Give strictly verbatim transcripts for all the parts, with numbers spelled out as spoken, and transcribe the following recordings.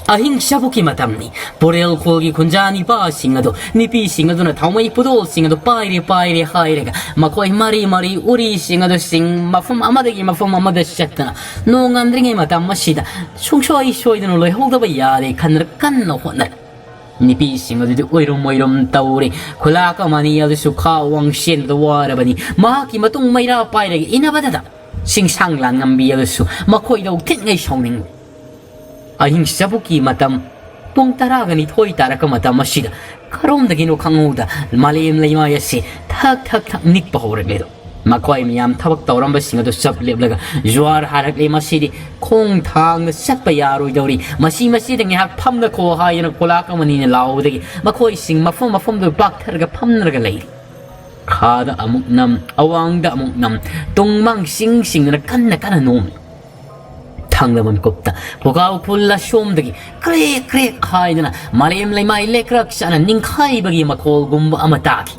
ꯑꯍꯤꯡ ꯆꯕꯨꯛꯀꯤ ꯃꯇꯝꯅꯤ꯫ ꯄꯨꯔꯦꯜ ꯈꯨꯜꯒꯤ ꯈꯨꯟꯖꯥ ꯅꯤꯄꯥꯁꯤꯡ ꯑꯗꯨ, ꯅꯨꯄꯤꯁꯤꯡ ꯑꯗꯨꯅ ꯊꯥꯎꯃꯩ ꯄꯨꯗꯣꯜꯁꯤꯡ ꯑꯗꯨ ꯄꯥꯏꯔꯦ ꯄꯥꯏꯔꯦ ꯍꯥꯏꯔꯒ, ꯃꯈꯣꯏ ꯃꯔꯤ ꯃꯔꯤ ꯎꯔꯤꯁꯤꯡ ꯑꯗꯨ ꯁꯤꯡ ꯃꯐꯝ ꯑꯃꯗꯒꯤ ꯃꯐꯝ ꯑꯃꯗ ꯆꯠꯇꯅ, ꯅꯣꯡꯉꯥꯟꯗ꯭ꯔꯤꯉꯩ ꯃꯇꯝ ꯑꯁꯤꯗ ꯁꯨꯡꯁꯣꯏ ꯁꯣꯏꯗꯅ ꯂꯣꯏꯍꯧꯗꯕ ꯌꯥꯔꯦ ꯈꯟꯗꯅ ꯀꯟꯅ ꯍꯣꯠꯅꯔꯤ꯫ ꯅꯨꯄꯤꯁꯤꯡ ꯑꯗꯨꯗꯤ ꯑꯣꯏꯔꯨꯝ ꯑꯣꯏꯔꯨꯝ ꯇꯧꯔꯤ꯫ ꯈꯨꯂꯥꯛ ꯑꯃꯅꯤ ꯑꯗꯨꯁꯨ ꯈꯥ ꯋꯥꯡ ꯆꯦꯟꯕꯗ ꯋꯥꯔꯕꯅꯤ꯫ ꯃꯍꯥꯛꯀꯤ ꯃꯇꯨꯡ ꯃꯩꯔꯥ ꯄꯥꯏꯔꯒ ꯏꯟꯅꯕꯗꯗ ꯁꯤꯡꯁꯥꯡ ꯂꯥꯟꯉꯝꯕꯤ ꯑꯗꯨꯁꯨ ꯃꯈꯣꯏꯗꯧ ꯊꯤꯠꯉꯩ ꯁꯥꯎꯅꯤꯡꯂꯤ꯫ ꯑꯍꯤꯡ ꯆꯕꯨꯛꯀꯤ ꯃꯇꯝ ꯄꯨꯡ ꯇꯔꯥꯒ ꯅꯤꯊꯣꯏ ꯇꯥꯔꯛꯄ ꯃꯇꯝ ꯑꯁꯤꯗ ꯀꯔꯣꯝꯗꯒꯤꯅꯣ ꯈꯪꯍꯧꯗ ꯃꯥꯂꯦꯝ ꯂꯩꯃꯥꯏ ꯑꯁꯤ ꯊꯛ ꯊꯛ ꯊꯛ ꯅꯤꯛꯄ ꯍꯧꯔꯛꯂꯦꯗꯣ꯫ ꯃꯈꯣꯏ ꯃꯌꯥꯝ ꯊꯕꯛ ꯇꯧꯔꯝꯕꯁꯤꯡ ꯑꯗꯨ ꯆꯞ ꯂꯦꯞꯂꯒ ꯖ꯭ꯋꯥꯔ ꯍꯥꯔꯛꯂꯦ꯫ ꯃꯁꯤꯗꯤ ꯈꯣꯡ ꯊꯥꯡꯅ ꯆꯠꯄ ꯌꯥꯔꯣꯏꯗꯧꯔꯤ꯫ ꯃꯁꯤ ꯃꯁꯤꯗ ꯉꯥꯏꯍꯥꯛ ꯐꯝꯅ ꯈꯣ ꯍꯥꯏꯗꯅ ꯈꯨꯂꯥꯛ ꯑꯃꯅꯤꯅ ꯂꯥꯎꯕꯗꯒꯤ ꯃꯈꯣꯏꯁꯤꯡ ꯃꯐꯝ ꯃꯐꯝꯗꯨ ꯄꯥꯛꯊꯔꯒ ꯐꯝꯅꯔꯒ ꯂꯩꯔꯤ꯫ ꯈꯥꯗ ꯑꯃꯨꯛ ꯅꯝ, ꯑꯋꯥꯡꯗ ꯑꯃꯨꯛ ꯅꯝ, ꯇꯨꯡ ꯃꯥꯡ ꯆꯤꯡ ꯆꯤꯡꯗꯅ ꯀꯟꯅ ꯀꯟꯅ ꯅꯣꯝꯃꯤ꯫ ꯊꯥꯡꯗ ꯃꯟꯀꯨꯞꯇ ꯄꯨꯀꯥꯎ ꯈꯨꯜ ꯑꯁꯣꯝꯗꯒꯤ ꯀ꯭ꯔꯦꯛ ꯀ꯭ꯔꯦꯛ ꯍꯥꯏꯗꯅ ꯃꯥꯂꯦꯝ ꯂꯩꯃꯥꯏ ꯂꯩꯀ꯭ꯔꯛ ꯆꯥꯅ ꯅꯤꯡꯈꯥꯏꯕꯒꯤ ꯃꯈꯣꯜꯒꯨꯝꯕ ꯑꯃ ꯇꯥꯈꯤ꯫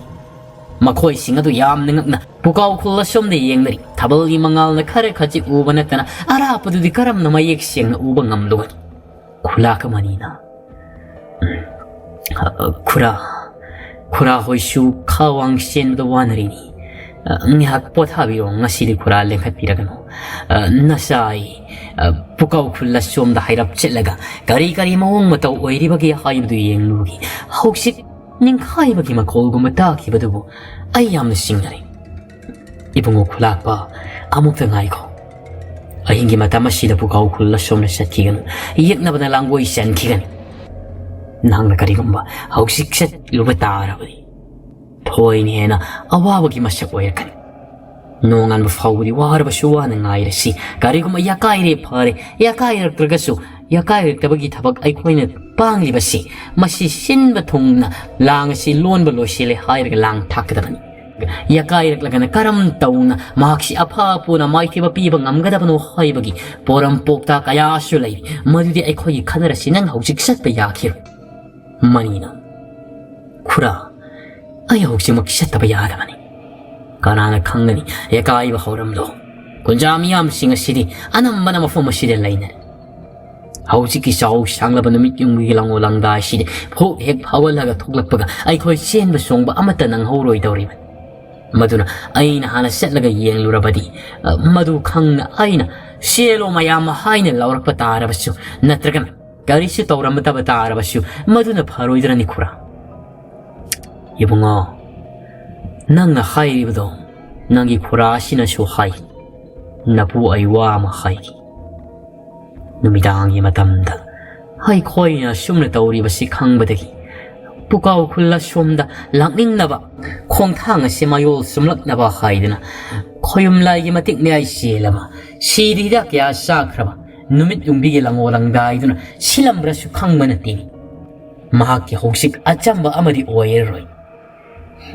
ꯃꯈꯣꯏꯁꯤꯡ ꯑꯗꯨ ꯌꯥꯝꯅ ꯉꯛꯅ ꯄꯨꯀꯥꯎ ꯈꯨꯜ ꯑꯁꯣꯝꯗ ꯌꯦꯡꯅꯔꯤ꯫ ꯊꯥꯕꯜꯒꯤ ꯃꯉꯥꯜꯅ ꯈꯔ ꯈꯖꯤꯛ ꯎꯕ ꯅꯠꯇꯅ ꯑꯔꯥꯞꯄꯗꯨꯗꯤ ꯀꯔꯝꯅ ꯃꯌꯦꯛ ꯁꯦꯡꯅ ꯎꯕ ꯉꯝꯂꯨꯒꯅꯤ? ꯈꯨꯂꯥꯛ ꯑꯃꯅꯤꯅ, "ꯎꯝ, ꯑ, ꯈꯨꯔꯥ, ꯈꯨꯔꯥ ꯍꯣꯏꯁꯨ ꯈꯥꯋꯥꯡ ꯆꯦꯟꯕꯗ ꯋꯥꯅꯔꯤꯅꯤ꯫ ꯑ, ꯉꯥꯏꯍꯥꯛ ꯄꯣꯊꯥꯕꯤꯔꯣ, ꯉꯁꯤꯗꯤ ꯈꯨꯔꯥ ꯂꯦꯡꯈꯠꯄꯤꯔꯒꯅꯨ꯫ ꯑ, ꯅꯆꯥ ꯑꯩ, ꯑ, ꯄꯨꯀꯥꯎ ꯈꯨꯜ ꯑꯁꯣꯝꯗ ꯍꯥꯏꯔꯞ ꯆꯠꯂꯒ ꯀꯔꯤ ꯀꯔꯤ ꯃꯑꯣꯡ ꯃꯇꯧ ꯑꯣꯏꯔꯤꯕꯒꯦ ꯍꯥꯏꯕꯗꯨ ꯌꯦꯡꯂꯨꯒꯦ꯫ ꯍꯧꯖꯤꯛ ꯅꯤꯡꯈꯥꯏꯕꯒꯤ ꯃꯈꯣꯜꯒꯨꯝꯕ ꯇꯥꯈꯤꯕꯗꯨꯕꯨ ꯑꯩ ꯌꯥꯝꯅ ꯆꯤꯡꯅꯔꯦ꯫ ꯏꯕꯨꯡꯉꯣ ꯈꯨꯂꯥꯛꯄ, ꯑꯃꯨꯛꯇ ꯉꯥꯏꯈꯣ꯫ ꯑꯍꯤꯡꯒꯤ ꯃꯇꯝ ꯑꯁꯤꯗ ꯄꯨꯀꯥꯎ ꯈꯨꯜ ꯑꯁꯣꯝꯗ ꯆꯠꯈꯤꯒꯅꯨ꯫ ꯌꯦꯛꯅꯕꯅ ꯂꯥꯡꯒꯣꯏ ꯆꯟꯈꯤꯒꯅꯤ꯫ ꯅꯍꯥꯛꯅ ꯀꯔꯤꯒꯨꯝꯕ ꯍꯧꯖꯤꯛ ꯆꯠꯂꯨꯕ ꯇꯥꯔꯕꯗꯤ, ꯊꯣꯏꯅ ꯍꯦꯟꯅ ꯑꯋꯥꯕꯒꯤ ꯃꯁꯛ ꯑꯣꯏꯔꯛꯀꯅꯤ꯫ ꯅꯣꯡꯉꯥꯟꯕ ꯐꯥꯎꯕꯗꯤ ꯋꯥꯔꯕꯁꯨ ꯋꯥꯅ ꯉꯥꯏꯔꯁꯤ꯫ ꯀꯔꯤꯒꯨꯝꯕ ꯌꯥꯀꯥꯏꯔꯦ ꯐꯔꯦ, ꯌꯥꯀꯥꯏꯔꯛꯇ꯭ꯔꯒꯁꯨ, ꯌꯥꯀꯥꯏꯔꯛꯇꯕꯒꯤ ꯊꯕꯛ ꯑꯩꯈꯣꯏꯅ ꯄꯥꯡꯂꯤꯕꯁꯤ, ꯃꯁꯤ ꯁꯤꯟꯕ ꯊꯨꯡꯅ ꯂꯥꯡ ꯑꯁꯤ ꯂꯣꯟꯕ ꯂꯣꯏꯁꯤꯜꯂꯦ ꯍꯥꯏꯔꯒ ꯂꯥꯡ ꯊꯥꯛꯀꯗꯕꯅꯤ꯫ ꯌꯥꯀꯥꯏꯔꯛꯂꯒꯅ ꯀꯔꯝ ꯇꯧꯅ ꯃꯍꯥꯛꯁꯤ ꯑꯐ ꯑꯄꯨꯅ ꯃꯥꯏꯊꯤꯕ ꯄꯤꯕ ꯉꯝꯒꯗꯕꯅꯣ ꯍꯥꯏꯕꯒꯤ ꯄꯣꯔꯝ ꯄꯣꯛꯇꯥ ꯀꯌꯥꯁꯨ ꯂꯩꯔꯤ꯫ ꯃꯗꯨꯗꯤ ꯑꯩꯈꯣꯏꯒꯤ ꯈꯟꯅꯔꯁꯤ꯫ ꯅꯪ ꯍꯧꯖꯤꯛ ꯆꯠꯄ ꯌꯥꯈꯤꯔꯣꯏ꯫ ꯃꯅꯤꯅ, ꯈꯨꯔꯥ, ꯑꯩ ꯍꯧꯖꯤꯛꯃꯛ ꯆꯠꯇꯕ ꯌꯥꯗꯕꯅꯤ꯫ ꯀꯅꯥꯅ ꯈꯪꯒꯅꯤ, ꯑꯀꯥꯏꯕ ꯍꯧꯔꯝꯂꯣ꯫ ꯀꯨꯟꯖꯥ ꯃꯤꯌꯥꯝꯁꯤꯡ ꯑꯁꯤꯗꯤ ꯑꯅꯝꯕꯅ ꯃꯐꯝ ꯑꯁꯤꯗ ꯂꯩꯅꯔꯤ꯫ ꯍꯧꯖꯤꯛꯀꯤ ꯆꯥꯎ ꯁꯥꯡꯂꯕ ꯅꯨꯃꯤꯠ ꯌꯨꯡꯕꯤꯒꯤ ꯂꯥꯡꯉꯣ ꯂꯥꯡꯗꯥꯏꯁꯤꯗꯤ ꯐꯨꯛ ꯍꯦꯛ ꯐꯥꯎꯒꯠꯂꯒ ꯊꯣꯛꯂꯛꯄꯒ ꯑꯩꯈꯣꯏ ꯆꯦꯟꯕ ꯆꯣꯡꯕ ꯑꯃꯠꯇ ꯅꯪꯍꯧꯔꯣꯏꯗꯧꯔꯤꯕꯅꯤ꯫ ꯃꯗꯨꯅ ꯑꯩꯅ ꯍꯥꯟꯅ ꯆꯠꯂꯒ ꯌꯦꯡꯂꯨꯔꯕꯗꯤ, ꯑ, ꯃꯗꯨ ꯈꯪꯅ ꯑꯩꯅ "ꯆꯦꯜꯂꯣ ꯃꯌꯥꯝ" ꯍꯥꯏꯅ ꯂꯥꯎꯔꯛꯄ ꯇꯥꯔꯕꯁꯨ, ꯅꯠꯇ꯭ꯔꯒꯅ ꯀꯔꯤꯁꯨ ꯇꯧꯔꯝꯗꯕ ꯇꯥꯔꯕꯁꯨ, ꯃꯗꯨꯅ ꯐꯔꯣꯏꯗ꯭ꯔꯅꯤ ꯈꯨꯔꯥ? ꯏꯕꯨꯡꯉꯣ, ꯅꯪꯅ ꯍꯥꯏꯔꯤꯕꯗꯣ ꯅꯪꯒꯤ ꯈꯨꯔꯥ ꯑꯁꯤꯅꯁꯨ ꯍꯥꯏ꯫ ꯅꯄꯨ ꯑꯩ ꯋꯥ ꯑꯃ ꯍꯥꯏꯒꯦ꯫ ꯅꯨꯃꯤꯗꯥꯡꯒꯤ ꯃꯇꯝꯗ ꯑꯩꯈꯣꯏꯅ ꯑꯁꯨꯝꯅ ꯇꯧꯔꯤꯕꯁꯤ ꯈꯪꯕꯗꯒꯤ ꯄꯨꯀꯥꯎ ꯈꯨꯜ ꯑꯁꯣꯝꯗ ꯂꯥꯛꯅꯤꯡꯅꯕ, ꯈꯣꯡꯊꯥꯡ ꯑꯁꯤ ꯃꯌꯣꯜ ꯆꯨꯝꯂꯛꯅꯕ ꯍꯥꯏꯗꯨꯅ ꯈꯣꯌꯨꯝ ꯂꯥꯏꯒꯤ ꯃꯇꯤꯛ ꯃꯌꯥꯏ ꯆꯦꯜꯂꯕ, ꯁꯤꯗ ꯍꯤꯗꯥꯛ ꯀꯌꯥ ꯆꯥꯈ꯭ꯔꯕ ꯅꯨꯃꯤꯠ ꯌꯨꯡꯕꯤꯒꯤ ꯂꯥꯡꯉꯣ ꯂꯥꯡꯗꯥꯏꯗꯨꯅ ꯁꯤꯂꯝꯕ꯭ꯔꯁꯨ ꯈꯪꯕ ꯅꯠꯇꯦ꯫ ꯃꯍꯥꯛꯀꯤ ꯍꯧꯖꯤꯛ ꯑꯆꯝꯕ ꯑꯃꯗꯤ ꯑꯣꯏꯔꯔꯣꯏ꯫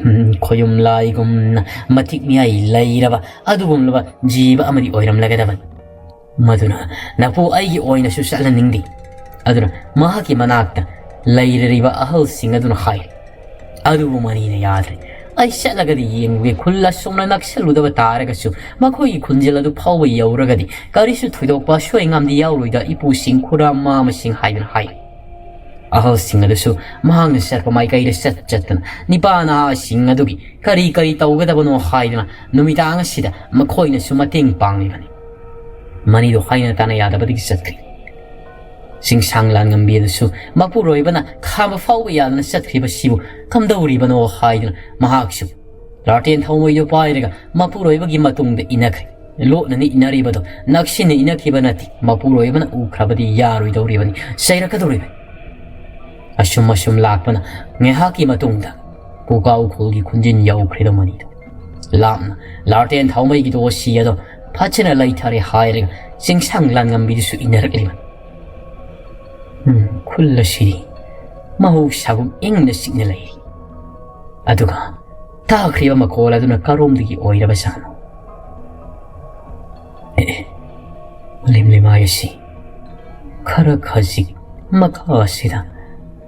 ꯎꯝ, ꯈꯣꯌꯨꯝ ꯂꯥꯏꯒꯨꯝꯅ ꯃꯇꯤꯛ ꯃꯌꯥꯏ ꯂꯩꯔꯕ ꯑꯗꯨꯒꯨꯝꯂꯕ ꯖꯤꯕ ꯑꯃꯗꯤ ꯑꯣꯏꯔꯝꯂꯒꯗꯕꯅꯤ꯫ ꯃꯗꯨꯅ ꯅꯄꯨ ꯑꯩꯒꯤ ꯑꯣꯏꯅꯁꯨ ꯆꯠꯍꯟꯅꯤꯡꯗꯦ꯫ ꯑꯗꯨꯅ ꯃꯍꯥꯛꯀꯤ ꯃꯅꯥꯛꯇ ꯂꯩꯔꯤꯕ ꯑꯍꯜꯁꯤꯡ ꯑꯗꯨꯅ ꯍꯥꯏ, "ꯑꯗꯨꯕꯨ ꯃꯅꯤꯅ ꯌꯥꯗ꯭ꯔꯦ꯫ ꯑꯩ ꯆꯠꯂꯒꯗꯤ ꯌꯦꯡꯂꯨꯒꯦ, ꯈꯨꯜ ꯑꯁꯨꯝꯅ ꯅꯛꯁꯜꯂꯨꯗꯕ ꯇꯥꯔꯒꯁꯨ ꯃꯈꯣꯏꯒꯤ ꯈꯣꯟꯖꯦꯜ ꯑꯗꯨ ꯐꯥꯎꯕ ꯌꯧꯔꯒꯗꯤ ꯀꯔꯤꯁꯨ ꯊꯣꯏꯗꯣꯛꯄ ꯑꯁꯣꯏ ꯑꯉꯥꯝꯗꯤ ꯌꯥꯎꯔꯣꯏꯗ ꯏꯄꯨꯁꯤꯡ, ꯈꯨꯔꯥ ꯃꯃꯥꯁꯤꯡ" ꯍꯥꯏꯗꯨꯅ ꯍꯥꯏ꯫ ꯑꯍꯜꯁꯤꯡ ꯑꯗꯨꯁꯨ ꯃꯍꯥꯛꯅ ꯆꯠꯄ ꯃꯥꯏꯀꯩꯗ ꯆꯠ ꯆꯠꯇꯅ ꯅꯤꯄꯥ ꯅꯍꯥꯁꯤꯡ ꯑꯗꯨꯒꯤ ꯀꯔꯤ ꯀꯔꯤ ꯇꯧꯒꯗꯕꯅꯣ ꯍꯥꯏꯗꯨꯅ ꯅꯨꯃꯤꯗꯥꯡ ꯑꯁꯤꯗ ꯃꯈꯣꯏꯅꯁꯨ ꯃꯇꯦꯡ ꯄꯥꯡꯂꯤꯕꯅꯤ꯫ ꯃꯅꯤꯗꯨ ꯍꯥꯏꯅ ꯇꯥꯅ ꯌꯥꯗꯕꯗꯒꯤ ꯆꯠꯈ꯭ꯔꯦ꯫ ꯆꯤꯡꯁꯥꯡ ꯂꯥꯟꯉꯝꯕꯤ ꯑꯗꯨꯁꯨ ꯃꯄꯨꯔꯣꯏꯕꯅ ꯈꯥꯝꯕ ꯐꯥꯎꯕ ꯌꯥꯗꯅ ꯆꯠꯈ꯭ꯔꯤꯕꯁꯤꯕꯨ ꯀꯝꯗꯧꯔꯤꯕꯅꯣ ꯍꯥꯏꯗꯨꯅ ꯃꯍꯥꯛꯁꯨ ꯂꯥꯇꯦꯟ ꯊꯥꯎꯃꯩꯗꯨ ꯄꯥꯏꯔꯒ ꯃꯄꯨꯔꯣꯏꯕꯒꯤ ꯃꯇꯨꯡꯗ ꯏꯟꯅꯈ꯭ꯔꯦ꯫ ꯂꯣꯠꯅꯅ ꯏꯟꯅꯔꯤꯕꯗꯣ ꯅꯛꯁꯤꯟꯅ ꯏꯟꯅꯈꯤꯕ ꯅꯠꯇꯦ, ꯃꯄꯨꯔꯣꯏꯕꯅ ꯎꯈ꯭ꯔꯕꯗꯤ ꯌꯥꯔꯣꯏꯗꯧꯔꯤꯕꯅꯤ, ꯆꯩꯔꯛꯀꯗꯧꯔꯤꯕꯅꯤ꯫ ꯑꯁꯨꯝ ꯑꯁꯨꯝ ꯂꯥꯛꯄꯅ ꯉꯥꯏꯍꯥꯛꯀꯤ ꯃꯇꯨꯡꯗ ꯄꯨꯀꯥꯎ ꯈꯨꯜꯒꯤ ꯈꯨꯟꯖꯤꯟ ꯌꯧꯈ꯭ꯔꯦꯗꯣ ꯃꯅꯤꯗꯣ꯫ ꯂꯥꯞꯅ ꯂꯥꯇꯦꯟ ꯊꯥꯎꯃꯩꯒꯤꯗꯣ ꯁꯤ ꯑꯗꯣ ꯐꯠꯆꯅ ꯂꯩꯊꯔꯦ ꯍꯥꯏꯔꯒ ꯆꯤꯡꯁꯥꯡ ꯂꯥꯟꯉꯝꯕꯤꯗꯨꯁꯨ ꯏꯟꯅꯔꯛꯂꯤꯕꯅꯤ꯫ ꯎꯝ, ꯈꯨꯜ ꯑꯁꯤꯗꯤ ꯃꯍꯧꯁꯥꯒꯨꯝ ꯏꯪꯅ ꯆꯤꯛꯅ ꯂꯩꯔꯤ꯫ ꯑꯗꯨꯒ ꯇꯥꯈ꯭ꯔꯤꯕ ꯃꯈꯣꯜ ꯑꯗꯨꯅ ꯀꯔꯣꯝꯗꯒꯤ ꯑꯣꯏꯔꯕꯖꯥꯠꯅꯣ? ꯑꯦ, ꯑꯦ, ꯂꯤꯝꯂꯤꯃꯥꯏ ꯑꯁꯤ ꯈꯔ ꯈꯖꯤꯛ ꯃꯈꯥ ꯑꯁꯤꯗ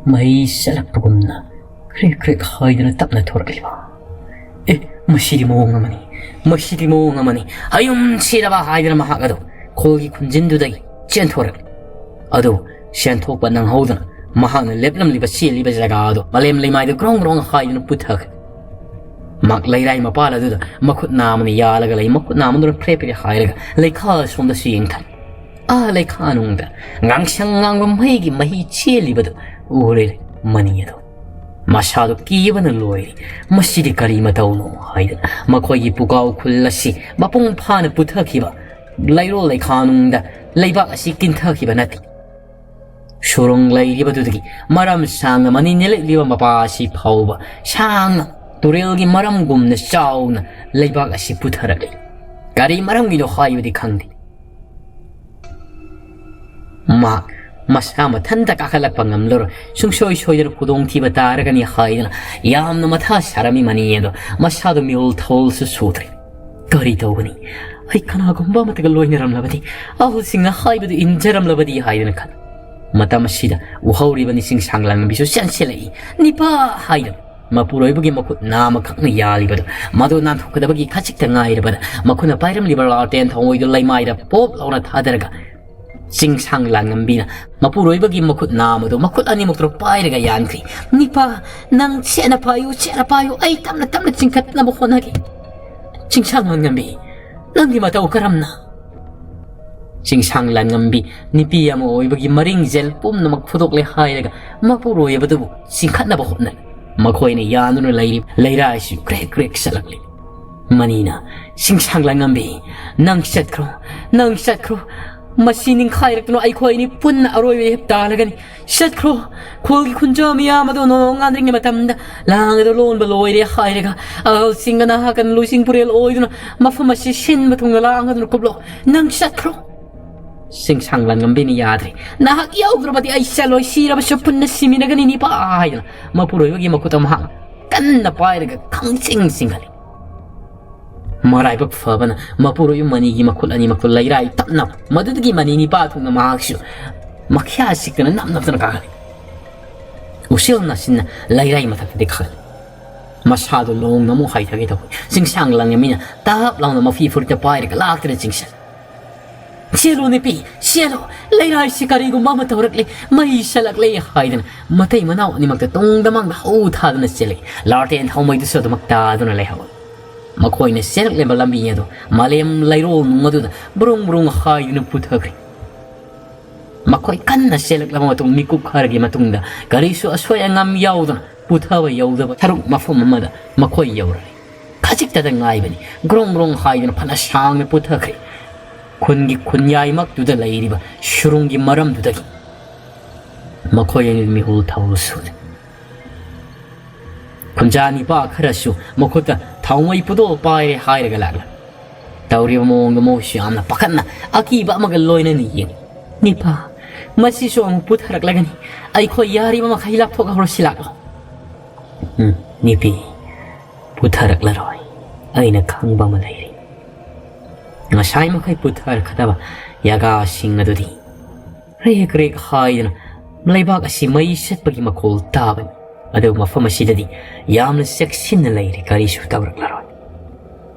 ꯃꯩ ꯆꯠꯂꯛꯄꯒꯨꯝꯅ ꯀ꯭ꯔꯤꯛ ꯀ꯭ꯔꯤꯛ ꯍꯥꯏꯗꯨꯅ ꯇꯞꯅ ꯊꯣꯔꯛꯂꯤꯕ꯫ "ꯑꯦ, ꯃꯁꯤꯗꯤ ꯃꯑꯣꯡ ꯑꯃꯅꯤ, ꯃꯁꯤꯗꯤ ꯃꯑꯣꯡ ꯑꯃꯅꯤ!" ꯍꯌꯨꯝ ꯁꯤꯔꯕ ꯍꯥꯏꯗꯨꯅ ꯃꯍꯥꯛ ꯑꯗꯨ ꯈꯨꯜꯒꯤ ꯈꯨꯟꯖꯤꯟꯗꯨꯗꯒꯤ ꯆꯦꯟꯊꯣꯔꯛꯂꯤ꯫ ꯑꯗꯨ ꯁꯦꯟꯊꯣꯛꯄ ꯅꯪꯍꯧꯗꯅ ꯃꯍꯥꯛꯅ ꯂꯦꯞꯂꯝꯂꯤꯕ ꯆꯦꯜꯂꯤꯕ ꯖꯒꯥ ꯑꯗꯨ ꯃꯥꯂꯦꯝ ꯂꯩꯃꯥꯏꯗ ꯒ꯭ꯔꯣꯡ ꯒ꯭ꯔꯣꯡ ꯍꯥꯏꯗꯨꯅ ꯄꯨꯊꯈ꯭ꯔꯦ꯫ ꯃꯍꯥꯛ ꯂꯩꯔꯥꯏ ꯃꯄꯥꯜ ꯑꯗꯨꯗ ꯃꯈꯨꯠ ꯅꯥꯝꯃꯅ ꯌꯥꯜꯂꯒ ꯂꯩ, ꯃꯈꯨꯠ ꯅꯥꯝꯃꯗꯨꯅ ꯐ꯭ꯔꯦ ꯐ꯭ꯔꯦ ꯍꯥꯏꯔꯒ ꯂꯩꯈꯥ ꯁꯣꯝꯗꯁꯨ ꯌꯦꯡꯊꯔꯦ꯫ ꯑꯥ ꯂꯩꯈꯥꯅꯨꯡꯗ ꯉꯥꯡꯁꯪ ꯉꯥꯡꯕ ꯃꯩꯒꯤ ꯃꯍꯤ ꯆꯦꯜꯂꯤꯕꯗꯨ ꯎꯔꯦ ꯃꯅꯤ ꯑꯗꯨ꯫ ꯃꯁꯥꯗꯨ ꯀꯤꯕꯅ ꯂꯣꯏꯔꯦ꯫ "ꯃꯁꯤꯗꯤ ꯀꯔꯤ ꯃꯇꯧꯅꯣ?" ꯍꯥꯏꯗꯅ ꯃꯈꯣꯏꯒꯤ ꯄꯨꯀꯥꯎ ꯈꯨꯜ ꯑꯁꯤ ꯃꯄꯨꯡ ꯐꯥꯅ ꯄꯨꯊꯈꯤꯕ ꯂꯩꯔꯣꯜ ꯂꯩꯈꯥꯅꯨꯡꯗ ꯂꯩꯕꯥꯛ ꯑꯁꯤ ꯀꯤꯟꯊꯈꯤꯕ ꯅꯠꯇꯦ꯫ ꯁꯨꯔꯨꯡ ꯂꯩꯔꯤꯕꯗꯨꯗꯒꯤ ꯃꯔꯝ ꯁꯥꯡꯅ ꯃꯅꯤ ꯅꯦꯜꯂꯛꯂꯤꯕ ꯃꯄꯥ ꯑꯁꯤ ꯐꯥꯎꯕ ꯁꯥꯡꯅ ꯇꯨꯔꯦꯜꯒꯤ ꯃꯔꯝꯒꯨꯝꯅ ꯆꯥꯎꯅ ꯂꯩꯕꯥꯛ ꯑꯁꯤ ꯄꯨꯊꯔꯛꯂꯤ꯫ ꯀꯔꯤ ꯃꯔꯝꯒꯤꯅꯣ ꯍꯥꯏꯕꯗꯤ ꯈꯪꯗꯦ꯫ ꯃꯍꯥꯛ ꯃꯁꯥ ꯃꯊꯟꯇ ꯀꯥꯈꯠꯂꯛꯄ ꯉꯝꯂꯔꯣꯏ, ꯁꯨꯡꯁꯣꯏ ꯁꯣꯏꯗꯅ ꯈꯨꯗꯣꯡꯊꯤꯕ ꯇꯥꯔꯒꯅꯤ ꯍꯥꯏꯗꯨꯅ ꯌꯥꯝꯅ ꯃꯊꯥ ꯁꯥꯔꯝꯃꯤ ꯃꯅꯤ ꯑꯗꯣ꯫ ꯃꯁꯥꯗꯣ ꯃꯤꯔꯣꯜ ꯊꯧꯜꯁꯨ ꯁꯨꯗ꯭ꯔꯦ꯫ "ꯀꯔꯤ ꯇꯧꯒꯅꯤ? ꯑꯩ ꯀꯅꯥꯒꯨꯝꯕ ꯑꯃꯠꯇꯒ ꯂꯣꯏꯅꯔꯝꯂꯕꯗꯤ, ꯑꯍꯜꯁꯤꯡꯅ ꯍꯥꯏꯕꯗꯨ ꯏꯟꯖꯔꯝꯂꯕꯗꯤ" ꯍꯥꯏꯗꯨꯅ ꯈꯜꯂꯤ꯫ ꯃꯇꯝ ꯑꯁꯤꯗ ꯎꯍꯧꯔꯤꯕ ꯅꯤꯡꯁꯤꯡ ꯁꯥꯡꯂꯥꯡꯉꯝꯕꯤꯁꯨ ꯆꯦꯟꯁꯤꯜꯂꯛꯏ꯫ "ꯅꯤꯄꯥ!" ꯍꯥꯏꯗꯨꯅ ꯃꯄꯨꯔꯣꯏꯕꯒꯤ ꯃꯈꯨꯠ ꯅꯥꯝꯃꯈꯛꯅ ꯌꯥꯜꯂꯤꯕꯗꯨ ꯃꯗꯨ ꯅꯥꯟꯊꯣꯛꯀꯗꯕꯒꯤ ꯈꯖꯤꯛꯇ ꯉꯥꯏꯔꯕꯗ ꯃꯈꯨꯠꯅ ꯄꯥꯏꯔꯝꯂꯤꯕ ꯂꯥꯇꯦꯟ ꯊꯑꯣꯏꯗꯨ ꯂꯩꯃꯥꯏꯗ ꯄꯣꯞ ꯂꯥꯎꯅ ꯊꯥꯗꯔꯒ ꯆꯤꯡꯁꯥꯡ ꯂꯥꯡꯉꯝꯕꯤꯅ ꯃꯄꯨꯔꯣꯏꯕꯒꯤ ꯃꯈꯨꯠ ꯅꯥꯝꯃꯗꯨ ꯃꯈꯨꯠ ꯑꯅꯤꯃꯛꯇꯨꯅ ꯄꯥꯏꯔꯒ ꯌꯥꯟꯈ꯭ꯔꯤ꯫ "ꯅꯤꯄꯥ, ꯅꯪ ꯁꯦꯠꯅ ꯄꯥꯏꯌꯨ, ꯁꯦꯠꯅ ꯄꯥꯏꯌꯨ, ꯑꯩ ꯇꯞꯅ ꯇꯞꯅ ꯆꯤꯡꯈꯠꯅꯕ ꯍꯣꯠꯅꯒꯦ꯫ ꯆꯤꯡꯁꯥꯡ ꯂꯥꯡꯉꯝꯕꯤ, ꯅꯪꯗꯤ ꯃꯇꯧ ꯀꯔꯝꯅ?" ꯆꯤꯡꯁꯥꯡ ꯂꯥꯡꯉꯝꯕꯤ ꯅꯨꯄꯤ ꯑꯃ ꯑꯣꯏꯕꯒꯤ ꯃꯔꯤꯡꯖꯦꯜ ꯄꯨꯝꯅꯃꯛ ꯐꯨꯗꯣꯛꯂꯦ ꯍꯥꯏꯔꯒ ꯃꯄꯨꯔꯣꯏꯕꯗꯨꯕꯨ ꯆꯤꯡꯈꯠꯅꯕ ꯍꯣꯠꯅꯔꯤ꯫ ꯃꯈꯣꯏꯅ ꯌꯥꯟꯗꯨꯅ ꯂꯩꯔꯤꯕ ꯂꯩꯔꯥꯏꯁꯤꯁꯨ ꯀ꯭ꯔꯦꯛ ꯀ꯭ꯔꯦꯛ ꯆꯠꯂꯛꯂꯤ꯫ ꯃꯅꯤꯅ, "ꯆꯤꯡꯁꯥꯡ ꯂꯥꯡꯉꯝꯕꯤ, ꯅꯪ ꯆꯠꯈ꯭ꯔꯣ, ꯅꯪ ꯆꯠꯈ꯭ꯔꯣ꯫ ꯃꯁꯤ ꯅꯤꯡꯈꯥꯏꯔꯛꯇꯨꯅ ꯑꯩꯈꯣꯏ ꯑꯅꯤ ꯄꯨꯟꯅ ꯑꯔꯣꯏꯕ ꯍꯦꯛ ꯇꯥꯜꯂꯒꯅꯤ꯫ ꯆꯠꯈ꯭ꯔꯣ꯫" ꯈꯨꯜꯒꯤ ꯈꯨꯟꯖꯥ ꯃꯤꯌꯥꯝ ꯑꯗꯨ ꯅꯣꯡ ꯉꯥꯟꯗ꯭ꯔꯤꯉꯩ ꯃꯇꯝꯗ ꯂꯥꯡ ꯑꯗꯨ ꯂꯣꯟꯕ ꯂꯣꯏꯔꯦ ꯍꯥꯏꯔꯒ ꯑꯍꯜꯁꯤꯡꯒ ꯅꯍꯥꯛꯀ ꯂꯨꯆꯤꯡ ꯄꯨꯔꯦꯜ ꯑꯣꯏꯗꯨꯅ ꯃꯐꯝ ꯑꯁꯤ ꯁꯤꯟꯕ ꯊꯨꯡꯅ ꯂꯥꯡ ꯑꯗꯨꯅ ꯀꯨꯞꯂꯣ꯫ "ꯅꯪ ꯆꯠꯈ꯭ꯔꯣ꯫" ꯆꯤꯡꯁꯥꯡ ꯂꯥꯡꯉꯝꯕꯤꯅ ꯌꯥꯗ꯭ꯔꯦ꯫ "ꯅꯍꯥꯛ ꯌꯥꯎꯗ꯭ꯔꯕꯗꯤ ꯑꯩ ꯆꯠꯂꯣꯏ, ꯁꯤꯔꯕꯁꯨ ꯄꯨꯟꯅ ꯁꯤꯃꯤꯟꯅꯒꯅꯤ ꯅꯤꯄꯥ" ꯍꯥꯏꯗꯨꯅ ꯃꯄꯨꯔꯣꯏꯕꯒꯤ ꯃꯈꯨꯠꯇ ꯃꯍꯥꯛ ꯀꯟꯅ ꯄꯥꯏꯔꯒ ꯈꯪꯆꯤꯡ ꯆꯤꯡꯍꯜꯂꯤ꯫ ꯃꯔꯥꯏꯕꯛ ꯐꯕꯅ ꯃꯄꯨꯔꯣꯏꯕ ꯃꯅꯤꯒꯤ ꯃꯈꯨꯠ ꯑꯅꯤꯃꯛꯇꯨ ꯂꯩꯔꯥꯏ ꯇꯞꯅ, ꯃꯗꯨꯗꯒꯤ ꯃꯅꯤ ꯅꯤꯄꯥ ꯊꯨꯡꯅ ꯃꯍꯥꯛꯁꯨ ꯃꯈ꯭ꯌꯥ ꯁꯤꯛꯇꯅ ꯅꯞ ꯅꯞꯇꯅ ꯀꯥꯈꯠꯂꯤ꯫ ꯎꯁꯤꯜ ꯅꯥꯁꯤꯟꯅ ꯂꯩꯔꯥꯏ ꯃꯊꯛꯇꯗꯤ ꯀꯥꯈꯠꯂꯤ꯫ ꯃꯁꯥꯗꯨ ꯂꯣꯡꯅ ꯑꯃꯨꯛ ꯍꯥꯏꯊꯒꯦ ꯇꯧꯏ꯫ ꯆꯤꯡꯁꯥꯡ ꯂꯥꯡꯉꯝꯕꯤꯅ ꯇꯞ ꯂꯥꯎꯅ ꯃꯐꯤ ꯐꯨꯔꯤꯠꯇ ꯄꯥꯏꯔꯒ ꯂꯥꯛꯇꯨꯅ ꯆꯤꯡꯁꯤꯜꯂꯤ꯫ "ꯆꯦꯜꯂꯨ ꯅꯨꯄꯤ, ꯆꯦꯜꯂꯨ, ꯂꯩꯔꯥꯏꯁꯤ ꯀꯔꯤꯒꯨꯝꯕ ꯑꯃ ꯇꯧꯔꯛꯂꯦ, ꯃꯩ ꯆꯠꯂꯛꯂꯦ" ꯍꯥꯏꯗꯅ ꯃꯇꯩ ꯃꯅꯥꯎ ꯑꯅꯤꯃꯛꯇ ꯇꯨꯡꯗ ꯃꯥꯡꯗ ꯍꯧ ꯊꯥꯗꯨꯅ ꯆꯦꯜꯂꯛꯏ꯫ ꯂꯥꯔꯇꯦꯟ ꯊꯥꯎꯃꯩꯗꯨꯁꯨ ꯑꯗꯨꯃꯛ ꯇꯥꯗꯨꯅ ꯂꯩꯍꯧꯏ꯫ ꯃꯈꯣꯏꯅ ꯆꯦꯜꯂꯛꯂꯤꯕ ꯂꯝꯕꯤ ꯑꯗꯨ ꯃꯥꯂꯦꯝ ꯂꯩꯔꯣꯜ ꯅꯨꯡ ꯑꯗꯨꯗ ꯕ꯭ꯔꯨꯡ ꯕ꯭ꯔꯨꯡ ꯍꯥꯏꯗꯨꯅ ꯄꯨꯊꯈ꯭ꯔꯦ꯫ ꯃꯈꯣꯏ ꯀꯟꯅ ꯆꯦꯜꯂꯛꯂꯕ ꯃꯇꯨꯡ ꯃꯤꯀꯨꯞ ꯈꯔꯒꯤ ꯃꯇꯨꯡꯗ ꯒꯥꯔꯤꯁꯨ ꯑꯁꯣꯏ ꯑꯉꯥꯝ ꯌꯥꯎꯗꯅ ꯄꯨꯊꯕ ꯌꯧꯗꯕ ꯁꯔꯨꯛ ꯃꯐꯝ ꯑꯃꯗ ꯃꯈꯣꯏ ꯌꯧꯔꯛꯏ꯫ ꯈꯖꯤꯛꯇꯗ ꯉꯥꯏꯕꯅꯤ, ꯒ꯭ꯔꯣꯡ ꯒ꯭ꯔꯣꯡ ꯍꯥꯏꯗꯨꯅ ꯐꯅ ꯁꯥꯡꯅ ꯄꯨꯊꯈ꯭ꯔꯦ꯫ ꯈꯨꯟꯒꯤ ꯈꯨꯟꯌꯥꯏꯃꯛꯇꯨꯗ ꯂꯩꯔꯤꯕ ꯁꯨꯔꯨꯡꯒꯤ ꯃꯔꯝꯗꯨꯗꯒꯤ ꯃꯈꯣꯏ ꯑꯅꯤ ꯃꯤꯍꯨꯜ ꯊꯧꯔꯨ ꯁꯨꯔꯦ꯫ ꯈꯨꯟꯖꯥ ꯅꯤꯄꯥ ꯈꯔꯁꯨ ꯃꯈꯨꯠꯇ ꯊꯥꯎꯃꯩ ꯄꯨꯗꯣꯛ ꯄꯥꯏꯔꯦ ꯍꯥꯏꯔꯒ ꯂꯥꯛꯂꯦ꯫ ꯇꯧꯔꯤꯕ ꯃꯑꯣꯡꯗ ꯃꯣꯏꯁꯨ ꯌꯥꯝꯅ ꯄꯥꯈꯠꯅ ꯑꯀꯤꯕ ꯑꯃꯒ ꯂꯣꯏꯅꯅ ꯌꯦꯡꯏ꯫ "ꯅꯤꯄꯥ, ꯃꯁꯤꯁꯨ ꯑꯃꯨꯛ ꯄꯨꯊꯔꯛꯂꯒꯅꯤ꯫ ꯑꯩꯈꯣꯏ ꯌꯥꯔꯤꯕ ꯃꯈꯩ ꯂꯥꯞꯊꯣꯛꯍꯧꯔꯁꯤ ꯂꯥꯛꯂꯣ꯫" "ꯎꯝ, ꯅꯤꯄꯤ, ꯄꯨꯊꯔꯛꯂꯔꯣꯏ꯫ ꯑꯩꯅ ꯈꯪꯕ ꯑꯃ ꯂꯩꯔꯤ꯫ ꯉꯁꯥꯏ ꯃꯈꯩ ꯄꯨꯊꯔꯛꯀꯗꯕ ꯌꯥꯒꯥꯁꯤꯡ ꯑꯗꯨꯗꯤ ꯔꯦꯛ ꯔꯦꯛ ꯍꯥꯏꯗꯨꯅ ꯂꯩꯕꯥꯛ ꯑꯁꯤ ꯃꯩ ꯆꯠꯄꯒꯤ ꯃꯈꯣꯜ ꯇꯥꯕꯅꯤ꯫ ꯑꯗꯨꯕꯨ ꯃꯐꯝ ꯑꯁꯤꯗꯗꯤ ꯌꯥꯝꯅ ꯆꯦꯛꯁꯤꯟꯅ ꯂꯩꯔꯦ, ꯀꯔꯤꯁꯨ ꯇꯧꯔꯛꯂꯔꯣꯏ꯫"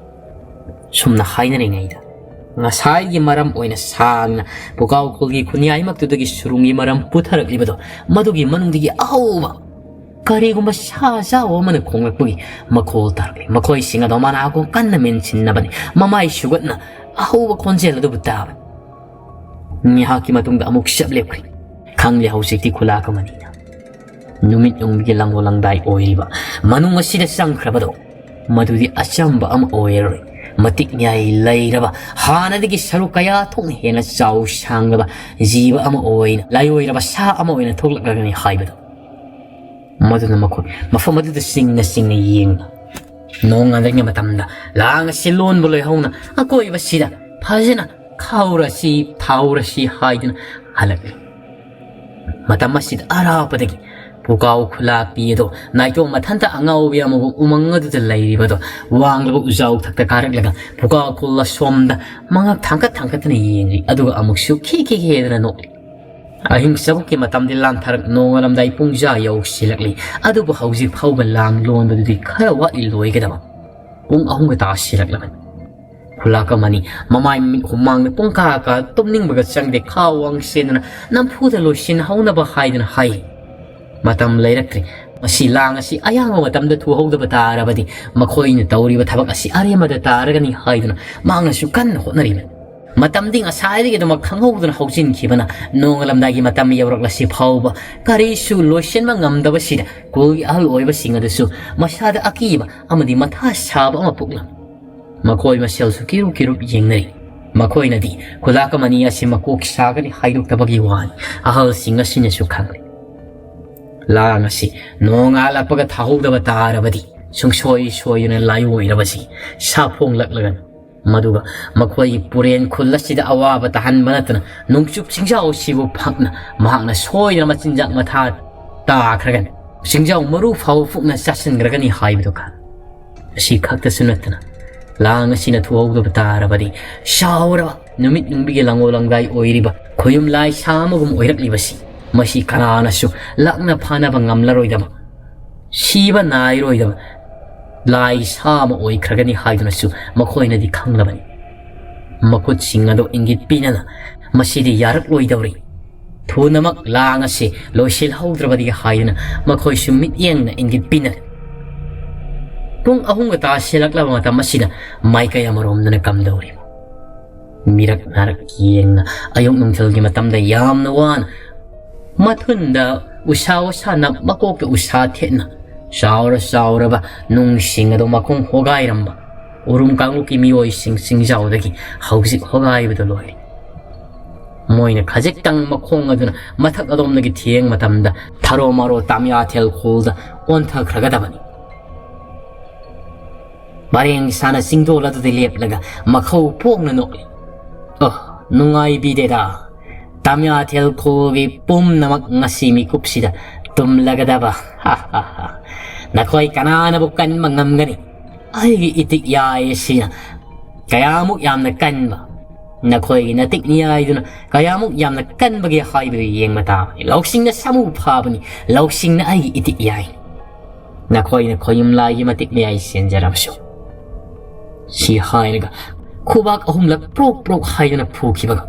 ꯁꯨꯝꯅ ꯍꯥꯏꯅꯔꯤꯉꯩꯗ ꯉꯁꯥꯏꯒꯤ ꯃꯔꯝ ꯑꯣꯏꯅ ꯁꯥꯡꯅ ꯄꯨꯀꯥꯎ ꯈꯨꯜꯒꯤ ꯈꯨꯟꯌꯥꯏꯃꯛꯇꯨꯗꯒꯤ ꯁꯨꯔꯨꯡꯒꯤ ꯃꯔꯝ ꯄꯨꯊꯔꯛꯂꯤꯕꯗꯣ, ꯃꯗꯨꯒꯤ ꯃꯅꯨꯡꯗꯒꯤ ꯑꯍꯧꯕ ꯀꯔꯤꯒꯨꯝꯕ ꯁꯥ ꯆꯥꯎꯕ ꯑꯃꯅ ꯈꯣꯡꯂꯛꯄꯒꯤ ꯃꯈꯣꯜ ꯇꯥꯔꯛꯂꯤ꯫ ꯃꯈꯣꯏꯁꯤꯡ ꯑꯗꯣ ꯃꯅꯥꯀꯣꯡ ꯀꯟꯅ ꯃꯦꯟꯁꯤꯟꯅꯕꯅꯤ, ꯃꯃꯥꯏ ꯁꯨꯒꯠꯅ ꯑꯍꯧꯕ ꯈꯣꯟꯖꯦꯜ ꯑꯗꯨꯕꯨ ꯇꯥꯕꯅꯤ꯫ ꯉꯥꯏꯍꯥꯛꯀꯤ ꯃꯇꯨꯡꯗ ꯑꯃꯨꯛ ꯆꯞ ꯂꯦꯞꯈ꯭ꯔꯦ꯫ ꯈꯪꯂꯦ, ꯍꯧꯖꯤꯛꯇꯤ ꯈꯨꯂꯥꯛ ꯑꯃꯅꯤꯅ ꯅꯨꯃꯤꯠ ꯌꯨꯡꯕꯤꯒꯤ ꯂꯥꯡꯒꯣꯜ ꯂꯥꯡꯗꯥꯏ ꯑꯣꯏꯔꯤꯕ ꯃꯅꯨꯡ ꯑꯁꯤꯗ ꯆꯪꯈ꯭ꯔꯕꯗꯣ, ꯃꯗꯨꯗꯤ ꯑꯆꯝꯕ ꯑꯃ ꯑꯣꯏꯔꯔꯣꯏ꯫ ꯃꯇꯤꯛ ꯃꯌꯥꯏ ꯂꯩꯔꯕ, ꯍꯥꯟꯅꯗꯒꯤ ꯁꯔꯨꯛ ꯀꯌꯥ ꯊꯣꯛꯅ ꯍꯦꯟꯅ ꯆꯥꯎ ꯁꯥꯡꯂꯕ ꯖꯤꯕ ꯑꯃ ꯑꯣꯏꯅ, ꯂꯥꯏꯑꯣꯏꯔꯕ ꯁꯥ ꯑꯃ ꯑꯣꯏꯅ ꯊꯣꯛꯂꯛꯂꯒꯅꯤ ꯍꯥꯏꯕꯗꯣ꯫ ꯃꯗꯨꯅ ꯃꯈꯣꯏ ꯃꯐꯝ ꯑꯗꯨꯗ ꯆꯤꯡꯅ ꯆꯤꯡꯅ ꯌꯦꯡꯅ, ꯅꯣꯡ ꯉꯥꯟꯗ꯭ꯔꯤꯉꯩ ꯃꯇꯝꯗ ꯂꯥꯡ ꯑꯁꯤ ꯂꯣꯟꯕ ꯂꯣꯏꯍꯧꯅ ꯑꯀꯣꯏꯕꯁꯤꯗ ꯐꯖꯅ ꯈꯥꯎꯔꯁꯤ, ꯊꯥꯎꯔꯁꯤ ꯍꯥꯏꯗꯨꯅ ꯍꯜꯂꯛꯂꯤ꯫ ꯃꯇꯝ ꯑꯁꯤꯗ ꯑꯔꯥꯞꯄꯗꯒꯤ ꯄꯨꯀꯥꯎ ꯈꯨꯂꯥꯛꯄꯤ ꯑꯗꯣ ꯅꯥꯏꯇꯣꯝ ꯃꯊꯟꯇ ꯑꯉꯥꯎꯕꯤ ꯑꯃꯒꯨꯝ ꯎꯃꯪ ꯑꯗꯨꯗ ꯂꯩꯔꯤꯕꯗꯣ ꯋꯥꯡꯂꯕ ꯎꯖꯥꯎ ꯊꯛꯇ ꯀꯥꯔꯛꯂꯒ ꯄꯨꯀꯥꯎ ꯈꯨꯜ ꯑꯁꯣꯝꯗ ꯃꯉꯛ ꯊꯥꯡꯀꯠ ꯊꯥꯡꯀꯠꯇꯅ ꯌꯦꯡꯂꯤ, ꯑꯗꯨꯒ ꯑꯃꯨꯛꯁꯨ ꯈꯤ ꯈꯤ ꯈꯦꯗꯅ ꯅꯣꯛꯂꯤ꯫ ꯑꯍꯤꯡ ꯆꯕꯨꯛꯀꯤ ꯃꯇꯝꯗꯤ ꯂꯥꯟꯊꯔꯛ ꯅꯣꯡꯉꯥꯜꯂꯝꯗꯥꯏ ꯄꯨꯡꯖꯥ ꯌꯧꯁꯤꯜꯂꯛꯂꯤ, ꯑꯗꯨꯕꯨ ꯍꯧꯖꯤꯛ ꯐꯥꯎꯕ ꯂꯥꯡ ꯂꯣꯟꯕꯗꯨꯗꯤ ꯈꯔ ꯋꯥꯠꯂꯤ ꯂꯣꯏꯒꯗꯕ꯫ ꯄꯨꯡ ꯑꯍꯨꯝꯒ ꯇꯥꯁꯤꯜꯂꯛꯂꯕꯅꯤ꯫ ꯈꯨꯂꯥꯛ ꯑꯃꯅꯤ꯫ ꯃꯃꯥꯏ ꯃꯃꯤꯠ ꯍꯨꯃꯥꯡꯅ ꯄꯨꯡꯀꯥ ꯀꯥ, ꯇꯨꯝꯅꯤꯡꯕꯒ ꯆꯪꯗꯦ, ꯈꯥ ꯋꯥꯡ ꯁꯦꯟꯗꯨꯅ ꯅꯝꯐꯨꯗ ꯂꯣꯏꯁꯤꯟꯍꯧꯅꯕ ꯍꯥꯏꯗꯨꯅ ꯍꯥꯏ꯫ ꯃꯇꯝ ꯂꯩꯔꯛꯇ꯭ꯔꯦ꯫ ꯃꯁꯤ ꯂꯥꯡ ꯑꯁꯤ ꯑꯌꯥꯡꯕ ꯃꯇꯝꯗ ꯊꯨꯍꯧꯗꯕ ꯇꯥꯔꯕꯗꯤ ꯃꯈꯣꯏꯅ ꯇꯧꯔꯤꯕ ꯊꯕꯛ ꯑꯁꯤ ꯑꯔꯦꯝꯕꯗ ꯇꯥꯔꯒꯅꯤ ꯍꯥꯏꯗꯨꯅ ꯃꯍꯥꯛꯅꯁꯨ ꯀꯟꯅ ꯍꯣꯠꯅꯔꯤꯕꯅꯤ꯫ ꯃꯇꯝꯗꯤ ꯉꯁꯥꯏꯗꯒꯤ ꯑꯗꯨꯃꯛ ꯈꯪꯍꯧꯗꯅ ꯍꯧꯖꯤꯟꯈꯤꯕꯅ ꯅꯣꯡꯉꯥꯜꯂꯝꯗꯥꯏꯒꯤ ꯃꯇꯝ ꯌꯧꯔꯛꯂꯁꯤ ꯐꯥꯎꯕ ꯀꯔꯤꯁꯨ ꯂꯣꯏꯁꯤꯟꯕ ꯉꯝꯗꯕꯁꯤꯗ ꯈꯨꯜꯒꯤ ꯑꯍꯜ ꯑꯣꯏꯕꯁꯤꯡ ꯑꯗꯨꯁꯨ ꯃꯁꯥꯗ ꯑꯀꯤꯕ ꯑꯃꯗꯤ ꯃꯊꯥ ꯁꯥꯕ ꯑꯃ ꯄꯣꯛꯂꯝꯃꯤ꯫ ꯃꯈꯣꯏ ꯃꯁꯦꯜꯁꯨ ꯀꯤꯔꯨꯞ ꯀꯤꯔꯨꯞ ꯌꯦꯡꯅꯔꯤ꯫ ꯃꯈꯣꯏꯅꯗꯤ ꯈꯨꯂꯥꯛ ꯑꯃꯅꯤ ꯑꯁꯤ ꯃꯀꯣꯛ ꯁꯥꯒꯅꯤ ꯍꯥꯏꯗꯣꯛꯇꯕꯒꯤ ꯋꯥꯅꯤ꯫ ꯑꯍꯜꯁꯤꯡ ꯑꯁꯤꯅꯁꯨ ꯈꯪꯂꯤ꯫ ꯂꯥꯡ ꯑꯁꯤ ꯅꯣꯡꯉꯥꯜꯂꯛꯄꯒ ꯊꯥꯍꯧꯗꯕ ꯇꯥꯔꯕꯗꯤ ꯁꯨꯡꯁꯣꯏ ꯁꯣꯏꯗꯅ ꯂꯥꯏꯑꯣꯏꯔꯕꯁꯤ ꯁꯥꯐꯣꯡꯂꯛꯂꯒꯅꯤ꯫ ꯃꯗꯨꯒ ꯃꯈꯣꯏꯒꯤ ꯄꯨꯔꯦꯟ ꯈꯨꯜ ꯑꯁꯤꯗ ꯑꯋꯥꯕ ꯇꯥꯍꯟꯕ ꯅꯠꯇꯅ ꯅꯣꯡꯆꯨꯞ ꯆꯤꯡꯖꯥꯎ ꯑꯁꯤꯕꯨ ꯐꯛꯅ ꯃꯍꯥꯛꯅ ꯁꯣꯏꯗꯅ ꯃꯆꯤꯟꯖꯥꯛ ꯃꯊꯥ ꯇꯥꯈ꯭ꯔꯒꯅꯤ꯫ ꯆꯤꯡꯖꯥꯎ ꯃꯔꯨ ꯐꯥꯎꯕ ꯐꯨꯛꯅ ꯆꯥꯁꯤꯟꯈ꯭ꯔꯒꯅꯤ ꯍꯥꯏꯕꯗꯨ ꯈꯪ ꯑꯁꯤ ꯈꯛꯇꯁꯨ ꯅꯠꯇꯅ ꯂꯥꯡ ꯑꯁꯤꯅ ꯊꯨꯍꯧꯗꯕ ꯇꯥꯔꯕꯗꯤ ꯆꯥꯎꯔꯕ ꯅꯨꯃꯤꯠ ꯅꯨꯡꯕꯤꯒꯤ ꯂꯪꯉꯣ ꯂꯪꯗꯥꯏ ꯑꯣꯏꯔꯤꯕ ꯈꯣꯌꯨꯝ ꯂꯥꯏꯁꯥ ꯑꯃꯒꯨꯝ ꯑꯣꯏꯔꯛꯂꯤꯕꯁꯤ ꯃꯁꯤ ꯀꯅꯥꯅꯁꯨ ꯂꯥꯛꯅ ꯐꯥꯅꯕ ꯉꯝꯂꯔꯣꯏꯗꯕ, ꯁꯤꯕ ꯅꯥꯏꯔꯣꯏꯗꯕ ꯂꯥꯏ ꯁꯥ ꯑꯃ ꯑꯣꯏꯈ꯭ꯔꯒꯅꯤ ꯍꯥꯏꯗꯨꯅꯁꯨ ꯃꯈꯣꯏꯅꯗꯤ ꯈꯪꯂꯕꯅꯤ꯫ ꯃꯈꯨꯠꯁꯤꯡ ꯑꯗꯨ ꯏꯪꯒꯤꯠ ꯄꯤꯅꯅ ꯃꯁꯤꯗꯤ ꯌꯥꯔꯛꯂꯣꯏꯗꯧꯔꯤ, ꯊꯨꯅꯃꯛ ꯂꯥꯡ ꯑꯁꯤ ꯂꯣꯏꯁꯤꯜꯍꯧꯗ꯭ꯔꯕꯗꯤ ꯍꯥꯏꯗꯨꯅ ꯃꯈꯣꯏꯁꯨ ꯃꯤꯠꯌꯦꯡꯅ ꯏꯪꯒꯤꯠ ꯄꯤꯅꯔꯦ꯫ ꯄꯨꯡ ꯑꯍꯨꯝꯒ ꯇꯥꯁꯤꯜꯂꯛꯂꯕ ꯃꯇꯝ ꯑꯁꯤꯗ ꯃꯥꯏꯀꯩ ꯑꯃꯔꯣꯝꯗꯅ ꯀꯝꯗꯧꯔꯤ? ꯃꯤꯔꯛ ꯅꯥꯔꯛ ꯌꯦꯡꯅ ꯑꯌꯨꯛ ꯅꯨꯡꯊꯤꯜꯒꯤ ꯃꯇꯝꯗ ꯌꯥꯝꯅ ꯋꯥꯅ ꯃꯊꯨꯟꯗ ꯎꯁꯥ ꯋꯥꯁꯥꯅ ꯃꯀꯣꯛꯇ ꯎꯁꯥ ꯊꯦꯠꯅ ꯆꯥꯎꯔ ꯆꯥꯎꯔꯕ ꯅꯨꯡꯁꯤꯡ ꯑꯗꯨ ꯃꯈꯣꯡ ꯍꯣꯒꯥꯏꯔꯝꯕ ꯎꯔꯨꯝ ꯀꯥꯡꯂꯨꯞꯀꯤ ꯃꯤꯑꯣꯏꯁꯤꯡ ꯆꯤꯡꯖꯥꯎꯗꯒꯤ ꯍꯧꯖꯤꯛ ꯍꯣꯒꯥꯏꯕꯗꯨ ꯂꯣꯏꯔꯦ꯫ ꯃꯣꯏꯅ ꯈꯖꯤꯛꯇꯪ ꯃꯈꯣꯡ ꯑꯗꯨꯅ ꯃꯊꯛ ꯑꯗꯣꯝꯗꯒꯤ ꯊꯦꯡ ꯃꯇꯝꯗ ꯊꯔꯣ ꯃꯔꯣ ꯇꯥꯃꯤꯌꯥꯊꯦꯜ ꯈꯣꯜꯗ ꯑꯣꯟꯊꯈ꯭ꯔꯒꯗꯕꯅꯤ꯫ ꯄꯔꯦꯡ ꯁꯥꯅ ꯆꯤꯡꯗꯣꯜ ꯑꯗꯨꯗ ꯂꯦꯞꯂꯒ ꯃꯈꯧ ꯄꯣꯛꯅ ꯅꯣꯛꯂꯤ꯫ ꯑꯣ, ꯅꯨꯡꯉꯥꯏꯕꯤꯗꯦꯗ꯫ ꯇꯥꯃꯤꯌꯥꯊꯦꯜ ꯈꯣꯜꯒꯤ ꯄꯨꯝꯅꯃꯛ ꯉꯁꯤ ꯃꯤꯀꯨꯞꯁꯤꯗ ꯇꯨꯝꯂꯒꯗꯕ꯫ ꯍꯥ, ꯍꯥ, ꯍꯥ꯫ ꯅꯈꯣꯏ ꯀꯅꯥꯅꯕꯨ ꯀꯟꯕ ꯉꯝꯒꯅꯤ? ꯑꯩꯒꯤ ꯏꯇꯤꯛ ꯌꯥꯏ ꯑꯁꯤꯅ ꯀꯌꯥꯃꯨꯛ ꯌꯥꯝꯅ ꯀꯟꯕ, ꯅꯈꯣꯏꯒꯤ ꯅꯇꯤꯛ ꯅꯤꯌꯥꯏꯗꯨꯅ ꯀꯌꯥꯃꯨꯛ ꯌꯥꯝꯅ ꯀꯟꯕꯒꯦ ꯍꯥꯏꯕꯗꯨ ꯌꯦꯡꯕ ꯇꯥꯕꯅꯤ꯫ ꯂꯧꯁꯤꯡꯅ ꯁꯥꯃꯨ ꯐꯥꯕꯅꯤ, ꯂꯧꯁꯤꯡꯅ ꯑꯩꯒꯤ ꯏꯇꯤꯛ ꯌꯥꯏ꯫ ꯅꯈꯣꯏꯅ ꯈꯣꯌꯨꯝ ꯂꯥꯏꯒꯤ ꯃꯇꯤꯛ ꯃꯌꯥꯏ ꯆꯦꯟꯖꯔꯕꯁꯨ꯫ ꯁꯤ ꯍꯥꯏꯔꯒ ꯈꯨꯕꯥꯛ ꯑꯍꯨꯝꯂꯛ ꯄ꯭ꯔꯣꯛ ꯄ꯭ꯔꯣꯛ ꯍꯥꯏꯗꯅ ꯐꯨꯈꯤꯕꯒ,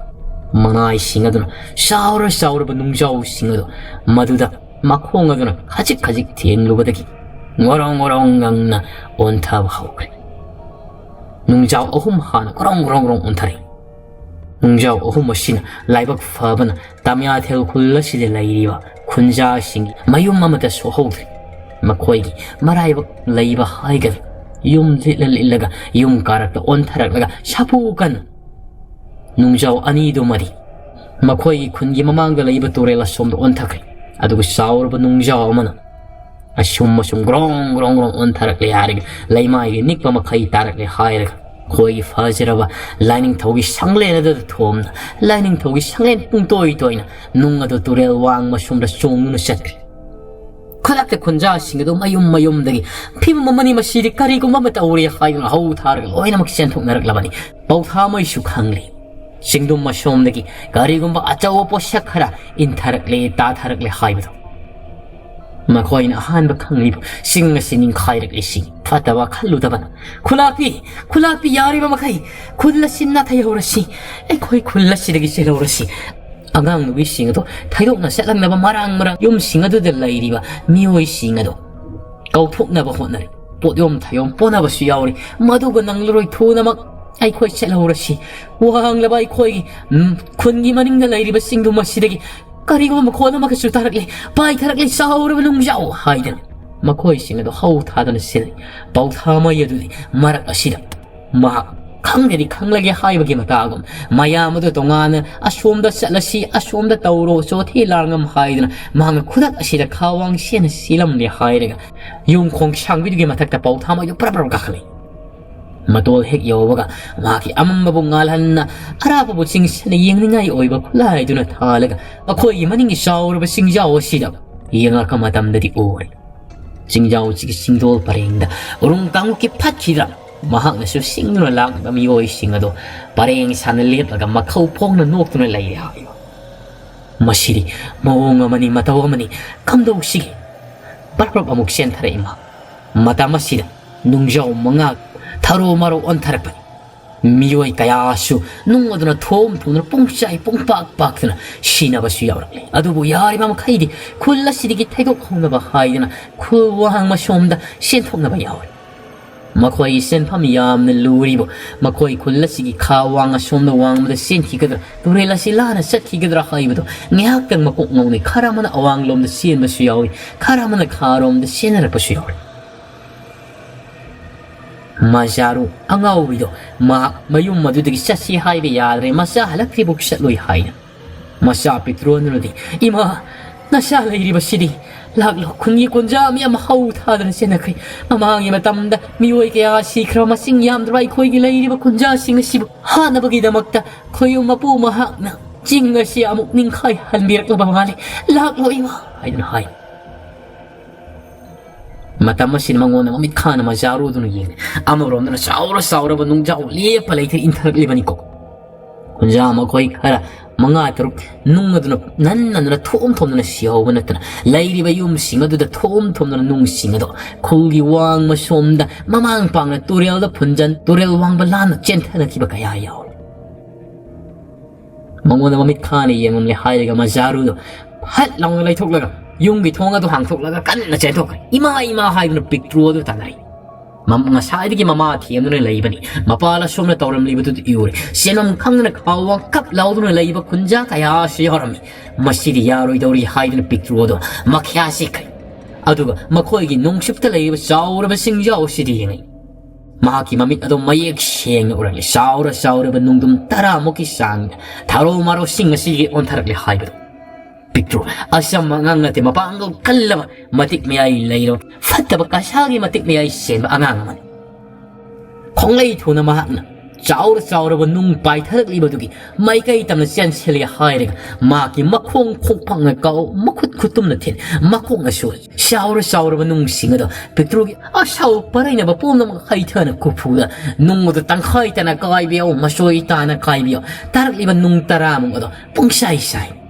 ꯃꯅꯥꯏꯁꯤꯡ ꯑꯗꯨꯅ ꯆꯥꯎꯔ ꯆꯥꯎꯔꯕ ꯅꯨꯡꯖꯥꯎꯁꯤꯡ ꯑꯗꯨ ꯃꯗꯨꯗ ꯃꯈꯣꯡ ꯑꯗꯨꯅ ꯈꯖꯤꯛ ꯈꯖꯤꯛ ꯊꯦꯡꯂꯨꯕꯗꯒꯤ ꯉꯣꯔꯣꯡ ꯉꯣꯔꯣꯡ ꯉꯪꯅ ꯑꯣꯟꯊꯕ ꯍꯧꯈ꯭ꯔꯦ꯫ ꯅꯨꯡꯖꯥꯎ ꯑꯍꯨꯝ ꯍꯥꯟꯅ ꯉꯣꯔꯣꯡ ꯉꯣꯔꯣꯡ ꯉꯣꯔꯣꯡ ꯑꯣꯟꯊꯔꯛꯏ꯫ ꯅꯨꯡꯖꯥꯎ ꯑꯍꯨꯝ ꯑꯁꯤꯅ ꯂꯥꯏꯕꯛ ꯐꯕꯅ ꯇꯥꯃꯤꯌꯥꯊꯦꯜ ꯈꯨꯜ ꯑꯁꯤꯗ ꯂꯩꯔꯤꯕ ꯈꯨꯟꯖꯥꯁꯤꯡꯒꯤ ꯃꯌꯨꯝ ꯑꯃꯠꯇ ꯁꯣꯛꯍꯧꯗ꯭ꯔꯦ꯫ ꯃꯈꯣꯏꯒꯤ ꯃꯔꯥꯏꯕꯛ ꯂꯩꯕ ꯍꯥꯏꯒꯗ꯭ꯔꯥ, ꯌꯨꯝ ꯂꯤꯠꯂ ꯂꯤꯠꯂꯒ ꯌꯨꯝ ꯀꯥꯔꯛꯇ ꯑꯣꯟꯊꯔꯛꯂꯒ ꯁꯥꯐꯨ ꯀꯟꯅ ꯅꯨꯡꯖꯥꯎ ꯑꯅꯤꯗꯨꯃꯗꯤ ꯃꯈꯣꯏꯒꯤ ꯈꯨꯟꯒꯤ ꯃꯃꯥꯡꯗ ꯂꯩꯕ ꯇꯨꯔꯦꯜ ꯑꯁꯣꯝꯗ ꯑꯣꯟꯊꯈ꯭ꯔꯦ꯫ ꯑꯗꯨꯒ ꯆꯥꯎꯔꯕ ꯅꯨꯡꯖꯥꯎ ꯑꯃꯅ ꯑꯁꯨꯝ ꯑꯁꯨꯝ ꯒ꯭ꯔꯣꯡ ꯒ꯭ꯔꯣꯡ ꯒ꯭ꯔꯣꯡ ꯑꯣꯟꯊꯔꯛꯂꯦ ꯍꯥꯏꯔꯒ, ꯂꯩꯃꯥꯏꯒꯤ ꯅꯤꯛꯄ ꯃꯈꯩ ꯇꯥꯔꯛꯂꯦ ꯍꯥꯏꯔꯒ, ꯑꯩꯈꯣꯏꯒꯤ ꯐꯖꯔꯕ ꯂꯥꯏꯅꯤꯡꯊꯧꯒꯤ ꯁꯪꯂꯦꯟ ꯑꯗꯨꯗ ꯊꯣꯝꯅ, ꯂꯥꯏꯅꯤꯡꯊꯧꯒꯤ ꯁꯪꯂꯦꯟ ꯄꯨꯡꯇꯣꯏ ꯇꯣꯏꯅ ꯅꯨꯡ ꯑꯗꯨ ꯇꯨꯔꯦꯜ ꯋꯥꯡꯃ ꯁꯣꯝꯗ ꯆꯣꯡꯗꯨꯅ ꯆꯠꯈ꯭ꯔꯦ꯫ ꯈꯨꯗꯛꯇ ꯈꯨꯟꯖꯥꯁꯤꯡ ꯑꯗꯨ ꯃꯌꯨꯝ ꯃꯌꯨꯝꯗꯒꯤ, "ꯐꯤꯕꯝ ꯑꯃꯅꯤ, ꯃꯁꯤꯗꯤ ꯀꯔꯤꯒꯨꯝꯕ ꯑꯃ ꯇꯧꯔꯦ" ꯍꯥꯏꯗꯨꯅ ꯍꯧ ꯊꯥꯔꯒ ꯂꯣꯏꯅꯃꯛ ꯆꯦꯟꯊꯣꯛꯅꯔꯛꯂꯕꯅꯤ꯫ ꯄꯧꯊꯥꯃꯩꯁꯨ ꯈꯪꯂꯤ꯫ ꯆꯤꯡꯗꯨꯝ ꯑꯁꯣꯝꯗꯒꯤ ꯀꯔꯤꯒꯨꯝꯕ ꯑꯆꯧꯕ ꯄꯣꯠꯁꯛ ꯈꯔ ꯏꯟꯊꯔꯛꯂꯦ, ꯇꯥꯊꯔꯛꯂꯦ ꯍꯥꯏꯕꯗꯨ꯫ ꯃꯈꯣꯏꯅ ꯑꯍꯥꯟꯕ ꯈꯪꯂꯤꯕ ꯆꯤꯡ ꯑꯁꯤ ꯅꯤꯡꯈꯥꯏꯔꯛꯂꯤꯁꯤ ꯐꯠꯇꯕ ꯈꯜꯂꯨꯗꯕꯅ, "ꯈꯨꯂꯥꯛꯄꯤ, ꯈꯨꯂꯥꯛꯄꯤ, ꯌꯥꯔꯤꯕ ꯃꯈꯩ ꯈꯨꯜ ꯑꯁꯤ ꯅꯥꯊꯩꯍꯧꯔꯁꯤ, ꯑꯩꯈꯣꯏ ꯈꯨꯜ ꯑꯁꯤꯗꯒꯤ ꯆꯦꯜꯍꯧꯔꯁꯤ꯫" ꯑꯉꯥꯡ ꯅꯨꯄꯤꯁꯤꯡ ꯑꯗꯨ ꯊꯩꯗꯣꯛꯅ ꯆꯠꯂꯛꯅꯕ ꯃꯔꯥꯡ ꯃꯔꯥꯡ ꯌꯨꯝꯁꯤꯡ ꯑꯗꯨꯗ ꯂꯩꯔꯤꯕ ꯃꯤꯑꯣꯏꯁꯤꯡ ꯑꯗꯨ ꯀꯧꯊꯣꯛꯅꯕ ꯍꯣꯠꯅꯔꯤ꯫ ꯄꯣꯠꯌꯣꯝ ꯊꯌꯣꯝ ꯄꯣꯅꯕꯁꯨ ꯌꯥꯎꯔꯤ꯫ "ꯃꯗꯨꯒ ꯅꯪꯂꯔꯣꯏ, ꯊꯨꯅꯃꯛ ꯑꯩꯈꯣꯏ ꯆꯠꯍꯧꯔꯁꯤ꯫ ꯋꯥꯡꯂꯕ ꯑꯩꯈꯣꯏꯒꯤ, ꯎꯝ, ꯈꯨꯟꯒꯤ ꯃꯅꯤꯡꯗ ꯂꯩꯔꯤꯕ ꯆꯤꯡꯗꯨ ꯃꯁꯤꯗꯒꯤ ꯀꯔꯤꯒꯨꯝꯕ ꯃꯈꯣꯜ ꯑꯃꯒꯁꯨ ꯇꯥꯔꯛꯂꯦ, ꯄꯥꯏꯊꯔꯛꯂꯦ, ꯆꯥꯎꯔꯕ ꯅꯨꯡꯖꯥꯎ" ꯍꯥꯏꯗꯅ ꯃꯈꯣꯏꯁꯤꯡ ꯑꯗꯨ ꯍꯧ ꯊꯥꯗꯨꯅ ꯆꯦꯜꯂꯤ꯫ ꯄꯧꯊꯥꯃꯩ ꯑꯗꯨꯗꯤ ꯃꯔꯛ ꯑꯁꯤꯗ ꯃꯍꯥꯛ ꯈꯪꯗꯗꯤ ꯈꯪꯂꯒꯦ ꯍꯥꯏꯕꯒꯤ ꯃꯇꯥꯒꯨꯝ, ꯃꯌꯥꯝ ꯑꯗꯨ ꯇꯣꯉꯥꯟꯅ "ꯑꯁꯣꯝꯗ ꯆꯠꯂꯁꯤ, ꯑꯁꯣꯝꯗ ꯇꯧꯔꯣ, ꯆꯣꯊꯦ ꯂꯥꯡꯉꯝ" ꯍꯥꯏꯗꯨꯅ ꯃꯍꯥꯛꯅ ꯈꯨꯗꯛ ꯑꯁꯤꯗ ꯈꯥꯋꯥꯡ ꯁꯦꯟꯅ ꯁꯤꯂꯝꯂꯦ ꯍꯥꯏꯔꯒ ꯌꯨꯝꯈꯣꯡ ꯁꯥꯡꯕꯤꯗꯨꯒꯤ ꯃꯊꯛꯇ ꯄꯧꯊꯥꯃꯩꯗꯨ ꯄ꯭ꯔꯞ ꯄ꯭ꯔꯞ ꯀꯥꯈꯠꯂꯤ꯫ ꯃꯇꯣꯜ ꯍꯦꯛ ꯌꯧꯕꯒ ꯃꯍꯥꯛꯀꯤ ꯑꯃꯝꯕꯕꯨ ꯉꯥꯜꯍꯟꯅ ꯑꯔꯥꯞꯄꯕꯨ ꯆꯤꯡꯁꯤꯟꯅ ꯌꯦꯡꯅꯤꯡꯉꯥꯏ ꯑꯣꯏꯕ ꯈꯨꯠꯂꯥꯏꯗꯨꯅ ꯊꯥꯜꯂꯒ ꯃꯈꯣꯏꯒꯤ ꯃꯅꯤꯡꯒꯤ ꯆꯥꯎꯔꯕ ꯆꯤꯡꯖꯥꯎ ꯑꯁꯤꯗ ꯌꯦꯡꯂꯛꯄ ꯃꯇꯝꯗꯗꯤ ꯎꯔꯦ꯫ ꯆꯤꯡꯖꯥꯎ ꯑꯁꯤꯒꯤ ꯆꯤꯡꯗꯣꯜ ꯄꯔꯦꯡꯗ ꯎꯔꯨꯝ ꯀꯥꯡꯂꯨꯞꯀꯤ ꯐꯠꯈꯤꯗ꯭ꯔꯥ ꯃꯍꯥꯛꯅꯁꯨ ꯁꯤꯡꯗꯨꯅ ꯂꯥꯛꯂꯤꯕ ꯃꯤꯑꯣꯏꯁꯤꯡ ꯑꯗꯣ ꯄꯔꯦꯡ ꯁꯥꯅ ꯂꯦꯞꯂꯒ ꯃꯈꯧ ꯐꯣꯡꯅ ꯅꯣꯛꯇꯨꯅ ꯂꯩꯔꯦ ꯍꯥꯏꯕ꯫ "ꯃꯁꯤꯗꯤ ꯃꯑꯣꯡ ꯑꯃꯅꯤ, ꯃꯇꯧ ꯑꯃꯅꯤ, ꯀꯝꯗꯧꯁꯤꯒꯦ?" ꯄ꯭ꯔꯞ ꯄ꯭ꯔꯞ ꯑꯃꯨꯛ ꯆꯦꯟꯊꯔꯛꯏ ꯃꯍꯥꯛ꯫ ꯃꯇꯝ ꯑꯁꯤꯗ ꯅꯨꯡꯖꯥꯎ ꯃꯉꯥ ꯊꯔꯣ ꯃꯔꯣ ꯑꯣꯟꯊꯔꯛꯄꯅꯤ꯫ ꯃꯤꯑꯣꯏ ꯀꯌꯥꯁꯨ ꯅꯨꯡ ꯑꯗꯨꯅ ꯊꯣꯝ ꯊꯣꯝꯗꯨꯅ ꯄꯨꯡꯆꯥꯏ ꯄꯨꯡꯄꯥꯛ ꯄꯥꯛꯇꯨꯅ ꯁꯤꯅꯕꯁꯨ ꯌꯥꯎꯔꯛꯂꯤ꯫ ꯑꯗꯨꯕꯨ ꯌꯥꯔꯤꯕ ꯃꯈꯩꯗꯤ ꯈꯨꯜ ꯑꯁꯤꯗꯒꯤ ꯊꯩꯗꯣꯛꯍꯧꯅꯕ ꯍꯥꯏꯗꯨꯅ ꯈꯨꯜ ꯋꯥꯡꯃ ꯁꯣꯝꯗ ꯆꯦꯟꯊꯣꯛꯅꯕ ꯌꯥꯎꯔꯤ꯫ ꯃꯈꯣꯏꯒꯤ ꯆꯦꯟꯐꯝ ꯌꯥꯝꯅ ꯂꯨꯔꯤꯕ, ꯃꯈꯣꯏ ꯈꯨꯜ ꯑꯁꯤꯒꯤ ꯈꯥ ꯋꯥꯡ ꯑꯁꯣꯝꯗ ꯋꯥꯡꯃꯗ ꯆꯦꯟꯈꯤꯒꯗ꯭ꯔꯥ, ꯇꯨꯔꯦꯜ ꯑꯁꯤ ꯂꯥꯟꯅ ꯆꯠꯈꯤꯒꯗ꯭ꯔꯥ ꯍꯥꯏꯕꯗꯨ ꯉꯥꯏꯍꯥꯛꯇꯪ ꯃꯀꯣꯛ ꯉꯥꯎꯅꯩ꯫ ꯈꯔ ꯑꯃꯅ ꯑꯋꯥꯡꯂꯣꯝꯗ ꯆꯦꯟꯕꯁꯨ ꯌꯥꯎꯏ, ꯈꯔ ꯑꯃꯅ ꯈꯥꯔꯣꯝꯗ ꯆꯦꯟꯅꯔꯛꯄꯁꯨ ꯌꯥꯎꯏ꯫ ꯃꯖꯥꯔꯨ ꯑꯉꯥꯎꯕꯤꯗꯣ ꯃꯍꯥꯛ ꯃꯌꯨꯝ ꯑꯗꯨꯗꯒꯤ ꯆꯠꯁꯤ ꯍꯥꯏꯕ ꯌꯥꯗ꯭ꯔꯦ, ꯃꯆꯥ ꯍꯜꯂꯛꯇ꯭ꯔꯤꯕꯨ ꯆꯠꯂꯣꯏ ꯍꯥꯏꯅ꯫ ꯃꯆꯥ ꯄꯤꯇ꯭ꯔꯨ ꯑꯗꯨꯅꯗꯤ, "ꯏꯃꯥ, ꯅꯆꯥ ꯂꯩꯔꯤꯕꯁꯤꯗꯤ ꯂꯥꯛꯂꯣ, ꯈꯨꯟꯒꯤ ꯀꯨꯟꯖꯥ ꯃꯌꯥꯝ ꯍꯧ ꯊꯥꯗꯅ ꯆꯦꯟꯅꯈ꯭ꯔꯦ꯫ ꯃꯃꯥꯡꯒꯤ ꯃꯇꯝꯗ ꯃꯤꯑꯣꯏ ꯀꯌꯥ ꯁꯤꯈ꯭ꯔꯕ ꯃꯁꯤꯡ ꯌꯥꯝꯗ꯭ꯔꯕ ꯑꯩꯈꯣꯏꯒꯤ ꯂꯩꯔꯤꯕ ꯀꯨꯟꯖꯥꯁꯤꯡ ꯑꯁꯤꯕꯨ ꯍꯥꯠꯅꯕꯒꯤꯗꯃꯛꯇ ꯈꯣꯌꯨꯝ ꯃꯄꯨ ꯃꯍꯥꯛꯅ ꯆꯤꯡ ꯑꯁꯤ ꯑꯃꯨꯛ ꯅꯤꯡꯈꯥꯏꯍꯟꯕꯤꯔꯛꯂꯕ ꯃꯥꯜꯂꯦ꯫ ꯂꯥꯛꯂꯣ ꯏꯃꯥ" ꯍꯥꯏꯗꯨꯅ ꯍꯥꯏ꯫ ꯃꯇꯝ ꯑꯁꯤꯗ ꯃꯉꯣꯟꯗ ꯃꯃꯤꯠ ꯈꯥꯅ ꯃꯖꯥꯔꯨꯗꯨꯅ ꯌꯦꯡꯂꯦ꯫ ꯑꯃꯔꯣꯝꯗꯅ ꯆꯥꯎꯔ ꯆꯥꯎꯔꯕ ꯅꯨꯡꯖꯥꯎ ꯂꯦꯞꯄ ꯂꯩꯇꯅ ꯏꯟꯊꯔꯛꯂꯤꯕꯅꯤꯀꯣ꯫ ꯀꯨꯟꯖꯥ ꯃꯈꯣꯏ ꯈꯔ ꯃꯉꯥ ꯇꯔꯨꯛ ꯅꯨꯡ ꯑꯗꯨꯅ ꯅꯟꯅꯗꯨꯅ ꯊꯣꯝ ꯊꯣꯝꯗꯨꯅ ꯁꯤꯍꯧꯕ ꯅꯠꯇꯅ, ꯂꯩꯔꯤꯕ ꯌꯨꯝꯁꯤꯡ ꯑꯗꯨꯗ ꯊꯣꯝ ꯊꯣꯝꯗꯨꯅ ꯅꯨꯡꯁꯤꯡ ꯑꯗꯣ ꯈꯨꯜꯒꯤ ꯋꯥꯡꯃ ꯁꯣꯝꯗ ꯃꯃꯥꯡ ꯄꯥꯡꯅ ꯇꯨꯔꯦꯜꯗ ꯐꯨꯟꯖꯟ, ꯇꯨꯔꯦꯜ ꯋꯥꯡꯕ ꯂꯥꯟꯅ ꯆꯦꯟꯊꯅꯈꯤꯕ ꯀꯌꯥ ꯌꯥꯎꯔꯤ꯫ ꯃꯉꯣꯟꯗ ꯃꯃꯤꯠ ꯈꯥꯅ ꯌꯦꯡꯂꯝꯂꯦ ꯍꯥꯏꯔꯒ ꯃꯖꯥꯔꯨꯗꯣ ꯐꯠ ꯂꯥꯎꯅ ꯂꯩꯊꯣꯛꯂꯒ ꯌꯨꯝꯒꯤ ꯊꯣꯡ ꯑꯗꯨ ꯍꯥꯡꯊꯣꯛꯂꯒ ꯀꯟꯅ ꯆꯦꯟꯊꯣꯛꯈ꯭ꯔꯦ꯫ "ꯏꯃꯥ, ꯏꯃꯥ" ꯍꯥꯏꯗꯨꯅ ꯄꯤꯛꯇ꯭ꯔꯨ ꯑꯗꯨ ꯇꯥꯟꯅꯔꯤ꯫ ꯃꯝ-, ꯉꯁꯥꯏꯗꯒꯤ ꯃꯃꯥ ꯊꯦꯝꯗꯨꯅ ꯂꯩꯕꯅꯤ꯫ ꯃꯄꯥꯅ ꯁꯣꯝꯅ ꯇꯧꯔꯝꯂꯤꯕꯗꯨ ꯎꯔꯦ꯫ ꯆꯦꯟꯐꯝ ꯈꯪꯗꯅ ꯈꯥꯎꯋꯥ ꯀꯞ ꯂꯥꯎꯗꯨꯅ ꯂꯩꯕ ꯀꯨꯟꯖꯥ ꯀꯌꯥꯁꯨ ꯌꯥꯎꯔꯝꯃꯤ꯫ ꯃꯁꯤꯗꯤ ꯌꯥꯔꯣꯏꯗꯧꯔꯤ ꯍꯥꯏꯗꯨꯅ ꯄꯤꯛꯇ꯭ꯔꯨ ꯑꯗꯣ ꯃꯈ꯭ꯌꯥ ꯆꯤꯛꯈ꯭ꯔꯦ꯫ ꯑꯗꯨꯒ ꯃꯈꯣꯏꯒꯤ ꯅꯣꯡꯆꯨꯞꯇ ꯂꯩꯔꯤꯕ ꯆꯥꯎꯔꯕ ꯆꯤꯡꯖꯥꯎ ꯑꯁꯤꯗ ꯌꯦꯡꯉꯤ꯫ ꯃꯍꯥꯛꯀꯤ ꯃꯃꯤꯠ ꯑꯗꯨ ꯃꯌꯦꯛ ꯁꯦꯡꯅ ꯎꯔꯛꯂꯤ꯫ ꯆꯥꯎꯔ ꯆꯥꯎꯔꯕ ꯅꯨꯡꯗꯨꯝ ꯇꯔꯥꯃꯨꯛꯀꯤ ꯆꯥꯡꯗ ꯊꯔꯣ ꯃꯔꯣꯁꯤꯡ ꯑꯁꯤꯒꯤ ꯑꯣꯟꯊꯔꯛꯂꯦ ꯍꯥꯏꯕꯗꯨ꯫ ꯄꯤꯛꯇ꯭ꯔꯨ ꯑꯆꯝꯕ ꯑꯉꯥꯡ ꯅꯠꯇꯦ, ꯃꯄꯥꯡꯒꯜ ꯀꯜꯂꯕ, ꯃꯇꯤꯛ ꯃꯌꯥꯏ ꯂꯩꯔꯕ, ꯐꯠꯇꯕ ꯀꯁꯥꯒꯤ ꯃꯇꯤꯛ ꯃꯌꯥꯏ ꯆꯦꯟꯕ ꯑꯉꯥꯡ ꯑꯃꯅꯤ꯫ ꯈꯣꯡꯂꯩ ꯊꯨꯅ ꯃꯍꯥꯛꯅ ꯆꯥꯎꯔ ꯆꯥꯎꯔꯕ ꯅꯨꯡ ꯄꯥꯏꯊꯔꯛꯂꯤꯕꯗꯨꯒꯤ ꯃꯥꯏꯀꯩ ꯇꯝꯅ ꯆꯦꯟꯁꯤꯜꯂꯦ ꯍꯥꯏꯔꯒ ꯃꯍꯥꯛꯀꯤ ꯃꯈꯣꯡ ꯈꯣꯡꯄꯥꯛꯅ ꯀꯥꯎ, ꯃꯈꯨꯠ ꯈꯨꯇꯨꯝꯅ ꯊꯤꯟ, ꯃꯀꯣꯛꯅ ꯁꯣꯏ꯫ ꯆꯥꯎꯔ ꯆꯥꯎꯔꯕ ꯅꯨꯡꯁꯤꯡ ꯑꯗꯣ ꯄꯤꯛꯇ꯭ꯔꯨꯒꯤ ꯑꯁꯥꯎ ꯄꯔꯩꯅꯕ ꯄꯨꯝꯅꯃꯛ ꯍꯩꯊꯅ ꯀꯨꯐꯨꯗ ꯅꯨꯡ ꯑꯗꯨ ꯇꯪꯈꯥꯏ ꯇꯥꯅ ꯀꯥꯏꯕ ꯌꯥꯎ, ꯃꯆꯣꯏ ꯇꯥꯅ ꯀꯥꯏꯕ ꯌꯥꯎ, ꯇꯥꯔꯛꯂꯤꯕ ꯅꯨꯡ ꯇꯔꯥꯃꯨꯛ ꯑꯗꯣ ꯄꯨꯡꯁꯥꯏ ꯁꯥꯏ꯫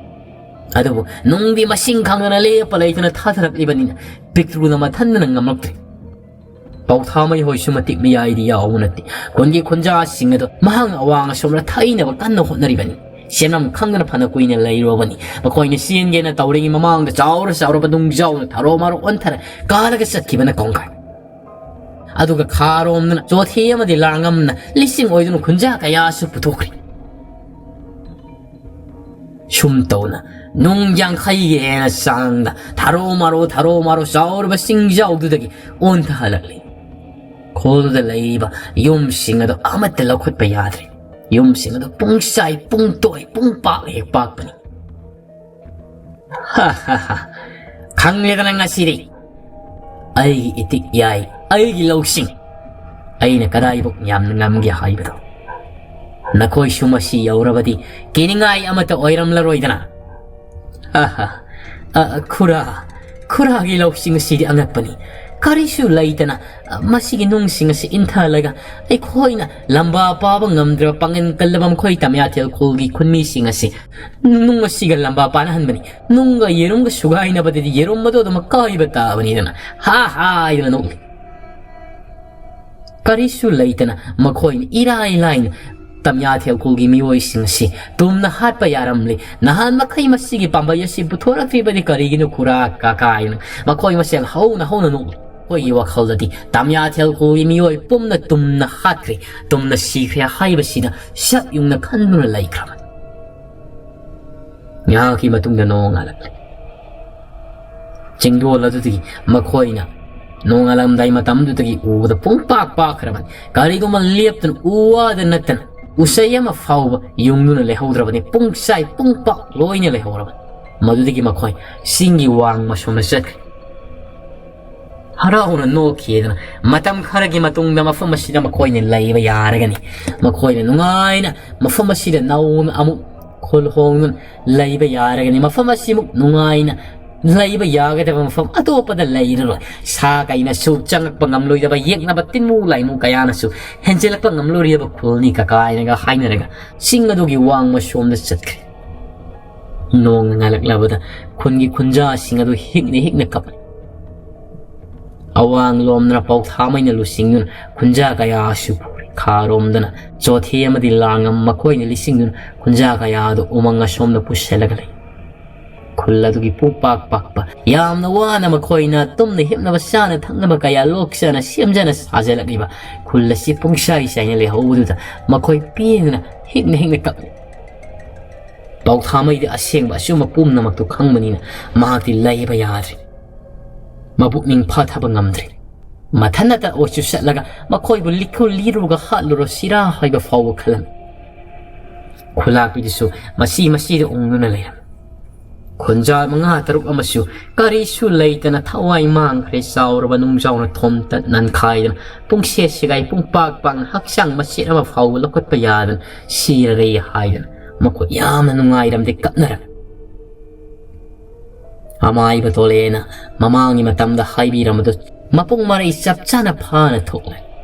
ꯑꯗꯨꯕꯨ ꯅꯨꯡꯗꯤ ꯃꯁꯤꯡ ꯈꯪꯗꯅ ꯂꯦꯞꯄ ꯂꯩꯇꯅ ꯊꯥꯊꯔꯛꯂꯤꯕꯅꯤꯅ ꯄꯤꯛꯇ꯭ꯔꯨꯅ ꯃꯊꯟꯗꯅ ꯉꯝꯂꯛꯇ꯭ꯔꯦ꯫ ꯄꯥꯎꯊꯥꯃꯩ ꯍꯣꯏꯁꯨ ꯃꯇꯤꯛ ꯃꯌꯥꯏꯗꯤ ꯌꯥꯎꯕ ꯅꯠꯇꯦ꯫ ꯈꯨꯟꯒꯤ ꯈꯨꯟꯖꯥꯁꯤꯡ ꯑꯗꯣ ꯃꯍꯥꯛꯅ ꯑꯋꯥꯡ ꯑꯁꯣꯝꯗ ꯊꯩꯅꯕ ꯀꯟꯅ ꯍꯣꯠꯅꯔꯤꯕꯅꯤ꯫ ꯁꯦꯟꯐꯝ ꯈꯪꯗꯅ ꯐꯅ ꯀꯨꯏꯅ ꯂꯩꯔꯨꯔꯕꯅꯤ꯫ ꯃꯈꯣꯏꯅ ꯆꯦꯟꯒꯦꯅ ꯇꯧꯔꯤꯉꯩ ꯃꯃꯥꯡꯗ ꯆꯥꯎꯔ ꯆꯥꯎꯔꯕ ꯅꯨꯡꯖꯥꯎꯅ ꯊꯔꯣ ꯃꯥꯔꯣ ꯑꯣꯟꯊꯔ ꯀꯥꯜꯂꯒ ꯆꯠꯈꯤꯕꯅ ꯀꯣꯡꯒꯥꯏ꯫ ꯑꯗꯨꯒ ꯈꯥꯔꯣꯝꯗꯅ ꯆꯣꯊꯦ ꯑꯃꯗꯤ ꯂꯥꯡꯉꯝꯅ ꯂꯤꯁꯤꯡ ꯑꯣꯏꯗꯨꯅ ꯈꯨꯟꯖꯥ ꯀꯌꯥꯁꯨ ꯄꯨꯊꯣꯛꯈ꯭ꯔꯦ꯫ ꯁꯨꯝ ꯇꯧꯅ ꯅꯨꯡ ꯌꯥꯡꯈꯩꯒꯤ ꯍꯦꯟꯅ ꯆꯥꯡꯗ ꯊꯔꯣ ꯃꯥꯔꯣ ꯊꯔꯣ ꯃꯥꯔꯣ ꯆꯥꯎꯔꯕ ꯆꯤꯡꯖꯥꯎꯗꯨꯗꯒꯤ ꯑꯣꯟꯊꯍꯜꯂꯛꯂꯤ꯫ ꯈꯨꯜꯗꯨꯗ ꯂꯩꯔꯤꯕ ꯌꯨꯝꯁꯤꯡ ꯑꯗꯨ ꯑꯃꯠꯇ ꯂꯧꯈꯠꯄ ꯌꯥꯗ꯭ꯔꯦ꯫ ꯌꯨꯝꯁꯤꯡ ꯑꯗꯨ ꯄꯨꯡꯆꯥꯏ ꯄꯨꯡꯇꯣꯏ ꯄꯨꯡ ꯄꯥꯛ ꯍꯦꯛ ꯄꯥꯛꯄꯅꯤ꯫ ꯈꯪꯂꯦꯗꯅ ꯉꯁꯤꯗꯤ ꯑꯩꯒꯤ ꯏꯇꯤꯛ ꯌꯥꯏ, ꯑꯩꯒꯤ ꯂꯧꯁꯤꯡ, ꯑꯩꯅ ꯀꯗꯥꯏꯕꯨꯛ ꯌꯥꯝꯅ ꯉꯝꯒꯦ ꯍꯥꯏꯕꯗꯣ꯫ ꯅꯈꯣꯏꯁꯨ ꯃꯁꯤ ꯌꯧꯔꯕꯗꯤ ꯀꯤꯅꯤꯡꯉꯥꯏ ꯑꯃꯠꯇ ꯑꯣꯏꯔꯝꯂꯔꯣꯏꯗꯅ꯫ ꯑ, ꯈꯨꯔꯥ, ꯈꯨꯔꯥꯒꯤ ꯂꯧꯁꯤꯡ ꯑꯁꯤꯗꯤ ꯑꯉꯛꯄꯅꯤ꯫ ꯀꯔꯤꯁꯨ ꯂꯩꯇꯅ, ꯑ, ꯃꯁꯤꯒꯤ ꯅꯨꯡꯁꯤꯡ ꯑꯁꯤ ꯏꯟꯊꯍꯜꯂꯒ ꯑꯩꯈꯣꯏꯅ ꯂꯝꯕꯥ ꯄꯥꯕ ꯉꯝꯗ꯭ꯔꯕ ꯄꯥꯡꯒꯜ ꯀꯜꯂꯕ ꯃꯈꯣꯏ ꯇꯃꯌꯥꯊꯦꯜ ꯈꯨꯜꯒꯤ ꯈꯨꯟꯃꯤꯁꯤꯡ ꯑꯁꯤ ꯅꯨꯡ ꯑꯁꯤꯒ ꯂꯝꯕꯥ ꯄꯥꯅꯍꯟꯕꯅꯤ꯫ ꯅꯨꯡꯒ ꯌꯦꯔꯨꯝꯒ ꯁꯨꯒꯥꯏꯅꯕꯗꯗꯤ ꯌꯦꯔꯨꯝ ꯑꯗꯨ ꯑꯗꯨꯝ ꯑꯀꯥꯏꯕ ꯇꯥꯕꯅꯤꯗꯅ꯫ ꯍꯥ ꯍꯥ ꯍꯥꯏꯗꯅ ꯅꯣꯛꯂꯤ꯫ ꯀꯔꯤꯁꯨ ꯂꯩꯇꯅ ꯃꯈꯣꯏꯅ ꯏꯔꯥꯏ ꯂꯥꯏꯅ ꯇꯃꯌꯥꯊꯦꯜ ꯈꯨꯜꯒꯤ ꯃꯤꯑꯣꯏꯁꯤꯡ ꯑꯁꯤ ꯇꯨꯝꯅ ꯍꯥꯠꯄ ꯌꯥꯔꯝꯂꯦ꯫ ꯅꯍꯥꯟ ꯃꯈꯩ ꯃꯁꯤꯒꯤ ꯄꯥꯝꯕꯩ ꯑꯁꯤ ꯄꯨꯊꯣꯔꯛꯇ꯭ꯔꯤꯕꯗꯤ ꯀꯔꯤꯒꯤꯅꯣ ꯈꯨꯔꯥ ꯀꯀꯥ ꯍꯥꯏꯅ ꯃꯈꯣꯏ ꯃꯁꯦꯜ ꯍꯧꯅ ꯍꯧꯅ ꯅꯣꯛꯂꯤ꯫ ꯑꯩꯈꯣꯏꯒꯤ ꯋꯥꯈꯜꯗꯗꯤ ꯇꯃꯌꯥꯊꯦꯜ ꯈꯨꯜꯒꯤ ꯃꯤꯑꯣꯏ ꯄꯨꯝꯅ ꯇꯨꯝꯅ ꯍꯥꯠꯈ꯭ꯔꯦ, ꯇꯨꯝꯅ ꯁꯤꯈ꯭ꯔꯦ ꯍꯥꯏꯕꯁꯤꯗ ꯁꯛ ꯌꯨꯡꯅ ꯈꯟꯗꯨꯅ ꯂꯩꯈ꯭ꯔꯕꯅꯤ꯫ ꯉꯥꯏꯍꯥꯛꯀꯤ ꯃꯇꯨꯡꯗ ꯅꯣꯡ ꯉꯥꯜꯂꯛꯂꯦ꯫ ꯆꯤꯡꯗꯣꯜ ꯑꯗꯨꯗꯒꯤ ꯃꯈꯣꯏꯅ ꯅꯣꯡꯉꯥꯜꯂꯝꯗꯥꯏ ꯃꯇꯝꯗꯨꯗꯒꯤ ꯎꯕꯗ ꯄꯨꯡ ꯄꯥꯛ ꯄꯥꯛꯈ꯭ꯔꯕꯅꯤ꯫ ꯀꯔꯤꯒꯨꯝꯕ ꯂꯦꯞꯇꯅ ꯎ ꯋꯥꯗ ꯅꯠꯇꯅ ꯎꯆꯩ ꯑꯃ ꯐꯥꯎꯕ ꯌꯨꯡꯗꯨꯅ ꯂꯩꯍꯧꯗ꯭ꯔꯕꯅꯤ꯫ ꯄꯨꯡ ꯆꯥꯏ ꯄꯨꯡ ꯄꯥꯛ ꯂꯣꯏꯅ ꯂꯩꯍꯧꯔꯕꯅꯤ꯫ ꯃꯗꯨꯗꯒꯤ ꯃꯈꯣꯏ ꯆꯤꯡꯒꯤ ꯋꯥꯡꯃ ꯁꯣꯝꯗ ꯆꯠꯈ꯭ꯔꯦ꯫ ꯍꯔꯥꯎꯅ ꯅꯣꯛꯈꯤꯗꯅ ꯃꯇꯝ ꯈꯔꯒꯤ ꯃꯇꯨꯡꯗ ꯃꯐꯝ ꯑꯁꯤꯗ ꯃꯈꯣꯏꯅ ꯂꯩꯕ ꯌꯥꯔꯒꯅꯤ꯫ ꯃꯈꯣꯏꯅ ꯅꯨꯡꯉꯥꯏꯅ ꯃꯐꯝ ꯑꯁꯤꯗ ꯅꯧꯅ ꯑꯃꯨꯛ ꯈꯨꯜ ꯍꯣꯡꯗꯨꯅ ꯂꯩꯕ ꯌꯥꯔꯒꯅꯤ꯫ ꯃꯐꯝ ꯑꯁꯤꯃꯨꯛ ꯅꯨꯡꯉꯥꯏꯅ ꯂꯩꯕ ꯌꯥꯒꯗꯕ ꯃꯐꯝ ꯑꯇꯣꯞꯄꯗ ꯂꯩꯔꯔꯣꯏ꯫ ꯁꯥ ꯀꯩꯅꯁꯨ ꯆꯪꯂꯛꯄ ꯉꯝꯂꯣꯏꯗꯕ, ꯌꯦꯛꯅꯕ ꯇꯤꯟꯃꯨ ꯂꯥꯏꯃꯨ ꯀꯌꯥꯅꯁꯨ ꯍꯦꯟꯖꯤꯜꯂꯛꯄ ꯉꯝꯂꯣꯏꯗꯕ ꯈꯨꯜꯅꯤ ꯀꯀꯥꯏꯅꯒ ꯍꯥꯏꯅꯔꯒ ꯆꯤꯡ ꯑꯗꯨꯒꯤ ꯋꯥꯡꯃ ꯁꯣꯝꯗ ꯆꯠꯈ꯭ꯔꯦ꯫ ꯅꯣꯡꯅ ꯉꯥꯜꯂꯛꯂꯕꯗ ꯈꯨꯟꯒꯤ ꯈꯨꯟꯖꯥꯁꯤꯡ ꯑꯗꯨ ꯍꯤꯛꯅ ꯍꯤꯛꯅ ꯀꯞꯂꯤ꯫ ꯑꯋꯥꯡꯂꯣꯝꯗꯅ ꯄꯥꯎꯊꯥꯃꯩꯅ ꯂꯨꯆꯤꯡꯗꯨꯅ ꯈꯨꯟꯖꯥ ꯀꯌꯥꯁꯨ ꯄꯨꯔꯤ꯫ ꯈꯥꯔꯣꯝꯗꯅ ꯆꯣꯊꯦ ꯑꯃꯗꯤ ꯂꯥꯡꯉꯝ ꯃꯈꯣꯏꯅ ꯂꯤꯆꯤꯡꯗꯨꯅ ꯈꯨꯟꯖꯥ ꯀꯌꯥꯗꯨ ꯎꯃꯪ ꯑꯁꯣꯝꯗ ꯄꯨꯁꯤꯜꯂꯒ ꯂꯩ꯫ ꯈꯨꯜ ꯑꯗꯨꯒꯤ ꯄꯨꯡꯄꯥꯛ ꯄꯥꯛꯄ, ꯌꯥꯝꯅ ꯋꯥꯅ ꯃꯈꯣꯏꯅ ꯇꯨꯝꯅ ꯍꯤꯞꯅꯕ, ꯆꯥꯅ ꯊꯛꯅꯕ ꯀꯌꯥ ꯂꯣꯛꯆꯅ ꯁꯦꯝꯖꯅ ꯁꯥꯖꯜꯂꯛꯂꯤꯕ ꯈꯨꯜ ꯑꯁꯤ ꯄꯨꯡꯁꯥꯏ ꯁꯥꯏꯅ ꯂꯩꯍꯧꯕꯗꯨꯗ ꯃꯈꯣꯏ ꯄꯦꯟꯗꯅ ꯍꯤꯛꯅ ꯍꯤꯛꯅ ꯀꯞꯂꯤ꯫ ꯄꯥꯎꯊꯥꯃꯩꯗꯤ ꯑꯁꯦꯡꯕ ꯑꯆꯨꯝꯕ ꯄꯨꯝꯅꯃꯛꯇꯨ ꯈꯪꯕꯅꯤꯅ ꯃꯍꯥꯛꯇꯤ ꯂꯩꯕ ꯌꯥꯗ꯭ꯔꯦ꯫ ꯃꯕꯨꯛꯅꯤꯡ ꯐꯥꯊꯕ ꯉꯝꯗ꯭ꯔꯦ꯫ ꯃꯊꯟꯅꯇ ꯑꯣꯏ ꯆꯨꯁꯠꯂꯒ ꯃꯈꯣꯏꯕꯨ ꯂꯤꯈꯨ ꯂꯤꯔꯨꯒ ꯍꯥꯠꯂꯨꯔꯣ ꯁꯤꯔꯥ ꯍꯥꯏꯕ ꯐꯥꯎꯕ ꯈꯜꯂꯝꯃꯤ꯫ ꯈꯨꯂꯥꯛꯄꯤꯗꯨꯁꯨ ꯃꯁꯤ ꯃꯁꯤꯗ ꯎꯪꯗꯨꯅ ꯂꯩꯔꯝꯃꯤ꯫ ꯈꯣꯟꯖꯥ ꯃꯉꯥ ꯇꯔꯨꯛ ꯑꯃꯁꯨ ꯀꯔꯤꯁꯨ ꯂꯩꯇꯅ ꯊꯋꯥꯏ ꯃꯥꯡꯈ꯭ꯔꯦ꯫ ꯆꯥꯎꯔꯕ ꯅꯨꯡꯖꯥꯎꯅ ꯊꯣꯝꯇꯠ ꯅꯟꯈꯥꯏꯗꯅ ꯄꯨꯡꯁꯦ ꯁꯤꯒꯥꯏ ꯄꯨꯡ ꯄꯥꯛ ꯄꯥꯛꯅ ꯍꯛꯆꯥꯡ ꯃꯆꯦꯠ ꯑꯃ ꯐꯥꯎꯕ ꯂꯧꯈꯠꯄ ꯌꯥꯗꯅ ꯁꯤꯔꯔꯦ ꯍꯥꯏꯗꯅ ꯃꯈꯣꯏ ꯌꯥꯝꯅ ꯅꯨꯡꯉꯥꯏꯔꯝꯗꯦ, ꯀꯞꯅꯔꯝꯃꯤ꯫ ꯑꯃꯥꯏꯕ ꯇꯣꯂꯦꯅ ꯃꯃꯥꯡꯒꯤ ꯃꯇꯝꯗ ꯍꯥꯏꯕꯤꯔꯝꯕꯗꯨ ꯃꯄꯨꯡ ꯃꯔꯩ ꯆꯞ ꯆꯥꯅ ꯐꯥꯅ ꯊꯣꯛꯂꯦ꯫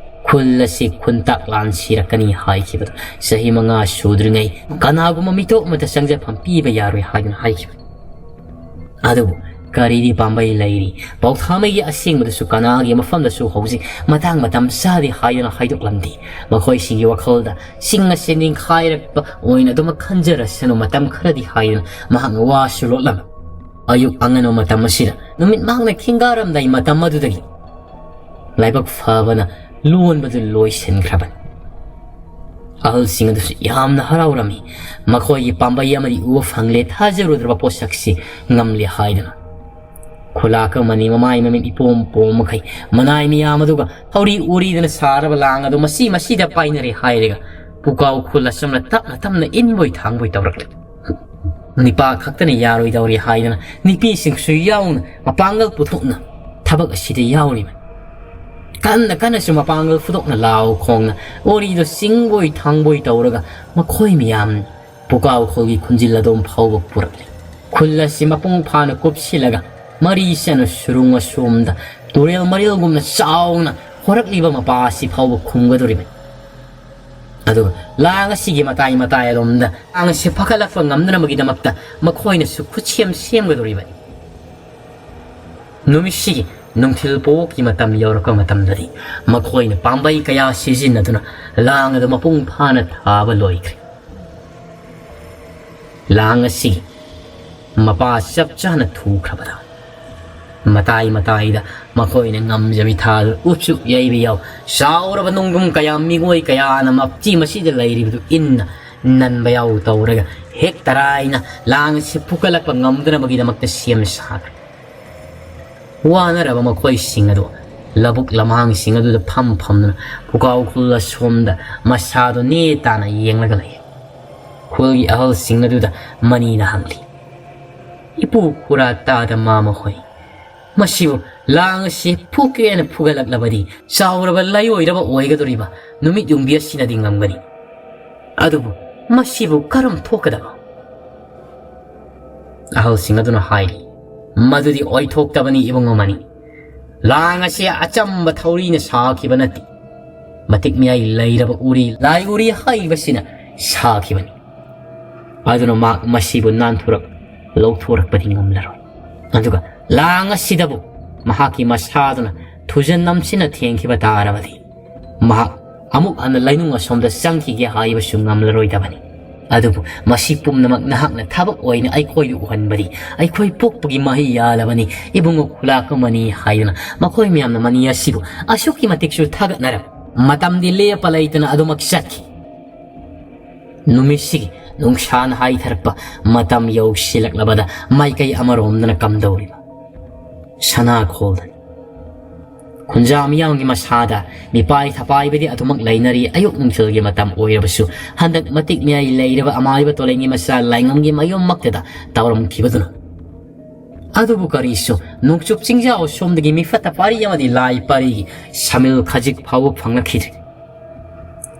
ꯈꯨꯜ ꯑꯁꯤ ꯈꯨꯟꯇꯥꯛ ꯂꯥꯟ ꯁꯤꯔꯛꯀꯅꯤ ꯍꯥꯏꯈꯤꯕꯗ ꯆꯍꯤ ꯃꯉꯥ ꯁꯨꯗ꯭ꯔꯤꯉꯩ ꯀꯅꯥꯒꯨꯝꯕ ꯃꯤꯇꯣꯞ ꯑꯃꯠꯇ ꯆꯪꯖꯐꯝ ꯄꯤꯕ ꯌꯥꯔꯣꯏ ꯍꯥꯏꯗꯨꯅ ꯍꯥꯏꯈꯤꯕꯅꯤ꯫ ꯑꯗꯨꯕꯨ ꯀꯔꯤꯗꯤ ꯄꯥꯝꯕꯩ ꯂꯩꯔꯤ? ꯄꯥꯎꯊꯥꯃꯩꯒꯤ ꯑꯁꯦꯡꯕꯗꯁꯨ ꯀꯅꯥꯒꯤ ꯃꯐꯝꯗꯁꯨ ꯍꯧꯖꯤꯛ ꯃꯇꯥꯡ ꯃꯇꯝ ꯆꯥꯗꯦ ꯍꯥꯏꯗꯨꯅ ꯍꯥꯏꯗꯣꯛꯂꯝꯗꯦ꯫ ꯃꯈꯣꯏꯁꯤꯡꯒꯤ ꯋꯥꯈꯜꯗ ꯆꯤꯡ ꯑꯁꯤ ꯅꯤꯡꯈꯥꯏꯔꯛꯄ ꯑꯣꯏꯅ ꯑꯗꯨꯃꯛ ꯈꯟꯖꯔꯁꯅꯨ, ꯃꯇꯝ ꯈꯔꯗꯤ ꯍꯥꯏꯗꯨꯅ ꯃꯍꯥꯛꯅ ꯋꯥꯁꯨ ꯂꯣꯠꯂꯝꯃꯤ꯫ ꯑꯌꯨꯛ ꯑꯉꯟꯕ ꯃꯇꯝ ꯑꯁꯤꯗ ꯅꯨꯃꯤꯠ ꯃꯍꯥꯛꯅ ꯈꯤꯡꯒꯥꯔꯝꯗꯥꯏ ꯃꯇꯝ ꯑꯗꯨꯗꯒꯤ ꯂꯥꯏꯕꯛ ꯐꯕꯅ ꯂꯣꯟꯕꯗꯨ ꯂꯣꯏꯁꯤꯟꯈ꯭ꯔꯕꯅꯤ꯫ ꯑꯍꯜꯁꯤꯡ ꯑꯗꯨꯁꯨ ꯌꯥꯝꯅ ꯍꯔꯥꯎꯔꯝꯃꯤ꯫ ꯃꯈꯣꯏꯒꯤ ꯄꯥꯝꯕꯩ ꯑꯃꯗꯤ ꯎꯕ ꯐꯪꯂꯦ, ꯊꯥꯖꯔꯨꯗ꯭ꯔꯕ ꯄꯣꯠꯁꯛꯁꯤ ꯉꯝꯂꯦ ꯍꯥꯏꯗꯨꯅ꯫ ꯈꯨꯂꯥꯛ ꯑꯃꯅꯤ ꯃꯃꯥꯏ ꯃꯃꯤꯠ ꯏꯄꯣꯝ ꯄꯣꯝ ꯃꯈꯩ ꯃꯅꯥꯏ ꯃꯤꯌꯥꯝ ꯑꯗꯨꯒ ꯍꯧꯔꯤ ꯎꯔꯤꯗꯅ ꯁꯥꯔꯕ ꯂꯥꯡ ꯑꯗꯨ ꯃꯁꯤ ꯃꯁꯤꯗ ꯄꯥꯏꯅꯔꯦ ꯍꯥꯏꯔꯒ ꯄꯨꯀꯥꯎ ꯈꯨꯜ ꯑꯆꯝꯅ ꯇꯞꯅ ꯇꯞꯅ ꯏꯟꯕꯣꯏ ꯊꯥꯡꯕꯣꯏ ꯇꯧꯔꯛꯂꯦ꯫ ꯅꯤꯄꯥ ꯈꯛꯇꯅ ꯌꯥꯔꯣꯏꯗꯧꯔꯤ ꯍꯥꯏꯗꯅ ꯅꯨꯄꯤꯁꯤꯡꯁꯨ ꯌꯥꯎꯅ ꯃꯄꯥꯡꯒꯜ ꯄꯨꯊꯣꯛꯅ ꯊꯕꯛ ꯑꯁꯤꯗ ꯌꯥꯎꯔꯤꯕꯅꯤ꯫ ꯀꯟꯅ ꯀꯟꯅꯁꯨ ꯃꯄꯥꯡꯒꯜ ꯐꯨꯗꯣꯛꯅ ꯂꯥꯎ ꯈꯣꯡꯅ ꯋꯥꯔꯤꯗꯣ ꯆꯤꯡꯕꯣꯏ ꯊꯥꯡꯕꯣꯏ ꯇꯧꯔꯒ ꯃꯈꯣꯏ ꯃꯌꯥꯝ ꯄꯨꯀꯥꯎ ꯈꯨꯜꯒꯤ ꯈꯨꯟꯖꯤꯜ ꯑꯗꯣꯝ ꯐꯥꯎꯕ ꯄꯨꯔꯛꯂꯦ꯫ ꯈꯨꯜ ꯑꯁꯤ ꯃꯄꯨꯡ ꯐꯥꯅ ꯀꯨꯞꯁꯤꯜꯂꯒ ꯃꯔꯤ ꯆꯠꯅ ꯁꯨꯔꯨꯡ ꯑꯁꯣꯝꯗ ꯇꯨꯔꯦꯜ ꯃꯔꯤꯜꯒꯨꯝꯅ ꯆꯥꯎꯅ ꯍꯣꯔꯛꯂꯤꯕ ꯃꯄꯥ ꯑꯁꯤ ꯐꯥꯎꯕ ꯈꯨꯝꯒꯗꯧꯔꯤꯕꯅꯤ꯫ ꯑꯗꯨꯒ ꯂꯥꯡ ꯑꯁꯤꯒꯤ ꯃꯇꯥꯏ ꯃꯇꯥꯏ ꯑꯗꯣꯝꯗ ꯂꯥꯡ ꯑꯁꯤ ꯐꯒꯠꯂꯛꯄ ꯉꯝꯅꯅꯕꯒꯤꯗꯃꯛꯇ ꯃꯈꯣꯏꯅꯁꯨ ꯈꯨꯠꯁꯦꯝ ꯁꯦꯝꯒꯗꯧꯔꯤꯕꯅꯤ꯫ ꯅꯨꯃꯤꯠꯁꯤꯒꯤ ꯅꯨꯡꯊꯤꯜ ꯄꯣꯛꯀꯤ ꯃꯇꯝ ꯌꯧꯔꯛꯄ ꯃꯇꯝꯗꯗꯤ ꯃꯈꯣꯏꯅ ꯄꯥꯝꯕꯩ ꯀꯌꯥ ꯁꯤꯖꯤꯟꯅꯗꯨꯅ ꯂꯥꯡ ꯑꯗꯨ ꯃꯄꯨꯡ ꯐꯥꯅ ꯊꯥꯕ ꯂꯣꯏꯈ꯭ꯔꯦ꯫ ꯂꯥꯡ ꯑꯁꯤ ꯃꯄꯥ ꯆꯞ ꯆꯥꯅ ꯊꯨꯈ꯭ꯔꯕꯗ ꯃꯇꯥꯏ ꯃꯇꯥꯏꯗ ꯃꯈꯣꯏꯅ ꯉꯝꯖꯕꯤ ꯊꯥꯗꯨ ꯎꯆꯨꯛ ꯌꯩꯕ ꯌꯥꯎ ꯆꯥꯎꯔꯕ ꯅꯣꯡꯗꯝ ꯀꯌꯥ, ꯃꯤꯑꯣꯏ ꯀꯌꯥꯅ ꯃꯆꯤ ꯃꯁꯤꯗ ꯂꯩꯔꯤꯕꯗꯨ ꯏꯟꯅ ꯅꯟꯕ ꯌꯥꯎ ꯇꯧꯔꯒ ꯍꯦꯛ ꯇꯔꯥꯏꯅ ꯂꯥꯡ ꯑꯁꯤ ꯐꯨꯒꯠꯂꯛꯄ ꯉꯝꯗꯅꯕꯒꯤꯗꯃꯛꯇ ꯁꯦꯝ ꯁꯥꯈ꯭ꯔꯦ꯫ ꯋꯥꯅꯔꯕ ꯃꯈꯣꯏꯁꯤꯡ ꯑꯗꯨ ꯂꯧꯕꯨꯛ ꯂꯝꯍꯥꯡꯁꯤꯡ ꯑꯗꯨꯗ ꯐꯝ ꯐꯝꯗꯨꯅ ꯄꯨꯀꯥꯎ ꯈꯨꯜ ꯑꯁꯣꯝꯗ ꯃꯁꯥꯗꯨ ꯅꯦ ꯇꯥꯅ ꯌꯦꯡꯂꯒ ꯂꯩ꯫ ꯈꯨꯜꯒꯤ ꯑꯍꯜꯁꯤꯡ ꯑꯗꯨꯗ ꯃꯅꯤꯅ ꯍꯪꯂꯤ, "ꯏꯄꯨ ꯈꯨꯔꯥ ꯇꯥꯗ ꯃꯥꯃ ꯍꯣꯏ, ꯃꯁꯤꯕꯨ ꯂꯥꯡ ꯑꯁꯤ ꯐꯨꯀꯦꯅ ꯐꯨꯒꯠꯂꯛꯂꯕꯗꯤ ꯆꯥꯎꯔꯕ ꯂꯥꯏꯑꯣꯏꯔꯕ ꯑꯣꯏꯒꯗꯧꯔꯤꯕ ꯅꯨꯃꯤꯠ ꯌꯨꯡꯕꯤ ꯑꯁꯤꯅꯗꯤ ꯉꯝꯒꯅꯤ꯫ ꯑꯗꯨꯕꯨ ꯃꯁꯤꯕꯨ ꯀꯔꯝ ꯊꯣꯛꯀꯗꯕ?" ꯑꯍꯜꯁꯤꯡ ꯑꯗꯨꯅ ꯍꯥꯏꯔꯤ, "ꯃꯗꯨꯗꯤ ꯑꯣꯏꯊꯣꯛꯇꯕꯅꯤ ꯏꯕꯨꯡꯉꯣ ꯃꯅꯤ꯫ ꯂꯥꯡ ꯑꯁꯤ ꯑꯆꯝꯕ ꯊꯧꯔꯤꯅ ꯁꯥꯈꯤꯕ ꯅꯠꯇꯦ꯫ ꯃꯇꯤꯛ ꯃꯌꯥꯏ ꯂꯩꯔꯕ ꯎꯔꯤ, ꯂꯥꯏ ꯎꯔꯤ ꯍꯥꯏꯕꯁꯤꯅ ꯁꯥꯈꯤꯕꯅꯤ꯫ ꯑꯗꯨꯅ ꯃꯍꯥꯛ ꯃꯁꯤꯕꯨ ꯅꯥꯟꯊꯣꯔꯛ ꯂꯧꯊꯣꯔꯛꯄꯗꯤ ꯉꯝꯂꯔꯣꯏ꯫ ꯑꯗꯨꯒ ꯂꯥꯡ ꯑꯁꯤꯗꯕꯨ ꯃꯍꯥꯛꯀꯤ ꯃꯁꯥꯗꯨꯅ ꯊꯨꯖꯟ ꯅꯝꯁꯤꯟꯅ ꯊꯦꯡꯈꯤꯕ ꯇꯥꯔꯕꯗꯤ ꯃꯍꯥꯛ ꯑꯃꯨꯛ ꯍꯟꯅ ꯂꯩꯅꯨꯡ ꯑꯁꯣꯝꯗ ꯆꯪꯈꯤꯒꯦ ꯍꯥꯏꯕꯁꯨ ꯉꯝꯂꯔꯣꯏꯗꯕꯅꯤ꯫ ꯑꯗꯨꯕꯨ ꯃꯁꯤ ꯄꯨꯝꯅꯃꯛ ꯅꯍꯥꯛꯅ ꯊꯕꯛ ꯑꯣꯏꯅ ꯑꯩꯈꯣꯏꯗ ꯎꯍꯟꯕꯗꯤ ꯑꯩꯈꯣꯏ ꯄꯣꯛꯄꯒꯤ ꯃꯍꯩ ꯌꯥꯜꯂꯕꯅꯤ, ꯏꯕꯨꯡꯉꯣ ꯈꯨꯂꯥꯛ ꯑꯃꯅꯤ" ꯍꯥꯏꯗꯨꯅ ꯃꯈꯣꯏ ꯃꯌꯥꯝꯅ ꯃꯅꯤ ꯑꯁꯤꯕꯨ ꯑꯁꯨꯛꯀꯤ ꯃꯇꯤꯛꯁꯨ ꯊꯥꯒꯠꯅꯔꯝꯃꯤ꯫ ꯃꯇꯝꯗꯤ ꯂꯦꯞꯄ ꯂꯩꯇꯅ ꯑꯗꯨꯃꯛ ꯆꯠꯈꯤ꯫ ꯅꯨꯃꯤꯠꯁꯤꯒꯤ ꯅꯨꯡꯁꯥꯅ ꯍꯥꯏꯊꯔꯛꯄ ꯃꯇꯝ ꯌꯧꯁꯤꯜꯂꯛꯂꯕꯗ ꯃꯥꯏꯀꯩ ꯑꯃꯔꯣꯝꯗꯅ ꯀꯝꯗꯧꯔꯤꯕ ꯁꯅꯥꯈꯣꯜꯗꯅꯤ꯫ ꯈꯨꯟꯖꯥ ꯃꯤꯌꯥꯝꯒꯤ ꯃꯁꯥꯗ ꯃꯤꯄꯥꯏ ꯊꯄꯥꯏꯕꯗꯤ ꯑꯗꯨꯃꯛ ꯂꯩꯅꯔꯤ꯫ ꯑꯌꯨꯛ ꯅꯨꯡꯊꯤꯜꯒꯤ ꯃꯇꯝ ꯑꯣꯏꯔꯕꯁꯨ ꯍꯟꯗꯛ ꯃꯇꯤꯛ ꯃꯌꯥꯏ ꯂꯩꯔꯕ ꯑꯃꯥꯏꯕ ꯇꯣꯂꯦꯟꯒꯤ ꯃꯆꯥ ꯂꯥꯏꯉꯝꯒꯤ ꯃꯌꯨꯝꯃꯛꯇꯗ ꯇꯧꯔꯝꯈꯤꯕꯗꯨꯅ꯫ ꯑꯗꯨꯕꯨ ꯀꯔꯤꯁꯨ ꯅꯣꯡꯆꯨꯞ ꯆꯤꯡꯖꯥꯎ ꯁꯣꯝꯗꯒꯤ ꯃꯤꯐꯠꯇ ꯄꯥꯔꯤ ꯑꯃꯗꯤ ꯂꯥꯏ ꯄꯥꯔꯤꯒꯤ ꯁꯃꯤꯜ ꯈꯖꯤꯛ ꯐꯥꯎꯕ ꯐꯪꯂꯛꯈꯤꯗ꯭ꯔꯦ꯫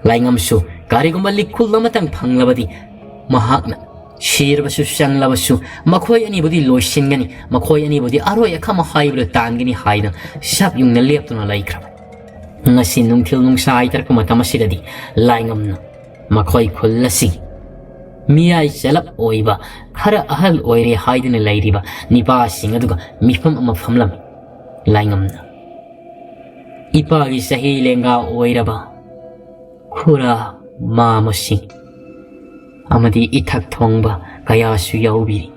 ꯂꯥꯏꯉꯝꯁꯨ ꯀꯔꯤꯒꯨꯝꯕ ꯂꯤꯛꯈꯨꯜ ꯑꯃꯇꯪ ꯐꯪꯂꯕꯗꯤ ꯃꯍꯥꯛꯅ ꯁꯤꯔꯕꯁꯨ ꯆꯪꯂꯕꯁꯨ ꯃꯈꯣꯏ ꯑꯅꯤꯕꯨꯗꯤ ꯂꯣꯏꯁꯤꯟꯒꯅꯤ, ꯃꯈꯣꯏ ꯑꯅꯤꯕꯨꯗꯤ ꯑꯔꯣꯏ ꯑꯈꯝ ꯑꯍꯥꯏꯕꯗ ꯇꯥꯟꯒꯅꯤ ꯍꯥꯏꯗꯨꯅ ꯁꯛ ꯌꯨꯡꯅ ꯂꯦꯞꯇꯨꯅ ꯂꯩꯈ꯭ꯔꯕꯅꯤ꯫ ꯉꯁꯤ ꯅꯨꯡꯊꯤꯜ ꯅꯨꯡꯁꯥ ꯍꯥꯏꯊꯔꯛꯄ ꯃꯇꯝ ꯑꯁꯤꯗꯗꯤ ꯂꯥꯏꯉꯝꯅ ꯃꯈꯣꯏ ꯈꯨꯜ ꯑꯁꯤꯒꯤ ꯃꯤꯌꯥꯏ ꯆꯂꯞ ꯑꯣꯏꯕ, ꯈꯔ ꯑꯍꯜ ꯑꯣꯏꯔꯦ ꯍꯥꯏꯗꯨꯅ ꯂꯩꯔꯤꯕ ꯅꯤꯄꯥꯁꯤꯡ ꯑꯗꯨꯒ ꯃꯤꯐꯝ ꯑꯃ ꯐꯝꯂꯝꯃꯤ꯫ ꯂꯥꯏꯉꯝꯅ ꯏꯄꯥꯒꯤ ꯆꯍꯤ ꯂꯦꯡꯒꯥ ꯑꯣꯏꯔꯕ ꯈꯨꯔꯥ, ꯃꯥꯃꯁꯤꯡ ꯑꯃꯗꯤ ꯏꯊꯛ ꯊꯣꯡꯕ ꯀꯌꯥꯁꯨ ꯌꯥꯎꯕꯤꯔꯤ꯫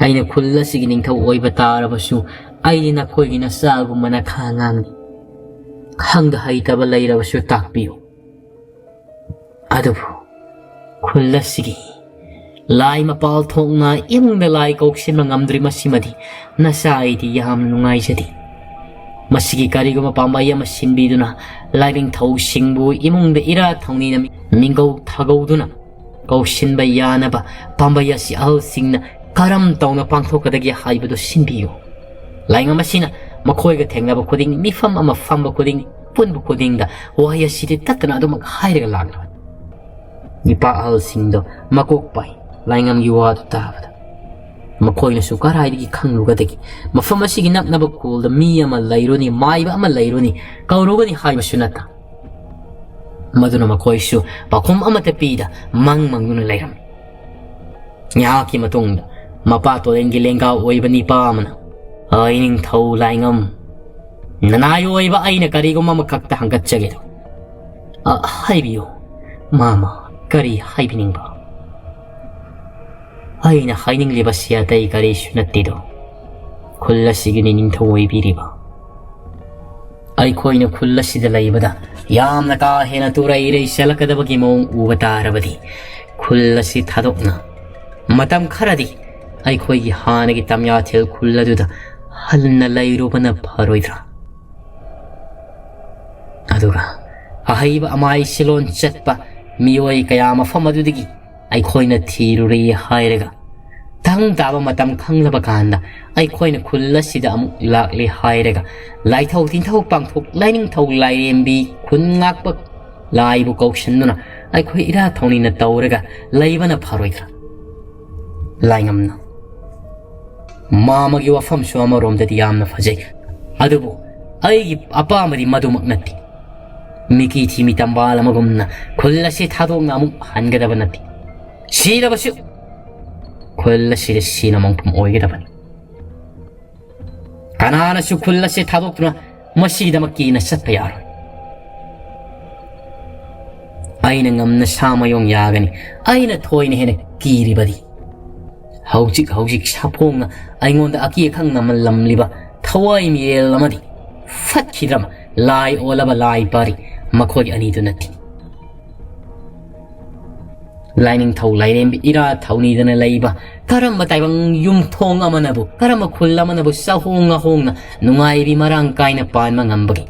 ꯑꯩꯅ ꯈꯨꯜ ꯑꯁꯤꯒꯤ ꯅꯤꯡꯊꯧ ꯑꯣꯏꯕ ꯇꯥꯔꯕꯁꯨ, ꯑꯩꯗꯤ ꯅꯈꯣꯏꯒꯤ ꯅꯆꯥꯒꯨꯝꯕꯅ ꯈꯥꯉꯥꯡꯅꯤ꯫ ꯈꯪꯗ ꯍꯩꯇꯕ ꯂꯩꯔꯕꯁꯨ ꯇꯥꯛꯄꯤꯌꯨ꯫ ꯑꯗꯨꯕꯨ ꯈꯨꯜ ꯑꯁꯤꯒꯤ ꯂꯥꯏ ꯃꯄꯥꯜ ꯊꯣꯛꯅ ꯏꯃꯨꯡꯗ ꯂꯥꯏ ꯀꯧꯁꯤꯟꯕ ꯉꯝꯗ꯭ꯔꯤ, ꯃꯁꯤꯃꯗꯤ ꯅꯆꯥ ꯑꯩꯗꯤ ꯌꯥꯝ ꯅꯨꯡꯉꯥꯏꯖꯗꯦ꯫ ꯃꯁꯤꯒꯤ ꯀꯔꯤꯒꯨꯝꯕ ꯄꯥꯝꯕꯩ ꯑꯃ ꯁꯤꯟꯕꯤꯗꯨꯅ ꯂꯥꯏꯅꯤꯡꯊꯧꯁꯤꯡꯕꯨ ꯏꯃꯨꯡꯗ ꯏꯔꯥ ꯊꯧꯅꯤꯅ ꯃꯤꯡꯒꯧ ꯊꯥꯒꯧꯗꯨꯅ ꯀꯧꯁꯤꯟꯕ ꯌꯥꯅꯕ ꯄꯥꯝꯕꯩ ꯑꯁꯤ ꯑꯍꯜꯁꯤꯡꯅ ꯀꯔꯝ ꯇꯧꯅ ꯄꯥꯡꯊꯣꯛꯀꯗꯒꯦ ꯍꯥꯏꯕꯗꯨ ꯁꯤꯟꯕꯤꯌꯨ꯫ ꯂꯥꯏꯉꯝ ꯑꯁꯤꯅ ꯃꯈꯣꯏꯒ ꯊꯦꯡꯅꯕ ꯈꯨꯗꯤꯡ, ꯃꯤꯐꯝ ꯑꯃ ꯐꯝꯕ ꯈꯨꯗꯤꯡ, ꯄꯨꯟꯕ ꯈꯨꯗꯤꯡꯗ ꯋꯥꯍꯩ ꯑꯁꯤꯗꯤ ꯇꯠꯇꯅ ꯑꯗꯨꯃꯛ ꯍꯥꯏꯔꯒ ꯂꯥꯛꯂꯕꯅꯤ꯫ ꯅꯤꯄꯥ ꯑꯍꯜꯁꯤꯡꯗꯣ ꯃꯀꯣꯛ ꯄꯥꯏ ꯂꯥꯏꯉꯝꯒꯤ ꯋꯥꯗꯨ ꯇꯥꯕꯗ꯫ ꯃꯈꯣꯏꯅꯁꯨ ꯀꯔꯥꯏꯗꯒꯤ ꯈꯪꯂꯨꯒꯗꯒꯦ? ꯃꯐꯝ ꯑꯁꯤꯒꯤ ꯅꯛꯅꯕ ꯈꯨꯜꯗ ꯃꯤ ꯑꯃ ꯂꯩꯔꯨꯅꯤ, ꯃꯥꯏꯕ ꯑꯃ ꯂꯩꯔꯨꯅꯤ, ꯀꯧꯔꯨꯒꯅꯤ ꯍꯥꯏꯕꯁꯨ ꯅꯠꯇ꯫ ꯃꯗꯨꯅ ꯃꯈꯣꯏꯁꯨ ꯄꯥꯎꯈꯨꯝ ꯑꯃꯠꯇ ꯄꯤꯗ ꯃꯪ ꯃꯪꯗꯨꯅ ꯂꯩꯔꯝꯃꯤ꯫ ꯉꯥꯏꯍꯥꯛꯀꯤ ꯃꯇꯨꯡꯗ ꯃꯄꯥ ꯇꯣꯔꯦꯟꯒꯤ ꯂꯦꯡꯒꯥ ꯑꯣꯏꯕ ꯅꯤꯄꯥ ꯑꯃꯅ, "ꯑꯩ ꯅꯤꯡꯊꯧ ꯂꯥꯏꯉꯝ, ꯅꯅꯥꯏ ꯑꯣꯏꯕ ꯑꯩꯅ ꯀꯔꯤꯒꯨꯝꯕ ꯑꯃꯈꯛꯇ ꯍꯪꯒꯠꯆꯒꯦ ꯇꯧ꯫" "ꯑ, ꯍꯥꯏꯕꯤꯌꯨ ꯃꯥꯃ, ꯀꯔꯤ ꯍꯥꯏꯕꯤꯅꯤꯡꯕ?" "ꯑꯩꯅ ꯍꯥꯏꯅꯤꯡꯂꯤꯕꯁꯤ ꯑꯇꯩ ꯀꯔꯤꯁꯨ ꯅꯠꯇꯦꯗꯣ, ꯈꯨꯜ ꯑꯁꯤꯒꯤ ꯅꯤꯡꯊꯧ ꯑꯣꯏꯕꯤꯔꯤꯕ ꯑꯩꯈꯣꯏꯅ ꯈꯨꯜ ꯑꯁꯤꯗ ꯂꯩꯕꯗ ꯌꯥꯝꯅ ꯀꯥ ꯍꯦꯟꯅ ꯇꯨꯔꯩ ꯏꯔꯩ ꯆꯦꯜꯂꯛꯀꯗꯕꯒꯤ ꯃꯑꯣꯡ ꯎꯕ ꯇꯥꯔꯕꯗꯤ, ꯈꯨꯜ ꯑꯁꯤ ꯊꯥꯗꯣꯛꯅ ꯃꯇꯝ ꯈꯔꯗꯤ ꯑꯩꯈꯣꯏꯒꯤ ꯍꯥꯟꯅꯒꯤ ꯇꯝꯌꯥꯊꯦꯜ ꯈꯨꯜ ꯑꯗꯨꯗ ꯍꯟꯅ ꯂꯩꯔꯨꯕꯅ ꯐꯔꯣꯏꯗ꯭ꯔꯥ? ꯑꯗꯨꯒ ꯑꯍꯩꯕ ꯑꯃꯥꯏ ꯁꯤꯂꯣꯟ ꯆꯠꯄ ꯃꯤꯑꯣꯏ ꯀꯌꯥ ꯃꯐꯝ ꯑꯗꯨꯗꯒꯤ ꯑꯩꯈꯣꯏꯅ ꯊꯤꯔꯨꯔꯦ ꯍꯥꯏꯔꯒ, ꯇꯪ ꯇꯥꯕ ꯃꯇꯝ ꯈꯪꯂꯕ ꯀꯥꯟꯗ ꯑꯩꯈꯣꯏꯅ ꯈꯨꯜ ꯑꯁꯤꯗ ꯑꯃꯨꯛ ꯂꯥꯛꯂꯦ ꯍꯥꯏꯔꯒ, ꯂꯥꯏꯊꯧ ꯇꯤꯟꯊꯧ ꯄꯥꯡꯊꯣꯛ ꯂꯥꯏꯅꯤꯡꯊꯧ ꯂꯥꯏꯔꯦꯝꯕꯤ ꯈꯨꯟ ꯉꯥꯛꯄ ꯂꯥꯏꯕꯨ ꯀꯧꯁꯤꯟꯗꯨꯅ ꯑꯩꯈꯣꯏ ꯏꯔꯥ ꯊꯧꯅꯤꯅ ꯇꯧꯔꯒ ꯂꯩꯕꯅ ꯐꯔꯣꯏꯗ꯭ꯔꯥ?" ꯂꯥꯏꯉꯝꯅ, "ꯃꯥꯃꯒꯤ ꯋꯥꯐꯝꯁꯨ ꯑꯃꯔꯣꯝꯗꯗꯤ ꯌꯥꯝꯅ ꯐꯖꯩ, ꯑꯗꯨꯕꯨ ꯑꯩꯒꯤ ꯑꯄꯥꯝꯕꯗꯤ ꯃꯗꯨꯃꯛ ꯅꯠꯇꯦ꯫ ꯃꯤꯀꯤ ꯊꯤꯃꯤ ꯇꯝꯕꯥꯜ ꯑꯃꯒꯨꯝꯅ ꯈꯨꯜ ꯑꯁꯤ ꯊꯥꯗꯣꯛꯅ ꯑꯃꯨꯛ ꯍꯟꯒꯗꯕ ꯅꯠꯇꯦ꯫ ꯁꯤꯔꯕꯁꯨ ꯈꯨꯜ ꯑꯁꯤꯗ ꯁꯤꯅ ꯃꯪꯐꯝ ꯑꯣꯏꯒꯗꯕꯅꯤ꯫" ꯀꯅꯥꯅꯁꯨ ꯈꯨꯜ ꯑꯁꯤ ꯊꯥꯗꯣꯛꯇꯨꯅ ꯃꯁꯤꯒꯤꯗꯃꯛ ꯀꯤꯅ ꯆꯠꯄ ꯌꯥꯔꯣꯏ꯫ ꯑꯩꯅ ꯉꯝꯅ ꯁꯥ ꯃꯌꯣꯡ ꯌꯥꯒꯅꯤ꯫ ꯑꯩꯅ ꯊꯣꯏꯅ ꯍꯦꯟꯅ ꯀꯤꯔꯤꯕꯗꯤ ꯍꯧꯖꯤꯛ ꯍꯧꯖꯤꯛ ꯁꯥꯐꯣꯡꯅ ꯑꯩꯉꯣꯟꯗ ꯑꯀꯤ ꯑꯈꯪ ꯅꯝꯍꯜꯂꯝꯂꯤꯕ ꯊꯋꯥꯏ ꯃꯤꯔꯦꯜ ꯑꯃꯗꯤ ꯐꯠꯈꯤꯗ꯭ꯔꯕ ꯂꯥꯏ ꯑꯣꯜꯂꯕ ꯂꯥꯏ ꯄꯥꯔꯤ ꯃꯈꯣꯏ ꯑꯅꯤꯗꯨ ꯅꯠꯇꯦ꯫ ꯂꯥꯏꯅꯤꯡꯊꯧ ꯂꯥꯏꯔꯦꯝꯕꯤ ꯏꯔꯥ ꯊꯧꯅꯤꯗꯅ ꯂꯩꯕ ꯀꯔꯝꯕ ꯇꯥꯏꯕꯪ ꯌꯨꯝꯊꯣꯡ ꯑꯃꯅꯕꯨ, ꯀꯔꯝꯕ ꯈꯨꯜ ꯑꯃꯅꯕꯨ ꯆꯥꯍꯣꯡ ꯉꯥꯍꯣꯡꯅ ꯅꯨꯡꯉꯥꯏꯕꯤ ꯃꯔꯥꯡ ꯀꯥꯏꯅ ꯄꯥꯟꯕ ꯉꯝꯕꯒꯦ?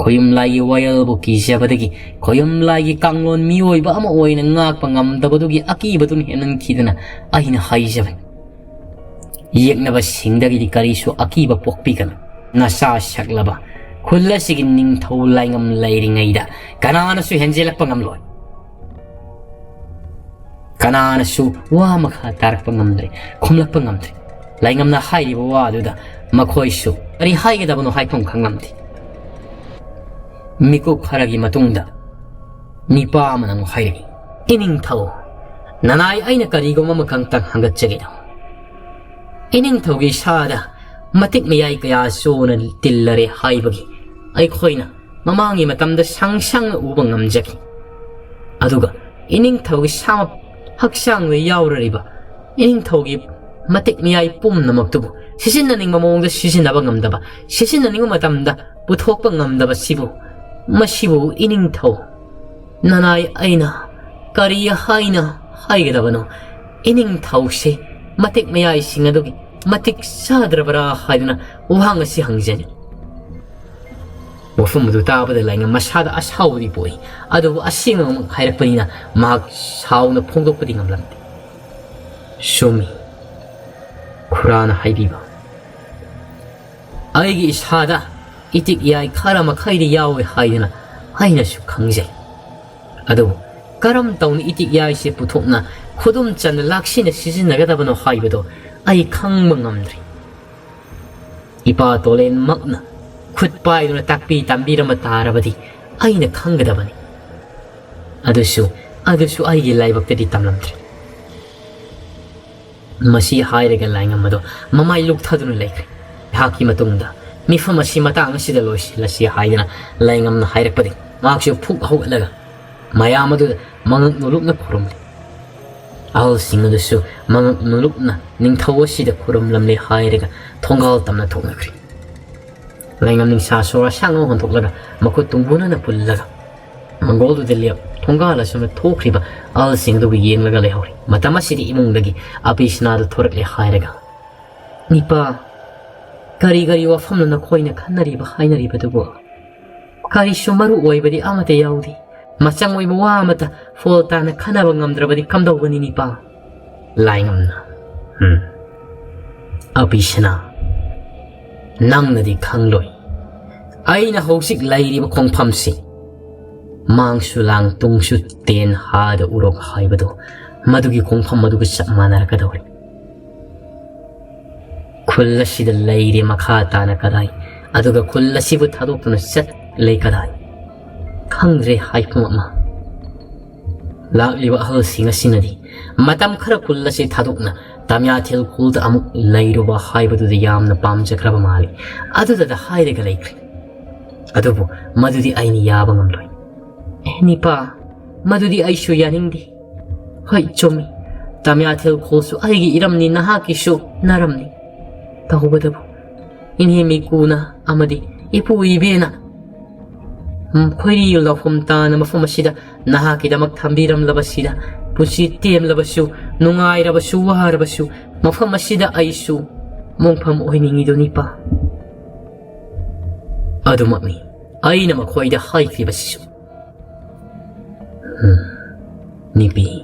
ꯈꯣꯌꯨꯝ ꯂꯥꯏꯒꯤ ꯋꯥꯌꯦꯜꯕꯨ ꯀꯤꯖꯕꯗꯒꯤ ꯈꯣꯌꯨꯝ ꯂꯥꯏꯒꯤ ꯀꯥꯡꯂꯣꯟ ꯃꯤꯑꯣꯏꯕ ꯑꯃ ꯑꯣꯏꯅ ꯉꯥꯛꯄ ꯉꯝꯗꯕꯗꯨꯒꯤ ꯑꯀꯤꯕꯗꯨꯅ ꯍꯦꯟꯃꯟꯈꯤꯗꯅ ꯑꯩꯅ ꯍꯥꯏꯖꯕꯅꯤ꯫ ꯌꯦꯛꯅꯕꯁꯤꯡꯗꯒꯤꯗꯤ ꯀꯔꯤꯁꯨ ꯑꯀꯤꯕ ꯄꯣꯛꯄꯤꯒꯅꯨ꯫ ꯅꯆꯥ ꯁꯛꯂꯕ ꯈꯨꯜ ꯑꯁꯤꯒꯤ ꯅꯤꯡꯊꯧ ꯂꯥꯏꯉꯝ ꯂꯩꯔꯤꯉꯩꯗ ꯀꯅꯥꯅꯁꯨ ꯍꯦꯟꯖꯦꯜꯂꯛꯄ ꯉꯝꯂꯣꯏ꯫ ꯀꯅꯥꯅꯁꯨ ꯋꯥ ꯃꯈꯥ ꯇꯥꯔꯛꯄ ꯉꯝꯗ꯭ꯔꯦ, ꯈꯨꯝꯂꯛꯄ ꯉꯝꯗ꯭ꯔꯦ꯫ ꯂꯥꯏꯉꯝꯅ ꯍꯥꯏꯔꯤꯕ ꯋꯥꯗꯨꯗ ꯃꯈꯣꯏꯁꯨ ꯀꯔꯤ ꯍꯥꯏꯒꯗꯕꯅꯣ ꯍꯥꯏꯐꯝ ꯈꯪꯂꯝꯗꯦ꯫ ꯃꯤꯀꯨꯞ ꯈꯔꯒꯤ ꯃꯇꯨꯡꯗ ꯅꯤꯄꯥ ꯑꯃꯅ ꯑꯃꯨꯛ ꯍꯥꯏꯔꯛꯏ, "ꯏꯅꯤꯡꯊꯧ, ꯅꯅꯥꯏ ꯑꯩꯅ ꯀꯔꯤꯒꯨꯝꯕ ꯑꯃꯈꯛꯇꯪ ꯍꯪꯒꯠꯆꯒꯦ ꯇꯧ꯫ ꯏꯅꯤꯡꯊꯧꯒꯤ ꯏꯁꯥꯗ ꯃꯇꯤꯛ ꯃꯌꯥꯏ ꯀꯌꯥ ꯆꯣꯅ ꯇꯤꯜꯂꯔꯦ ꯍꯥꯏꯕꯒꯤ ꯑꯩꯈꯣꯏꯅ ꯃꯃꯥꯡꯒꯤ ꯃꯇꯝꯗ ꯁꯪ ꯁꯪꯅ ꯎꯕ ꯉꯝꯖꯈꯤ꯫ ꯑꯗꯨꯒ ꯏꯅꯤꯡꯊꯧꯒꯤ ꯁꯥꯃꯛ ꯍꯛꯆꯥꯡꯗ ꯌꯥꯎꯔꯔꯤꯕ ꯏꯅꯤꯡꯊꯧꯒꯤ ꯃꯇꯤꯛ ꯃꯌꯥꯏ ꯄꯨꯝꯅꯃꯛꯇꯨꯕꯨ ꯁꯤꯖꯤꯟꯅꯅꯤꯡꯕ ꯃꯑꯣꯡꯗ ꯁꯤꯖꯤꯟꯅꯕ ꯉꯝꯗꯕ, ꯁꯤꯖꯤꯟꯅꯅꯤꯡꯕ ꯃꯇꯝꯗ ꯄꯨꯊꯣꯛꯄ ꯉꯝꯗꯕ ꯁꯤꯕꯨ, ꯃꯁꯤꯕꯨ ꯏꯅꯤꯡꯊꯧ ꯅꯅꯥꯏ ꯑꯩꯅ ꯀꯔꯤ ꯍꯥꯏꯅ ꯍꯥꯏꯒꯗꯕꯅꯣ? ꯏꯅꯤꯡꯊꯧꯁꯦ ꯃꯇꯤꯛ ꯃꯌꯥꯏꯁꯤꯡ ꯑꯗꯨꯒꯤ ꯃꯇꯤꯛ ꯆꯥꯗ꯭ꯔꯕꯔꯥ ꯍꯥꯏꯗꯨꯅ ꯋꯥꯍꯪ ꯑꯁꯤ ꯍꯪꯖꯅꯤ꯫" ꯋꯥꯐꯝ ꯑꯗꯨ ꯇꯥꯕꯗ ꯂꯥꯏꯉꯝ ꯃꯁꯥꯗ ꯑꯁꯥꯎꯕꯗꯤ ꯄꯣꯛꯏ, ꯑꯗꯨꯕꯨ ꯑꯁꯦꯡꯕꯃꯛ ꯍꯥꯏꯔꯛꯄꯅꯤꯅ ꯃꯍꯥꯛ ꯁꯥꯎꯅ ꯐꯣꯡꯗꯣꯛꯄꯗꯤ ꯉꯝꯂꯝꯗꯦ꯫ "ꯆꯨꯝꯃꯤ, ꯈꯨꯔꯥꯅ ꯍꯥꯏꯕꯤꯕ꯫ ꯑꯩꯒꯤ ꯏꯁꯥꯗ ꯏꯇꯤꯛ ꯏꯌꯥꯏ ꯈꯔ ꯃꯈꯩꯗꯤ ꯌꯥꯎꯏ ꯍꯥꯏꯗꯨꯅ ꯑꯩꯅꯁꯨ ꯈꯪꯖꯩ꯫ ꯑꯗꯨꯕꯨ ꯀꯔꯝ ꯇꯧꯅ ꯏꯇꯤꯛ ꯏꯌꯥꯏꯁꯦ ꯄꯨꯊꯣꯛꯅ ꯈꯨꯗꯨꯝ ꯆꯟꯅ ꯂꯥꯛꯁꯤꯟꯅ ꯁꯤꯖꯤꯟꯅꯒꯗꯕꯅꯣ ꯍꯥꯏꯕꯗꯣ ꯑꯩ ꯈꯪꯕ ꯉꯝꯗ꯭ꯔꯦ꯫ ꯏꯄꯥ ꯇꯣꯂꯦꯟꯃꯛꯅ ꯈꯨꯠ ꯄꯥꯏꯗꯨꯅ ꯇꯥꯛꯄꯤ ꯇꯝꯕꯤꯔꯝꯕ ꯇꯥꯔꯕꯗꯤ ꯑꯩꯅ ꯈꯪꯒꯗꯕꯅꯤ꯫ ꯑꯗꯨꯁꯨ, ꯑꯗꯨꯁꯨ ꯑꯩꯒꯤ ꯂꯥꯏꯕꯛꯇꯗꯤ ꯇꯝꯂꯝꯗ꯭ꯔꯦ꯫" ꯃꯁꯤ ꯍꯥꯏꯔꯒ ꯂꯥꯏꯉꯝ ꯑꯗꯣ ꯃꯃꯥꯏ ꯂꯨꯛꯊꯗꯨꯅ ꯂꯩꯈ꯭ꯔꯦ꯫ ꯉꯥꯏꯍꯥꯛꯀꯤ ꯃꯇꯨꯡꯗ ꯃꯤꯐꯝ ꯑꯁꯤ ꯃꯇꯥꯡ ꯑꯁꯤꯗ ꯂꯣꯏꯁꯤꯜꯂꯁꯤ ꯍꯥꯏꯗꯨꯅ ꯂꯥꯏꯉꯝꯅ ꯍꯥꯏꯔꯛꯄꯗꯒꯤ ꯃꯍꯥꯛꯁꯨ ꯐꯨꯛ ꯍꯧꯒꯠꯂꯒ ꯃꯌꯥꯝ ꯑꯗꯨꯗ ꯃꯉꯛ ꯅꯣꯂꯨꯛꯅ ꯈꯨꯔꯨꯝꯂꯤ꯫ ꯑꯍꯜꯁꯤꯡ ꯑꯗꯨꯁꯨ ꯃꯉꯛ ꯅꯣꯂꯨꯛꯅ ꯅꯤꯡꯊꯧ ꯑꯁꯤꯗ ꯈꯨꯔꯨꯝꯂꯝꯂꯦ ꯍꯥꯏꯔꯒ ꯊꯣꯡꯒꯥꯜ ꯇꯝꯅ ꯊꯣꯛꯅꯈ꯭ꯔꯤ꯫ ꯂꯥꯏꯉꯝ ꯅꯤꯡꯁꯥ ꯁꯣꯔ ꯑꯁꯥꯡꯅ ꯍꯣꯟꯊꯣꯛꯂꯒ ꯃꯈꯨꯠ ꯇꯨꯡꯕꯨꯅꯅ ꯄꯨꯜꯂꯒ ꯃꯪꯒꯣꯜꯗꯨꯗ ꯂꯦꯞ ꯊꯣꯡꯒꯥꯜ ꯑꯁꯣꯝꯗ ꯊꯣꯛꯈ꯭ꯔꯤꯕ ꯑꯍꯜꯁꯤꯡ ꯑꯗꯨꯕꯨ ꯌꯦꯡꯂꯒ ꯂꯩꯍꯧꯔꯤ꯫ ꯃꯇꯝ ꯑꯁꯤꯗ ꯏꯃꯨꯡꯗꯒꯤ ꯑꯄꯤꯁꯅꯥꯗꯨ ꯊꯣꯔꯛꯂꯦ ꯍꯥꯏꯔꯒ, "ꯅꯤꯄꯥ, ꯀꯔꯤ ꯀꯔꯤ ꯋꯥꯐꯝꯅꯣ ꯅꯈꯣꯏꯅ ꯈꯟꯅꯔꯤꯕ ꯍꯥꯏꯅꯔꯤꯕꯗꯨꯕꯨ? ꯀꯔꯤꯁꯨ ꯃꯔꯨ ꯑꯣꯏꯕꯗꯤ ꯑꯃꯠꯇ ꯌꯥꯎꯗꯦ꯫ ꯃꯆꯪ ꯑꯣꯏꯕ ꯋꯥ ꯑꯃꯠꯇ ꯐꯣꯜ ꯇꯥꯅ ꯈꯟꯅꯕ ꯉꯝꯗ꯭ꯔꯕꯗꯤ ꯀꯝꯗꯧꯒꯅꯤ ꯅꯤꯄꯥ?" ꯂꯥꯏꯉꯝꯅ, "ꯎꯝ, ꯑꯕꯤꯁꯅꯥ, ꯅꯪꯅꯗꯤ ꯈꯪꯂꯣꯏ꯫ ꯑꯩꯅ ꯍꯧꯖꯤꯛ ꯂꯩꯔꯤꯕ ꯈꯣꯡꯐꯝꯁꯤ ꯃꯥꯡꯁꯨ ꯂꯥꯡ ꯇꯨꯡꯁꯨ ꯇꯦꯟ ꯍꯥꯗ ꯎꯔꯣꯛ ꯍꯥꯏꯕꯗꯣ ꯃꯗꯨꯒꯤ ꯈꯣꯡꯐꯝ ꯑꯗꯨꯒ ꯆꯞ ꯃꯥꯟꯅꯔꯛꯀꯗꯧꯔꯤ꯫ ꯈꯨꯜ ꯑꯁꯤꯗ ꯂꯩꯔꯦ ꯃꯈꯥ ꯇꯥꯅ ꯀꯗꯥꯏ, ꯑꯗꯨꯒ ꯈꯨꯜ ꯑꯁꯤꯕꯨ ꯊꯥꯗꯣꯛꯇꯨꯅ ꯆꯠꯂꯦ ꯀꯗꯥꯏ, ꯈꯪꯗ꯭ꯔꯦ ꯍꯥꯏꯐꯝ ꯑꯃ꯫ ꯂꯥꯛꯂꯤꯕ ꯑꯍꯜꯁꯤꯡ ꯑꯁꯤꯅꯗꯤ ꯃꯇꯝ ꯈꯔ ꯈꯨꯜ ꯑꯁꯤ ꯊꯥꯗꯣꯛꯅ ꯇꯥꯃꯤꯌꯥꯊꯦꯜ ꯈꯨꯜꯗ ꯑꯃꯨꯛ ꯂꯩꯔꯨꯕ ꯍꯥꯏꯕꯗꯨꯗ ꯌꯥꯝꯅ ꯄꯥꯝꯖꯈ꯭ꯔꯕ ꯃꯥꯜꯂꯤ꯫ ꯑꯗꯨꯗ ꯍꯥꯏꯔꯒ ꯂꯩꯈ꯭ꯔꯦ꯫ ꯑꯗꯨꯕꯨ ꯃꯗꯨꯗꯤ ꯑꯩꯅ ꯌꯥꯕ ꯉꯝꯂꯣꯏ꯫ ꯑꯦ ꯅꯤꯄꯥ, ꯃꯗꯨꯗꯤ ꯑꯩꯁꯨ ꯌꯥꯅꯤꯡꯗꯦ꯫ ꯍꯣꯏ, ꯆꯨꯝꯃꯤ꯫ ꯇꯥꯃꯤꯌꯥꯊꯦꯜ ꯈꯨꯜꯁꯨ ꯑꯩꯒꯤ ꯏꯔꯝꯅꯤ, ꯅꯍꯥꯛꯀꯤꯁꯨ ꯅꯔꯝꯅꯤ꯫ ꯇꯧꯕꯇꯕꯨ ꯏꯅꯦ ꯃꯤꯀꯨꯅ ꯑꯃꯗꯤ ꯏꯄꯨ ꯏꯕꯦꯅ, ꯎꯝ, ꯈꯣꯏꯔꯤ ꯂꯧꯐꯝ ꯇꯥꯅ ꯃꯐꯝ ꯑꯁꯤꯗ ꯅꯍꯥꯛꯀꯤꯗꯃꯛ ꯊꯝꯕꯤꯔꯝꯂꯕꯁꯤꯗ, ꯄꯨꯟꯁꯤ ꯇꯦꯝꯂꯕꯁꯨ, ꯅꯨꯡꯉꯥꯏꯔꯕꯁꯨ, ꯋꯥꯔꯕꯁꯨ, ꯃꯐꯝ ꯑꯁꯤꯗ ꯑꯩꯁꯨ ꯃꯣꯡꯐꯝ ꯑꯣꯏꯅꯤꯡꯉꯤꯗꯨꯅꯤꯄꯥ꯫ ꯑꯗꯨꯃꯛꯅꯤ ꯑꯩꯅ ꯃꯈꯣꯏꯗ ꯍꯥꯏꯈꯤꯕꯁꯤꯁꯨ꯫ ꯎꯝ, ꯅꯤꯄꯤ,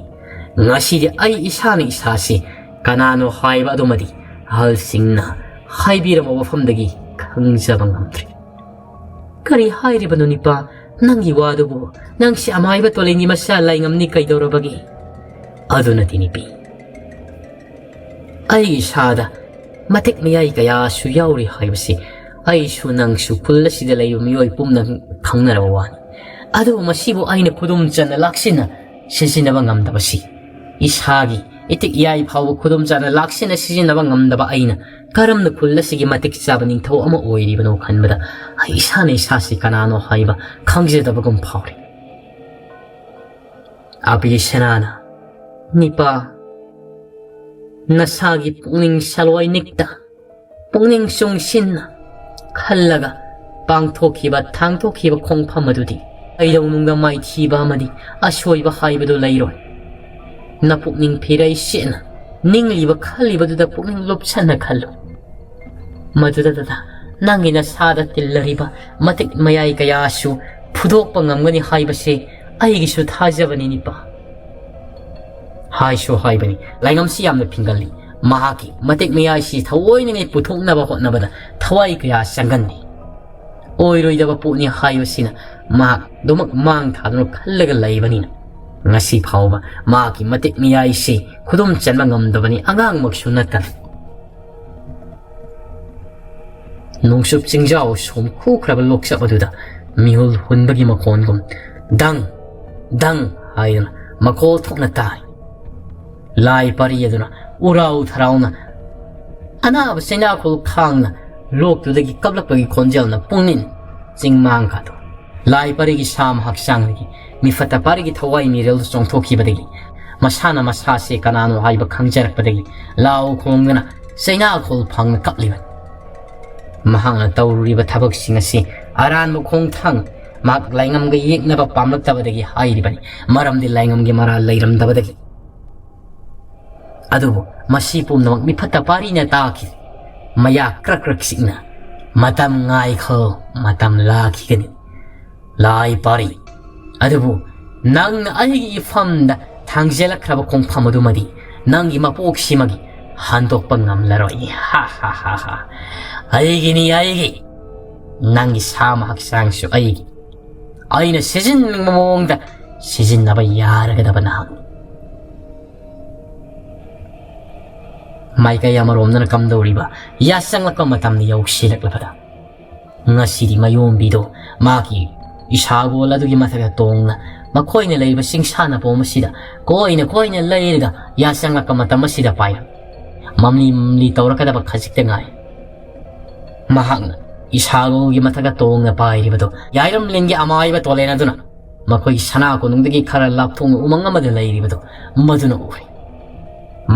ꯉꯁꯤꯗꯤ ꯑꯩ ꯏꯁꯥꯅ ꯏꯁꯥꯁꯤ ꯀꯅꯥꯅꯣ ꯍꯥꯏꯕ ꯑꯗꯨꯃꯗꯤ ꯑꯍꯜꯁꯤꯡꯅ ꯍꯥꯏꯕꯤꯔꯝꯕ ꯋꯥꯐꯝꯗꯒꯤ ꯈꯪꯖꯕ ꯉꯝꯗ꯭ꯔꯤ꯫ ꯀꯔꯤ ꯍꯥꯏꯔꯤꯕꯅꯣ ꯅꯤꯄꯥ? ꯅꯪꯒꯤ ꯋꯥꯗꯨꯕꯨ? ꯅꯪꯁꯤ ꯑꯃꯥꯏꯕ ꯇꯣꯂꯦꯟꯒꯤ ꯃꯆꯥ ꯂꯥꯏꯉꯝꯅꯤ ꯀꯩꯗꯧꯔꯕꯒꯦ? ꯑꯗꯨꯅꯗꯤ ꯅꯤꯄꯤ, ꯑꯩꯒꯤ ꯏꯁꯥꯗ ꯃꯇꯤꯛ ꯃꯌꯥꯏ ꯀꯌꯥꯁꯨ ꯌꯥꯎꯔꯤ ꯍꯥꯏꯕꯁꯤ ꯑꯩꯁꯨ ꯅꯪꯁꯨ ꯈꯨꯜ ꯑꯁꯤꯗ ꯂꯩꯕ ꯃꯤꯑꯣꯏ ꯄꯨꯝꯅ ꯈꯪꯅꯔꯕ ꯋꯥꯅꯤ꯫ ꯑꯗꯨꯕꯨ ꯃꯁꯤꯕꯨ ꯑꯩꯅ ꯈꯨꯗꯨꯝ ꯆꯟꯅ ꯂꯥꯛꯁꯤꯟꯅ ꯁꯤꯖꯤꯟꯅꯕ ꯉꯝꯗꯕꯁꯤ, ꯏꯁꯥꯒꯤ ꯏꯇꯤꯛ ꯏꯌꯥꯏ ꯐꯥꯎꯕ ꯈꯨꯗꯨꯝ ꯆꯟꯅ ꯂꯥꯛꯁꯤꯟꯅ ꯁꯤꯖꯤꯟꯅꯕ ꯉꯝꯗꯕ ꯑꯩꯅ ꯀꯔꯝꯅ ꯈꯨꯜ ꯑꯁꯤꯒꯤ ꯃꯇꯤꯛ ꯆꯥꯕ ꯅꯤꯡꯊꯧ ꯑꯃ ꯑꯣꯏꯔꯤꯕꯅꯣ ꯈꯟꯕꯗ ꯑꯩ ꯏꯁꯥꯅ ꯏꯁꯥꯁꯤ ꯀꯅꯥꯅꯣ ꯍꯥꯏꯕ ꯈꯪꯖꯗꯕꯒꯨꯝ ꯐꯥꯎꯔꯤ꯫ ꯑꯕꯤꯁꯅꯥꯅ, "ꯅꯤꯄꯥ, ꯅꯁꯥꯒꯤ ꯄꯨꯛꯅꯤꯡ ꯁꯂꯣꯏ ꯅꯤꯛꯇ, ꯄꯨꯛꯅꯤꯡ ꯆꯨꯡꯁꯤꯟꯅ ꯈꯜꯂꯒ ꯄꯥꯡꯊꯣꯛꯈꯤꯕ, ꯊꯥꯡꯊꯣꯛꯈꯤꯕ ꯈꯣꯡꯐꯝ ꯑꯗꯨꯗꯤ ꯀꯩꯗꯧꯅꯨꯡꯗ ꯃꯥꯏꯊꯤꯕ ꯑꯃꯗꯤ ꯑꯁꯣꯏꯕ ꯍꯥꯏꯕꯗꯨ ꯂꯩꯔꯣꯏ꯫ ꯅꯄꯨꯛꯅꯤꯡ ꯐꯤꯔꯩ ꯁꯦꯠꯅ ꯅꯤꯡꯂꯤꯕ ꯈꯜꯂꯤꯕꯗꯨꯗ ꯄꯨꯛꯅꯤꯡ ꯂꯨꯞꯁꯟꯅ ꯈꯜꯂꯨ꯫ ꯃꯗꯨꯗ ꯅꯪꯒꯤ ꯅꯁꯥꯗ ꯇꯤꯜꯂꯔꯤꯕ ꯃꯇꯤꯛ ꯃꯌꯥꯏ ꯀꯌꯥꯁꯨ ꯐꯨꯗꯣꯛꯄ ꯉꯝꯒꯅꯤ ꯍꯥꯏꯕꯁꯦ ꯑꯩꯒꯤꯁꯨ ꯊꯥꯖꯕꯅꯤ, ꯅꯤꯄꯥ"꯫ ꯍꯥꯏꯁꯨ ꯍꯥꯏꯕꯅꯤ, ꯂꯥꯏꯉꯝꯁꯤ ꯌꯥꯝꯅ ꯐꯤꯡꯒꯜꯂꯤ꯫ ꯃꯍꯥꯛꯀꯤ ꯃꯇꯤꯛ ꯃꯌꯥꯏꯁꯤ ꯊꯑꯣꯏꯅꯉꯩ ꯄꯨꯊꯣꯛꯅꯕ ꯍꯣꯠꯅꯕꯗ ꯊꯋꯥꯏ ꯀꯌꯥ ꯆꯪꯒꯟꯗꯦ꯫ ꯑꯣꯏꯔꯣꯏꯗꯕ ꯄꯣꯠꯅꯤ ꯍꯥꯏꯕꯁꯤꯅ ꯃꯍꯥꯛ ꯑꯗꯨꯃꯛ ꯃꯥꯡ ꯊꯥꯗꯨꯅ ꯈꯜꯂꯒ ꯂꯩꯕꯅꯤꯅ ꯉꯁꯤ ꯐꯥꯎꯕ ꯃꯍꯥꯛꯀꯤ ꯃꯇꯤꯛ ꯃꯌꯥꯏꯁꯤ ꯈꯨꯗꯨꯝ ꯆꯟꯕ ꯉꯝꯗꯕꯅꯤ, ꯑꯉꯥꯡꯃꯛꯁꯨ ꯅꯠꯇꯅ꯫ ꯅꯣꯡꯆꯨꯞ ꯆꯤꯡꯖꯥꯎ ꯁꯣꯝ ꯈꯨꯈ꯭ꯔꯕ ꯂꯣꯛꯆꯞ ꯑꯗꯨꯗ ꯃꯤꯍꯨꯜ ꯍꯨꯟꯕꯒꯤ ꯃꯈꯣꯟꯒꯨꯝ ꯗꯪ ꯗꯪ ꯍꯥꯏꯗꯨꯅ ꯃꯈꯣꯜ ꯊꯣꯛꯅ ꯇꯥꯔꯤ꯫ ꯂꯥꯏ ꯄꯥꯔꯤ ꯑꯗꯨꯅ ꯎꯔꯥꯎ ꯊꯔꯥꯎꯅ ꯑꯅꯥꯕ ꯆꯩꯅꯥꯈꯣꯜ ꯈꯥꯡꯅ ꯂꯣꯛꯇꯨꯗꯒꯤ ꯀꯞꯂꯛꯄꯒꯤ ꯈꯣꯟꯖꯦꯜꯅ ꯄꯨꯡꯅꯤꯟ ꯆꯤꯡꯃꯥꯡ ꯀꯥꯗꯣ꯫ ꯂꯥꯏ ꯄꯥꯔꯤꯒꯤ ꯁꯥꯝ ꯍꯛꯆꯥꯡꯗꯒꯤ ꯃꯤꯐꯠꯇ ꯄꯥꯔꯤꯒꯤ ꯊꯋꯥꯏ ꯃꯤꯔꯦꯜꯗꯨ ꯆꯣꯡꯊꯣꯛꯈꯤꯕꯗꯒꯤ ꯃꯁꯥꯅ ꯃꯁꯥꯁꯦ ꯀꯅꯥꯅꯣ ꯍꯥꯏꯕ ꯈꯪꯖꯔꯛꯄꯗꯒꯤ ꯂꯥꯎ ꯈꯣꯡꯗꯨꯅ ꯆꯩꯅꯥꯈꯣꯜ ꯐꯪꯅ ꯀꯞꯂꯤꯕꯅꯤ꯫ ꯃꯍꯥꯛꯅ ꯇꯧꯔꯨꯔꯤꯕ ꯊꯕꯛꯁꯤꯡ ꯑꯁꯤ ꯑꯔꯥꯟꯕ ꯈꯣꯡꯊꯥꯡ, ꯃꯍꯥꯛ ꯂꯥꯏꯉꯝꯒ ꯌꯦꯛꯅꯕ ꯄꯥꯝꯂꯛꯇꯕꯗꯒꯤ ꯍꯥꯏꯔꯤꯕꯅꯤ, ꯃꯔꯝꯗꯤ ꯂꯥꯏꯉꯝꯒꯤ ꯃꯔꯥꯜ ꯂꯩꯔꯝꯗꯕꯗꯒꯤ꯫ ꯑꯗꯨꯕꯨ ꯃꯁꯤ ꯄꯨꯝꯅꯃꯛ ꯃꯤꯐꯠꯇ ꯄꯥꯔꯤꯅ ꯇꯥꯈꯤ꯫ ꯃꯌꯥ ꯀ꯭ꯔꯛ ꯀ꯭ꯔꯛ ꯆꯤꯛꯅ, "ꯃꯇꯝ ꯉꯥꯏꯈꯣ, ꯃꯇꯝ ꯂꯥꯛꯈꯤꯒꯅꯤ꯫ ꯂꯥꯏ ꯄꯥꯔꯤ, ꯑꯗꯨꯕꯨ ꯅꯪꯅ ꯑꯩꯒꯤ ꯏꯐꯝꯗ ꯊꯥꯡꯖꯜꯂꯛꯈ꯭ꯔꯕ ꯈꯣꯡꯐꯝ ꯑꯗꯨꯃꯗꯤ ꯅꯪꯒꯤ ꯃꯄꯣꯛꯁꯤꯃꯒꯤ ꯍꯟꯗꯣꯛꯄ ꯉꯝꯂꯔꯣꯏ"꯫ ꯍꯥ ꯍꯥ ꯍꯥ ꯍꯥ꯫ "ꯑꯩꯒꯤꯅꯤ, ꯑꯩꯒꯤ꯫ ꯅꯪꯒꯤ ꯁꯥꯃ ꯍꯛꯆꯥꯡꯁꯨ ꯑꯩꯒꯤ꯫ ꯑꯩꯅ ꯁꯤꯖꯤꯟꯅꯤꯡꯕ ꯃꯑꯣꯡꯗ ꯁꯤꯖꯤꯟꯅꯕ ꯌꯥꯔꯒꯗꯕ ꯅꯍꯥꯛꯅꯤ"꯫ ꯃꯥꯏꯀꯩ ꯑꯃꯔꯣꯝꯗꯅ ꯀꯝꯗꯧꯔꯤꯕ ꯌꯥꯆꯪꯂꯛꯄ ꯃꯇꯝꯗ ꯌꯧꯁꯤꯜꯂꯛꯂꯕꯗ ꯉꯁꯤꯗꯤ ꯃꯌꯣꯝꯕꯤꯗꯣ ꯃꯥꯒꯤ ꯏꯁꯥꯒꯣꯜ ꯑꯗꯨꯒꯤ ꯃꯊꯛꯇ ꯇꯣꯡꯅ ꯃꯈꯣꯏꯅ ꯂꯩꯔꯤꯕ ꯆꯤꯡꯁꯥꯟꯅꯄꯣꯝ ꯑꯁꯤꯗ ꯀꯣꯏꯅ ꯀꯣꯏꯅ ꯂꯩꯔꯒ ꯌꯥꯆꯪꯂꯛꯄ ꯃꯇꯝ ꯑꯁꯤꯗ ꯄꯥꯏꯔꯝꯃꯤ꯫ ꯃꯝꯂꯤ ꯃꯝꯂꯤ ꯇꯧꯔꯛꯀꯗꯕ ꯈꯖꯤꯛꯇ ꯉꯥꯏ꯫ ꯃꯍꯥꯛꯅ ꯏꯁꯥꯒꯣꯜꯒꯤ ꯃꯊꯛꯇ ꯇꯣꯡꯅ ꯄꯥꯏꯔꯤꯕꯗꯨ ꯌꯥꯏꯔꯝꯂꯦꯟꯒꯤ ꯑꯃꯥꯏꯕ ꯇꯣꯂꯦꯟ ꯑꯗꯨꯅ ꯃꯈꯣꯏꯒꯤ ꯁꯅꯥ ꯀꯣꯅꯨꯡꯗꯒꯤ ꯈꯔ ꯂꯥꯞꯊꯣꯛꯅ ꯎꯃꯪ ꯑꯃꯗ ꯂꯩꯔꯤꯕꯗꯨ ꯃꯗꯨꯅ ꯎꯔꯦ꯫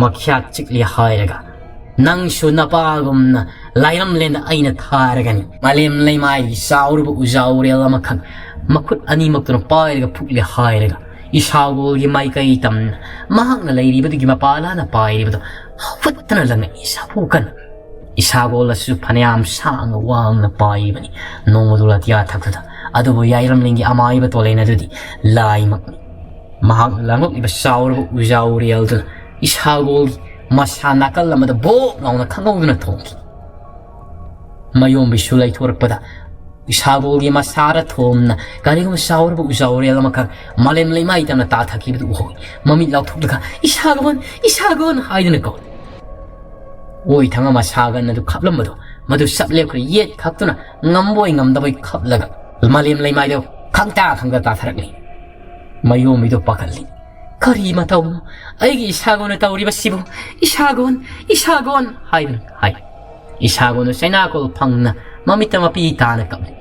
ꯃꯈ꯭ꯌꯥꯠ ꯆꯤꯛꯂꯤ ꯍꯥꯏꯔꯒ, "ꯅꯪꯁꯨ ꯅꯄꯥꯒꯨꯝꯅ ꯂꯥꯏꯔꯝꯂꯦꯟꯗ ꯑꯩꯅ ꯊꯥꯔꯒꯅꯤ꯫ ꯃꯥꯂꯦꯝ ꯂꯩꯃꯥꯏꯒꯤ ꯆꯥꯎꯔꯕ ꯎꯖꯥꯎꯔꯦꯜ ꯑꯃꯈꯛ ꯃꯈꯨꯠ ꯑꯅꯤꯃꯛꯇꯨꯅ ꯄꯥꯏꯔꯒ ꯐꯨꯛꯂꯤ ꯍꯥꯏꯔꯒ, ꯏꯁꯥꯒꯣꯜꯒꯤ ꯃꯥꯏꯀꯩ ꯇꯝꯅ ꯃꯍꯥꯛꯅ ꯂꯩꯔꯤꯕꯗꯨꯒꯤ ꯃꯄꯥ ꯂꯥꯟꯅ ꯄꯥꯏꯔꯤꯕꯗꯨ ꯍꯧꯒꯠꯇꯅ ꯂꯪꯉꯛꯏ ꯁꯥꯐꯨ ꯀꯟꯅ꯫ ꯏꯁꯥꯒꯣꯜ ꯑꯁꯤꯁꯨ ꯐꯅꯌꯥꯝ ꯁꯥꯡꯅ ꯋꯥꯡꯅ ꯄꯥꯏꯔꯤꯕꯅꯤ ꯅꯣꯡꯃꯗꯣ ꯑꯇꯤꯌꯥ ꯊꯛꯇꯨꯗ꯫ ꯑꯗꯨꯕꯨ ꯌꯥꯏꯔꯝꯂꯦꯟꯒꯤ ꯑꯃꯥꯏꯕ ꯇꯣꯂꯦꯟ ꯑꯗꯨꯗꯤ ꯂꯥꯏꯃꯛꯅꯤ꯫ ꯃꯍꯥꯛꯅ ꯂꯥꯡꯂꯛꯂꯤꯕ ꯆꯥꯎꯔꯕ ꯎꯖꯥꯎꯔꯦꯜꯗꯨꯅ ꯏꯁꯥꯒꯣꯜꯒꯤ ꯃꯁꯥ ꯅꯥꯀꯜ ꯑꯃꯗ ꯕꯣꯛ ꯂꯥꯎꯅ ꯈꯪꯍꯧꯗꯅ ꯊꯣꯝꯈꯤ꯫ ꯃꯌꯣꯝꯕꯤꯁꯨ ꯂꯩꯊꯣꯔꯛꯄꯗ ꯏꯁꯥꯒꯣꯜꯒꯤ ꯃꯁꯥꯗ ꯊꯣꯝꯅ ꯀꯔꯤꯒꯨꯝꯕ ꯆꯥꯎꯔꯕ ꯎꯖꯥꯎꯔꯦꯜ ꯑꯃꯈꯛ ꯃꯥꯂꯦꯝ ꯂꯩꯃꯥꯏ ꯇꯝꯅ ꯇꯥꯊꯈꯤꯕꯗꯨ ꯎꯍꯧꯏ꯫ ꯃꯃꯤꯠ ꯂꯥꯎꯊꯣꯛꯂꯒ, "ꯏꯁꯥꯒꯣꯟ! ꯏꯁꯥꯒꯣꯟ!" ꯍꯥꯏꯗꯨꯅ ꯀꯧꯏ꯫ ꯑꯣꯏ ꯊꯪ ꯑꯃ ꯁꯥꯒꯟ ꯑꯗꯨ ꯈꯞꯂꯝꯕꯗꯣ ꯃꯗꯨ ꯆꯞ ꯂꯦꯞꯈ꯭ꯔꯦ꯫ ꯌꯦꯠ ꯈꯛꯇꯨꯅ ꯉꯝꯕꯣꯏ ꯉꯝꯗꯕꯣꯏ ꯈꯞꯂꯒ ꯃꯥꯂꯦꯝ ꯂꯩꯃꯥꯏꯗ ꯈꯪꯇꯥ ꯈꯪꯇꯥ ꯇꯥꯊꯔꯛꯂꯤ꯫ ꯃꯌꯣꯝꯕꯤꯗꯨ ꯄꯥꯈꯠꯂꯤ꯫ "ꯀꯔꯤ ꯃꯇꯧꯅꯣ ꯑꯩꯒꯤ ꯏꯁꯥꯒꯣꯟꯅ ꯇꯧꯔꯤꯕꯁꯤꯕꯨ? ꯏꯁꯥꯒꯣꯟ! ꯏꯁꯥꯒꯣꯟ!" ꯍꯥꯏꯗꯨꯅ ꯍꯥꯏ꯫ ꯏꯁꯥꯒꯣꯟꯗꯨ ꯆꯩꯅꯥꯀꯣꯜ ꯐꯪꯅ ꯃꯃꯤꯠꯇ ꯃꯄꯤ ꯇꯥꯅ ꯀꯞꯂꯤ꯫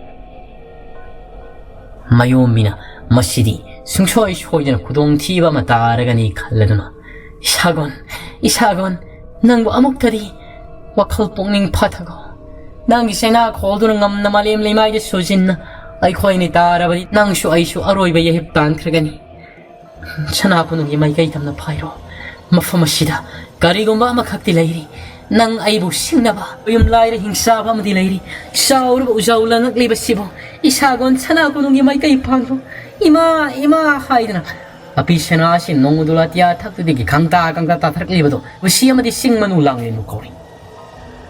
ꯃꯌꯣꯝꯕꯤꯅ ꯃꯁꯤꯗꯤ ꯁꯨꯡꯁꯣꯏ ꯁꯣꯏꯗꯅ ꯈꯨꯗꯣꯡꯊꯤꯕ ꯑꯃ ꯇꯥꯔꯒꯅꯤ ꯈꯜꯂꯗꯨꯅ, "ꯏꯁꯥꯒꯣꯟ, ꯏꯁꯥꯒꯣꯟ, ꯅꯪꯕꯨ ꯑꯃꯨꯛꯇꯗꯤ ꯋꯥꯈꯜ ꯄꯨꯛꯅꯤꯡ ꯐꯊꯈꯣ꯫ ꯅꯪꯒꯤ ꯆꯩꯅꯥꯈꯣꯜꯗꯨꯅ ꯉꯝꯅ ꯃꯥꯂꯦꯝ ꯂꯩꯃꯥꯏꯗ ꯁꯨꯖꯤꯟꯅ ꯑꯩꯈꯣꯏꯅꯤ ꯇꯥꯔꯕꯗꯤ ꯅꯪꯁꯨ ꯑꯩꯁꯨ ꯑꯔꯣꯏꯕ ꯌꯩꯍꯤꯞ ꯇꯥꯟꯈ꯭ꯔꯒꯅꯤ꯫ ꯁꯅꯥ ꯀꯣꯅꯨꯡꯒꯤ ꯃꯥꯏꯀꯩ ꯇꯝꯅ ꯄꯥꯏꯔꯣ꯫ ꯃꯐꯝ ꯑꯁꯤꯗ ꯀꯔꯤꯒꯨꯝꯕ ꯑꯃꯈꯛꯇꯤ ꯂꯩꯔꯤ꯫ ꯅꯪ ꯑꯩꯕꯨ ꯁꯤꯡꯅꯕ ꯌꯨꯝ ꯂꯥꯏꯔ ꯍꯤꯡꯆꯥꯕ ꯑꯃꯗꯤ ꯂꯩꯔꯤ꯫ ꯆꯥꯎꯔꯕ ꯎꯖꯥꯎ ꯂꯪꯉꯛꯂꯤꯕꯁꯤꯕꯨ ꯏꯁꯥꯒꯣꯟ ꯁꯅꯥ ꯀꯣꯅꯨꯡꯒꯤ ꯃꯥꯏꯀꯩ ꯄꯥꯡꯂꯣ꯫ ꯏꯃꯥ, ꯏꯃꯥ ꯍꯥꯏꯗꯨꯅ ꯑꯄꯤ ꯁꯅꯥ ꯑꯁꯤ ꯅꯣꯡꯃꯗꯨ ꯑꯇꯤꯌꯥ ꯊꯛꯇꯨꯗꯒꯤ ꯈꯪꯇꯥ ꯈꯪꯇꯥ ꯇꯥꯊꯔꯛꯂꯤꯕꯗꯨ ꯎꯁꯤ ꯑꯃꯗꯤ ꯆꯤꯡ ꯃꯅꯨ ꯂꯥꯡꯂꯦꯟꯕꯨ ꯀꯧꯔꯤ꯫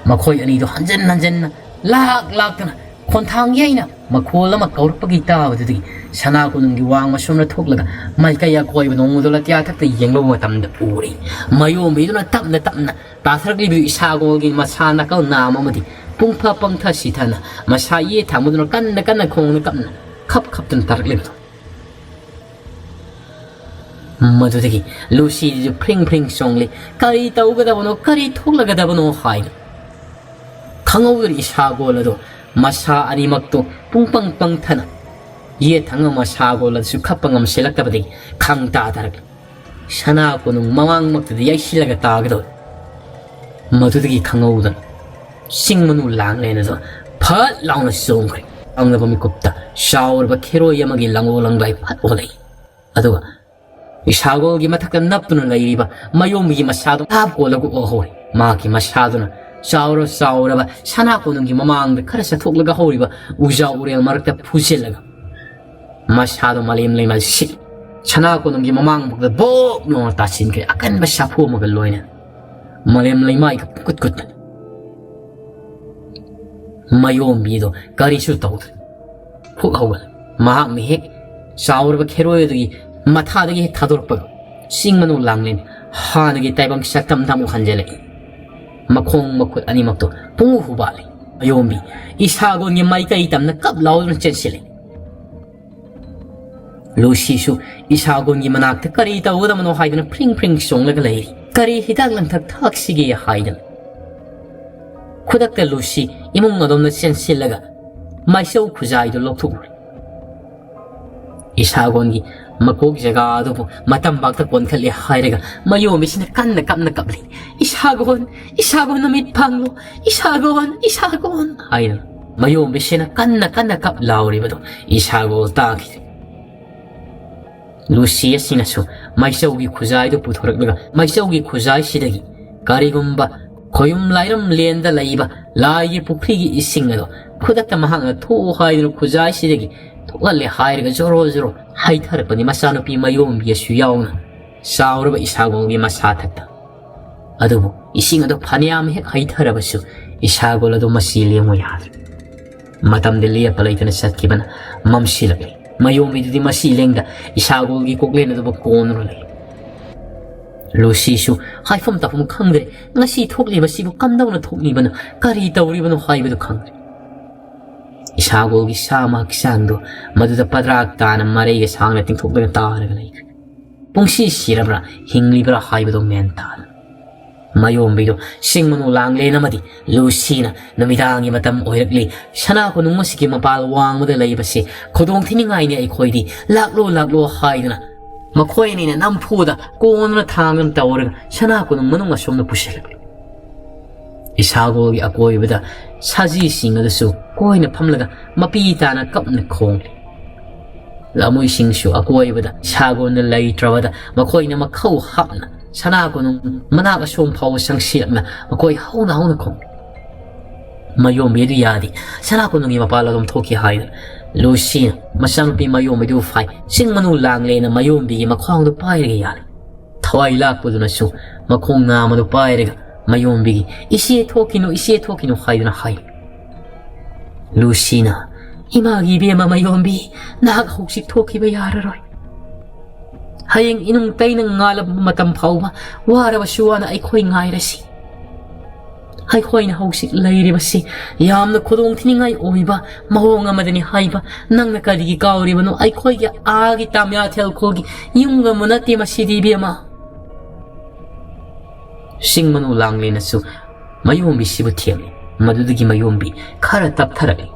ꯃꯈꯣꯏ ꯑꯅꯤꯗꯨ ꯍꯟꯖꯟ ꯍꯟꯖꯟꯅ ꯂꯥꯛ ꯂꯥꯛꯇꯅ ꯈꯣꯟꯊꯥꯡ ꯌꯩꯅ ꯃꯈꯣꯜ ꯑꯃ ꯀꯧꯔꯛꯄꯒꯤ ꯇꯥꯕꯗꯨꯗꯒꯤ ꯁꯅꯥ ꯀꯣꯅꯨꯡꯒꯤ ꯋꯥꯡꯃ ꯁꯣꯝꯅ ꯊꯣꯛꯂꯒ ꯃꯥꯏꯀꯩ ꯑꯀꯣꯏꯕ ꯅꯣꯡꯃꯗꯣ ꯑꯇꯤꯌꯥ ꯊꯛꯇ ꯌꯦꯡꯂꯨꯕ ꯃꯇꯝꯗ ꯎꯔꯦ꯫ ꯃꯌꯣꯝꯕꯤꯗꯨꯅ ꯇꯞꯅ ꯇꯞꯅ ꯇꯥꯊꯔꯛꯂꯤꯕꯗꯨ ꯏꯁꯥꯒꯣꯜꯒꯤ ꯃꯁꯥ ꯅꯥꯀꯜ ꯅꯥꯝ ꯑꯃꯗꯤ ꯄꯨꯡꯐ ꯄꯪꯊ ꯁꯤꯊꯅ ꯃꯁꯥ ꯌꯦꯠ ꯊꯪꯕꯗꯨꯅ ꯀꯟꯅ ꯀꯟꯅ ꯈꯣꯡꯅ ꯀꯞꯅ ꯈꯞ ꯈꯞꯇꯅ ꯇꯥꯔꯛꯂꯤꯕꯗꯣ꯫ ꯃꯗꯨꯗꯒꯤ ꯂꯨꯁꯤꯗꯨꯁꯨ ꯐ꯭ꯔꯤꯡ ꯐ꯭ꯔꯤꯡ ꯆꯣꯡꯂꯤ꯫ ꯀꯔꯤ ꯇꯧꯒꯗꯕꯅꯣ, ꯀꯔꯤ ꯊꯣꯛꯂꯒꯗꯕꯅꯣ ꯍꯥꯏꯅ ꯈꯪꯍꯧꯗꯅ ꯏꯁꯥꯒꯣꯜ ꯑꯗꯣ ꯃꯁꯥ ꯑꯅꯤꯃꯛꯇꯣ ꯄꯨꯡꯄꯪ ꯄꯪꯊꯅ ꯌꯦꯠ ꯊꯪꯕ ꯃꯁꯥꯒꯣꯜ ꯑꯗꯨꯁꯨ ꯈꯞꯄ ꯉꯝꯁꯤꯜꯂꯛꯇꯕꯗꯒꯤ ꯈꯪ ꯇꯥꯊꯔꯛꯂꯤ꯫ ꯁꯅꯥ ꯀꯣꯅꯨꯡ ꯃꯃꯥꯡꯃꯛꯇꯗ ꯌꯩꯁꯤꯜꯂꯒ ꯇꯥꯒꯗꯧꯔꯦ꯫ ꯃꯗꯨꯗꯒꯤ ꯈꯪꯍꯧꯗꯅ ꯆꯤꯡ ꯃꯅꯨ ꯂꯥꯡꯂꯦꯟ ꯑꯗꯣ ꯐꯠ ꯂꯥꯎꯅ ꯆꯣꯡꯈ꯭ꯔꯦ꯫ ꯆꯪꯂꯕ ꯃꯤꯀꯨꯞꯇ ꯆꯥꯎꯔꯕ ꯈꯦꯔꯣꯏ ꯑꯃꯒꯤ ꯂꯪꯒꯣ ꯂꯪꯒꯥꯏ ꯐꯠ ꯑꯣꯜꯂꯛꯏ꯫ ꯑꯗꯨꯒ ꯏꯁꯥꯒꯣꯜꯒꯤ ꯃꯊꯛꯇ ꯅꯞꯇꯨꯅ ꯂꯩꯔꯤꯕ ꯃꯌꯣꯝꯕꯒꯤ ꯃꯁꯥꯗꯣ ꯊꯥꯞ ꯀꯣꯜꯂꯒ ꯎꯍꯧꯔꯦ꯫ ꯃꯍꯥꯛꯀꯤ ꯃꯁꯥꯗꯨꯅ ꯆꯥꯎꯔ ꯆꯥꯎꯔꯕ ꯁꯅꯥ ꯀꯣꯅꯨꯡꯒꯤ ꯃꯃꯥꯡꯗ ꯈꯔ ꯆꯠꯊꯣꯛꯂꯒ ꯍꯧꯔꯤꯕ ꯎꯖꯥ ꯎꯔꯦꯜ ꯃꯔꯛꯇ ꯐꯨꯖꯤꯜꯂꯒ ꯃꯁꯥꯗꯣ ꯃꯥꯂꯦꯝ ꯂꯩꯃꯥꯏ ꯁꯤꯠ ꯁꯅꯥ ꯀꯣꯅꯨꯡꯒꯤ ꯃꯃꯥꯡꯃꯛꯇ ꯕꯣꯛ ꯂꯥꯎꯅ ꯇꯥꯁꯤꯟꯈ꯭ꯔꯦ꯫ ꯑꯀꯟꯕ ꯁꯥꯐꯨ ꯑꯃꯒ ꯂꯣꯏꯅꯅ ꯃꯥꯂꯦꯝ ꯂꯩꯃꯥꯏꯒ ꯄꯨꯡꯀꯨꯠ ꯀꯨꯠꯇꯅ ꯃꯌꯣꯝꯕꯤꯗꯣ ꯀꯔꯤꯁꯨ ꯇꯧꯗ꯭ꯔꯦ꯫ ꯍꯨꯛ ꯍꯧꯒꯠꯂꯦ꯫ ꯃꯍꯥꯛꯅ ꯍꯦꯛ ꯆꯥꯎꯔꯕ ꯈꯦꯔꯣꯏ ꯑꯗꯨꯒꯤ ꯃꯊꯥꯗꯒꯤ ꯍꯦꯛ ꯊꯥꯗꯣꯔꯛꯄꯒ ꯆꯤꯡ ꯃꯅꯨ ꯂꯥꯡꯂꯦꯟ ꯍꯥꯟꯅꯒꯤ ꯇꯥꯏꯕꯪ ꯁꯛꯇꯝꯗ ꯑꯃꯨꯛ ꯍꯟꯖꯤꯜꯂꯛꯏ꯫ ꯃꯈꯣꯡ ꯃꯈꯨꯠ ꯑꯅꯤꯃꯛꯇꯣ ꯄꯨꯡꯍꯨ ꯍꯨꯕꯥꯠꯂꯤ꯫ ꯃꯌꯣꯝꯕꯤ ꯏꯁꯥꯒꯣꯟꯒꯤ ꯃꯥꯏꯀꯩ ꯇꯝꯅ ꯀꯞ ꯂꯥꯎꯗꯨꯅ ꯆꯦꯟꯁꯤꯜꯂꯤ꯫ ꯂꯨꯁꯤꯁꯨ ꯏꯁꯥꯒꯣꯟꯒꯤ ꯃꯅꯥꯛꯇ ꯀꯔꯤ ꯇꯧꯒꯗꯕꯅꯣ ꯍꯥꯏꯗꯨꯅ ꯐ꯭ꯔꯤꯡ ꯐ꯭ꯔꯤꯡ ꯆꯣꯡꯂꯒ ꯂꯩꯔꯤ꯫ ꯀꯔꯤ ꯍꯤꯗꯥꯛ ꯂꯥꯡꯊꯛ ꯊꯛꯁꯤꯒꯦ ꯍꯥꯏꯗꯅ ꯈꯨꯗꯛꯇ ꯂꯨꯁꯤ ꯏꯃꯨꯡ ꯑꯗꯣꯝꯗ ꯆꯦꯟꯁꯤꯜꯂꯒ ꯃꯥꯏꯆꯧ ꯈꯨꯖꯥꯏꯗꯨ ꯂꯧꯊꯣꯛꯎꯔꯦ꯫ ꯏꯁꯥꯒꯣꯟꯒꯤ ꯃꯀꯣꯛ ꯖꯒꯥ ꯑꯗꯨꯕꯨ ꯃꯇꯝꯕꯥꯛꯇ ꯀꯣꯟꯈꯠꯂꯦ ꯍꯥꯏꯔꯒ ꯃꯌꯣꯝꯕꯤꯁꯤꯅ ꯀꯟꯅ ꯀꯞꯅ ꯀꯞꯂꯤ꯫ "ꯏꯁꯥꯒꯣꯟ, ꯏꯁꯥꯒꯣꯟ ꯅꯃꯤꯠ ꯄꯥꯡꯂꯣ, ꯏꯁꯥꯒꯣꯟ, ꯏꯁꯥꯒꯣꯟ" ꯍꯥꯏꯗꯅ ꯃꯌꯣꯝꯕꯤꯁꯤꯅ ꯀꯟꯅ ꯀꯟꯅ ꯀꯞ ꯂꯥꯎꯔꯤꯕꯗꯨ ꯏꯁꯥꯒꯣꯜ ꯇꯥꯈꯤꯗꯦ꯫ ꯂꯨꯁꯤ ꯑꯁꯤꯅꯁꯨ ꯃꯩꯆꯧꯒꯤ ꯈꯨꯖꯥꯏꯗꯨ ꯄꯨꯊꯣꯔꯛꯂꯒ ꯃꯩꯆꯧꯒꯤ ꯈꯨꯖꯥꯏꯁꯤꯗꯒꯤ ꯀꯔꯤꯒꯨꯝꯕ ꯈꯣꯌꯨꯝ ꯂꯥꯏꯔꯝ ꯂꯦꯟꯗ ꯂꯩꯕ ꯂꯥꯏꯒꯤ ꯄꯨꯈ꯭ꯔꯤꯒꯤ ꯏꯁꯤꯡ ꯑꯗꯣ ꯈꯨꯗꯛꯇ ꯃꯍꯥꯛꯅ ꯊꯣꯛꯎ ꯍꯥꯏꯗꯨꯅ ꯈꯨꯖꯥꯏꯁꯤꯗꯒꯤ ꯊꯣꯛꯍꯜꯂꯦ ꯍꯥꯏꯔꯒ ꯖꯣꯔꯣ ꯖꯣꯔꯣ ꯍꯩꯊꯔꯛꯄꯅꯤ꯫ ꯃꯆꯥꯅꯨꯄꯤ ꯃꯌꯣꯝꯕꯤ ꯑꯁꯨ ꯌꯥꯎꯅ ꯆꯥꯎꯔꯕ ꯏꯁꯥꯒꯣꯜꯒꯤ ꯃꯁꯥꯊꯛꯇ꯫ ꯑꯗꯨꯕꯨ ꯏꯁꯤꯡ ꯑꯗꯨ ꯐꯅꯌꯥꯝ ꯍꯦꯛ ꯍꯩꯊꯔꯕꯁꯨ ꯏꯁꯥꯒꯣꯜ ꯑꯗꯨ ꯃꯆꯤ ꯂꯦꯡꯉꯨ ꯌꯥꯗ꯭ꯔꯦ꯫ ꯃꯇꯝꯗꯤ ꯂꯦꯞꯄ ꯂꯩꯇꯅ ꯆꯠꯈꯤꯕꯅ ꯃꯝꯁꯤꯜꯂꯛꯂꯤ꯫ ꯃꯌꯣꯝꯕꯤꯗꯨꯗꯤ ꯃꯆꯤ ꯂꯦꯡꯗ ꯏꯁꯥꯒꯣꯜꯒꯤ ꯀꯣꯛꯂꯦꯟ ꯑꯗꯨꯕꯨ ꯀꯣꯟꯗꯨꯅ ꯂꯩ꯫ ꯂꯨꯁꯤꯁꯨ ꯍꯥꯏꯐꯝ ꯇꯧꯐꯝ ꯈꯪꯗ꯭ꯔꯦ꯫ ꯉꯁꯤ ꯊꯣꯛꯂꯤꯕꯁꯤꯕꯨ ꯀꯝꯗꯧꯅ ꯊꯣꯛꯂꯤꯕꯅꯣ, ꯀꯔꯤ ꯇꯧꯔꯤꯕꯅꯣ ꯍꯥꯏꯕꯗꯨ ꯈꯪꯗ꯭ꯔꯦ꯫ ꯏꯁꯥꯒꯣꯜꯒꯤ ꯁꯥꯃ ꯍꯛꯆꯥꯡꯗꯣ ꯃꯗꯨꯗ ꯄꯗ꯭ꯔꯥꯛ ꯇꯥꯅ ꯃꯔꯩꯒ ꯁꯥꯡꯅ ꯇꯤꯡꯊꯣꯛꯂꯒ ꯇꯥꯔꯒ ꯂꯩꯈ꯭ꯔꯦ꯫ ꯄꯨꯡꯁꯤ ꯁꯤꯔꯕ꯭ꯔꯥ, ꯍꯤꯡꯂꯤꯕ꯭ꯔꯥ ꯍꯥꯏꯕꯗꯨ ꯃꯦꯟ ꯇꯥꯗꯅ꯫ ꯃꯌꯣꯝꯕꯤꯗꯨ ꯁꯤꯡ ꯃꯅꯨ ꯂꯥꯡꯂꯦꯟ ꯑꯃꯗꯤ ꯂꯨꯁꯤꯅ ꯅꯨꯃꯤꯗꯥꯡꯒꯤ ꯃꯇꯝ ꯑꯣꯏꯔꯛꯂꯤ꯫ ꯁꯅꯥ ꯀꯣꯅꯨꯡ ꯑꯁꯤꯒꯤ ꯃꯄꯥꯜ ꯋꯥꯡꯃꯗ ꯂꯩꯕꯁꯤ ꯈꯨꯗꯣꯡ ꯊꯤꯅꯤꯡꯉꯥꯏꯅꯤ꯫ ꯑꯩꯈꯣꯏꯗꯤ ꯂꯥꯛꯂꯣ, ꯂꯥꯛꯂꯣ ꯍꯥꯏꯗꯨꯅ ꯃꯈꯣꯏ ꯑꯅꯤꯅ ꯅꯝꯐꯨꯗ ꯀꯣꯟꯗꯨꯅ ꯊꯥꯡꯗꯨꯅ ꯇꯧꯔꯒ ꯁꯅꯥ ꯀꯣꯅꯨꯡ ꯃꯅꯨꯡ ꯑꯁꯣꯝꯗ ꯄꯨꯁꯤꯜꯂꯛꯂꯤ꯫ ꯏꯁꯥꯒꯣꯜꯒꯤ ꯑꯀꯣꯏꯕꯗ ꯁꯖꯤꯁꯤꯡ ꯑꯗꯨꯁꯨ ꯀꯣꯏꯅ ꯐꯝꯂꯒ ꯃꯄꯤ ꯇꯥꯅ ꯀꯞꯅ ꯈꯣꯡꯂꯤ꯫ ꯂꯃꯣꯏꯁꯤꯡꯁꯨ ꯑꯀꯣꯏꯕꯗ ꯏꯁꯥꯒꯣꯜꯅ ꯂꯩꯇ꯭ꯔꯕꯗ ꯃꯈꯣꯏꯅ ꯃꯈꯧ ꯍꯥꯞꯅ ꯁꯅꯥ ꯀꯣꯅꯨꯡ ꯃꯅꯥꯛ ꯑꯁꯣꯝ ꯐꯥꯎꯕ ꯆꯪꯁꯤꯜꯂꯛꯅ ꯃꯈꯣꯏ ꯍꯧꯅ ꯍꯧꯅ ꯈꯣꯡꯂꯤ꯫ ꯃꯌꯣꯝꯕꯤ ꯑꯗꯨ ꯌꯥꯗꯦ, ꯁꯅꯥ ꯀꯣꯅꯨꯡꯒꯤ ꯃꯄꯥꯜ ꯑꯗꯨꯝ ꯊꯣꯛꯈꯤ ꯍꯥꯏꯗꯨꯅ ꯂꯨꯁꯤꯅ ꯃꯆꯥꯅꯨꯄꯤ ꯃꯌꯣꯝꯕꯤꯗꯨ ꯐꯥꯏ꯫ ꯆꯤꯡ ꯃꯅꯨ ꯂꯥꯡꯂꯦꯅ ꯃꯌꯣꯝꯕꯤꯒꯤ ꯃꯈ꯭ꯋꯥꯡꯗꯨ ꯄꯥꯏꯔꯒ ꯌꯥꯜꯂꯤ꯫ ꯊꯋꯥꯏ ꯂꯥꯛꯄꯗꯨꯅꯁꯨ ꯃꯈꯣꯡ ꯅꯥꯝꯃꯗꯨ ꯄꯥꯏꯔꯒ ꯃꯌꯣꯝꯕꯤꯒꯤ "ꯏꯆꯦ ꯊꯣꯛꯈꯤꯅꯨ, ꯏꯆꯦ ꯊꯣꯛꯈꯤꯅꯨ" ꯍꯥꯏꯗꯨꯅ ꯍꯥꯏ꯫ ꯂꯨꯁꯤꯅ, "ꯏꯃꯥꯒꯤ ꯏꯕꯦꯝꯃ ꯃꯌꯣꯝꯕꯤ, ꯅꯍꯥꯛ ꯍꯧꯖꯤꯛ ꯊꯣꯛꯈꯤꯕ ꯌꯥꯔꯔꯣꯏ꯫ ꯍꯌꯦꯡ ꯏꯅꯨꯡ ꯇꯩꯅ ꯉꯥꯜꯂꯕ ꯃꯇꯝ ꯐꯥꯎꯕ ꯋꯥꯔꯕꯁꯨ ꯋꯥꯅ ꯑꯩꯈꯣꯏ ꯉꯥꯏꯔꯁꯤ꯫ ꯑꯩꯈꯣꯏꯅ ꯍꯧꯖꯤꯛ ꯂꯩꯔꯤꯕꯁꯤ ꯌꯥꯝꯅ ꯈꯨꯗꯣꯡ ꯊꯤꯅꯤꯡꯉꯥꯏ ꯑꯣꯏꯕ ꯃꯑꯣꯡ ꯑꯃꯗꯅꯤ ꯍꯥꯏꯕ ꯅꯪꯅ ꯀꯔꯤꯒꯤ ꯀꯥꯎꯔꯤꯕꯅꯣ? ꯑꯩꯈꯣꯏꯒꯤ ꯑꯥꯒꯤ ꯇꯥꯃꯤꯌꯥꯊꯦꯜ ꯈꯨꯜꯒꯤ ꯌꯨꯝꯒꯨꯝꯕ ꯅꯠꯇꯦ ꯃꯁꯤꯗꯤ, ꯏꯕꯦꯝꯃ꯫" ꯁꯤꯡ ꯃꯅꯨ ꯂꯥꯡꯂꯦꯅꯁꯨ ꯃꯌꯣꯝꯕꯤꯁꯤꯕꯨ ꯊꯦꯝꯂꯤ꯫ ꯃꯗꯨꯗꯒꯤ ꯃꯌꯣꯝꯕꯤ ꯈꯔ ꯇꯞꯊꯔꯛꯂꯤ꯫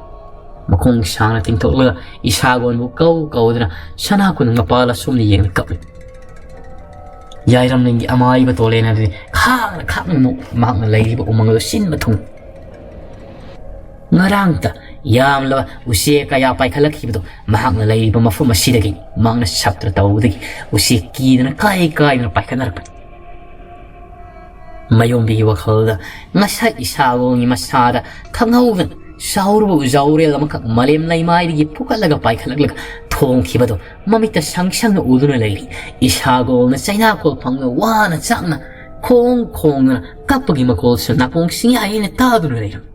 ꯃꯈꯣꯡ ꯁꯥꯡꯅ ꯇꯤꯡꯊꯣꯛꯂꯒ ꯏꯁꯥꯒꯣꯟꯕꯨ ꯀꯧ ꯀꯧꯗꯨꯅ ꯁꯅꯥ ꯀꯣꯅꯨꯡ ꯃꯄꯥꯜ ꯑꯁꯣꯝꯗ ꯌꯦꯡꯅ ꯀꯞꯂꯤ꯫ ꯌꯥꯏꯔꯝꯂꯦꯟꯒꯤ ꯑꯃꯥꯏꯕ ꯇꯣꯂꯦꯟ ꯑꯗꯨꯗꯤ ꯈꯥꯡꯅ ꯈꯥꯡꯅ ꯅꯣꯛ-, ꯃꯍꯥꯛꯅ ꯂꯩꯔꯤꯕ ꯎꯃꯪ ꯑꯗꯨ ꯁꯤꯟꯕ ꯊꯨꯡ꯫ ꯉꯔꯥꯡꯇ ꯌꯥꯝꯂꯕ ꯎꯆꯦꯛ ꯀꯌꯥ ꯄꯥꯏꯈꯠꯂꯛꯈꯤꯕꯗꯣ ꯃꯍꯥꯛꯅ ꯂꯩꯔꯤꯕ ꯃꯐꯝ ꯑꯁꯤꯗꯒꯤ ꯃꯍꯥꯛꯅ ꯁꯛꯇ꯭ꯔ ꯇꯧꯕꯗꯒꯤ ꯎꯆꯦꯛ ꯀꯤꯗꯅ ꯀꯥꯏ ꯀꯥꯏꯗꯨꯅ ꯄꯥꯏꯈꯠꯅꯔꯛꯄꯅꯤ꯫ ꯃꯌꯣꯝꯕꯤꯒꯤ ꯋꯥꯈꯜꯗ ꯉꯁꯥꯏ ꯏꯁꯥꯒꯣꯟꯒꯤ ꯃꯁꯥꯗ ꯈꯪꯍꯧꯗꯅ ꯆꯥꯎꯔꯕ ꯎꯖꯥꯎꯔꯦꯜ ꯑꯃꯈꯛ ꯃꯥꯂꯦꯝ ꯂꯩꯃꯥꯏꯗꯒꯤ ꯐꯨꯒꯠꯂꯒ ꯄꯥꯏꯈꯠꯂꯛꯂꯒ ꯊꯣꯡꯈꯤꯕꯗꯣ ꯃꯃꯤꯠꯇ ꯁꯪ ꯁꯪꯅ ꯎꯗꯨꯅ ꯂꯩꯔꯤ꯫ ꯏꯁꯥꯒꯣꯟꯅ ꯆꯩꯅꯥꯈꯣꯜ ꯐꯪꯅ ꯋꯥꯅ ꯆꯥꯛꯅ ꯈꯣꯡ ꯈꯣꯡꯗꯨꯅ ꯀꯞꯄꯒꯤ ꯃꯈꯣꯜꯁꯨ ꯅꯥꯀꯣꯡ ꯁꯤꯡꯌꯥ ꯌꯩꯅ ꯇꯥꯗꯨꯅ ꯂꯩꯔꯝꯃꯤ꯫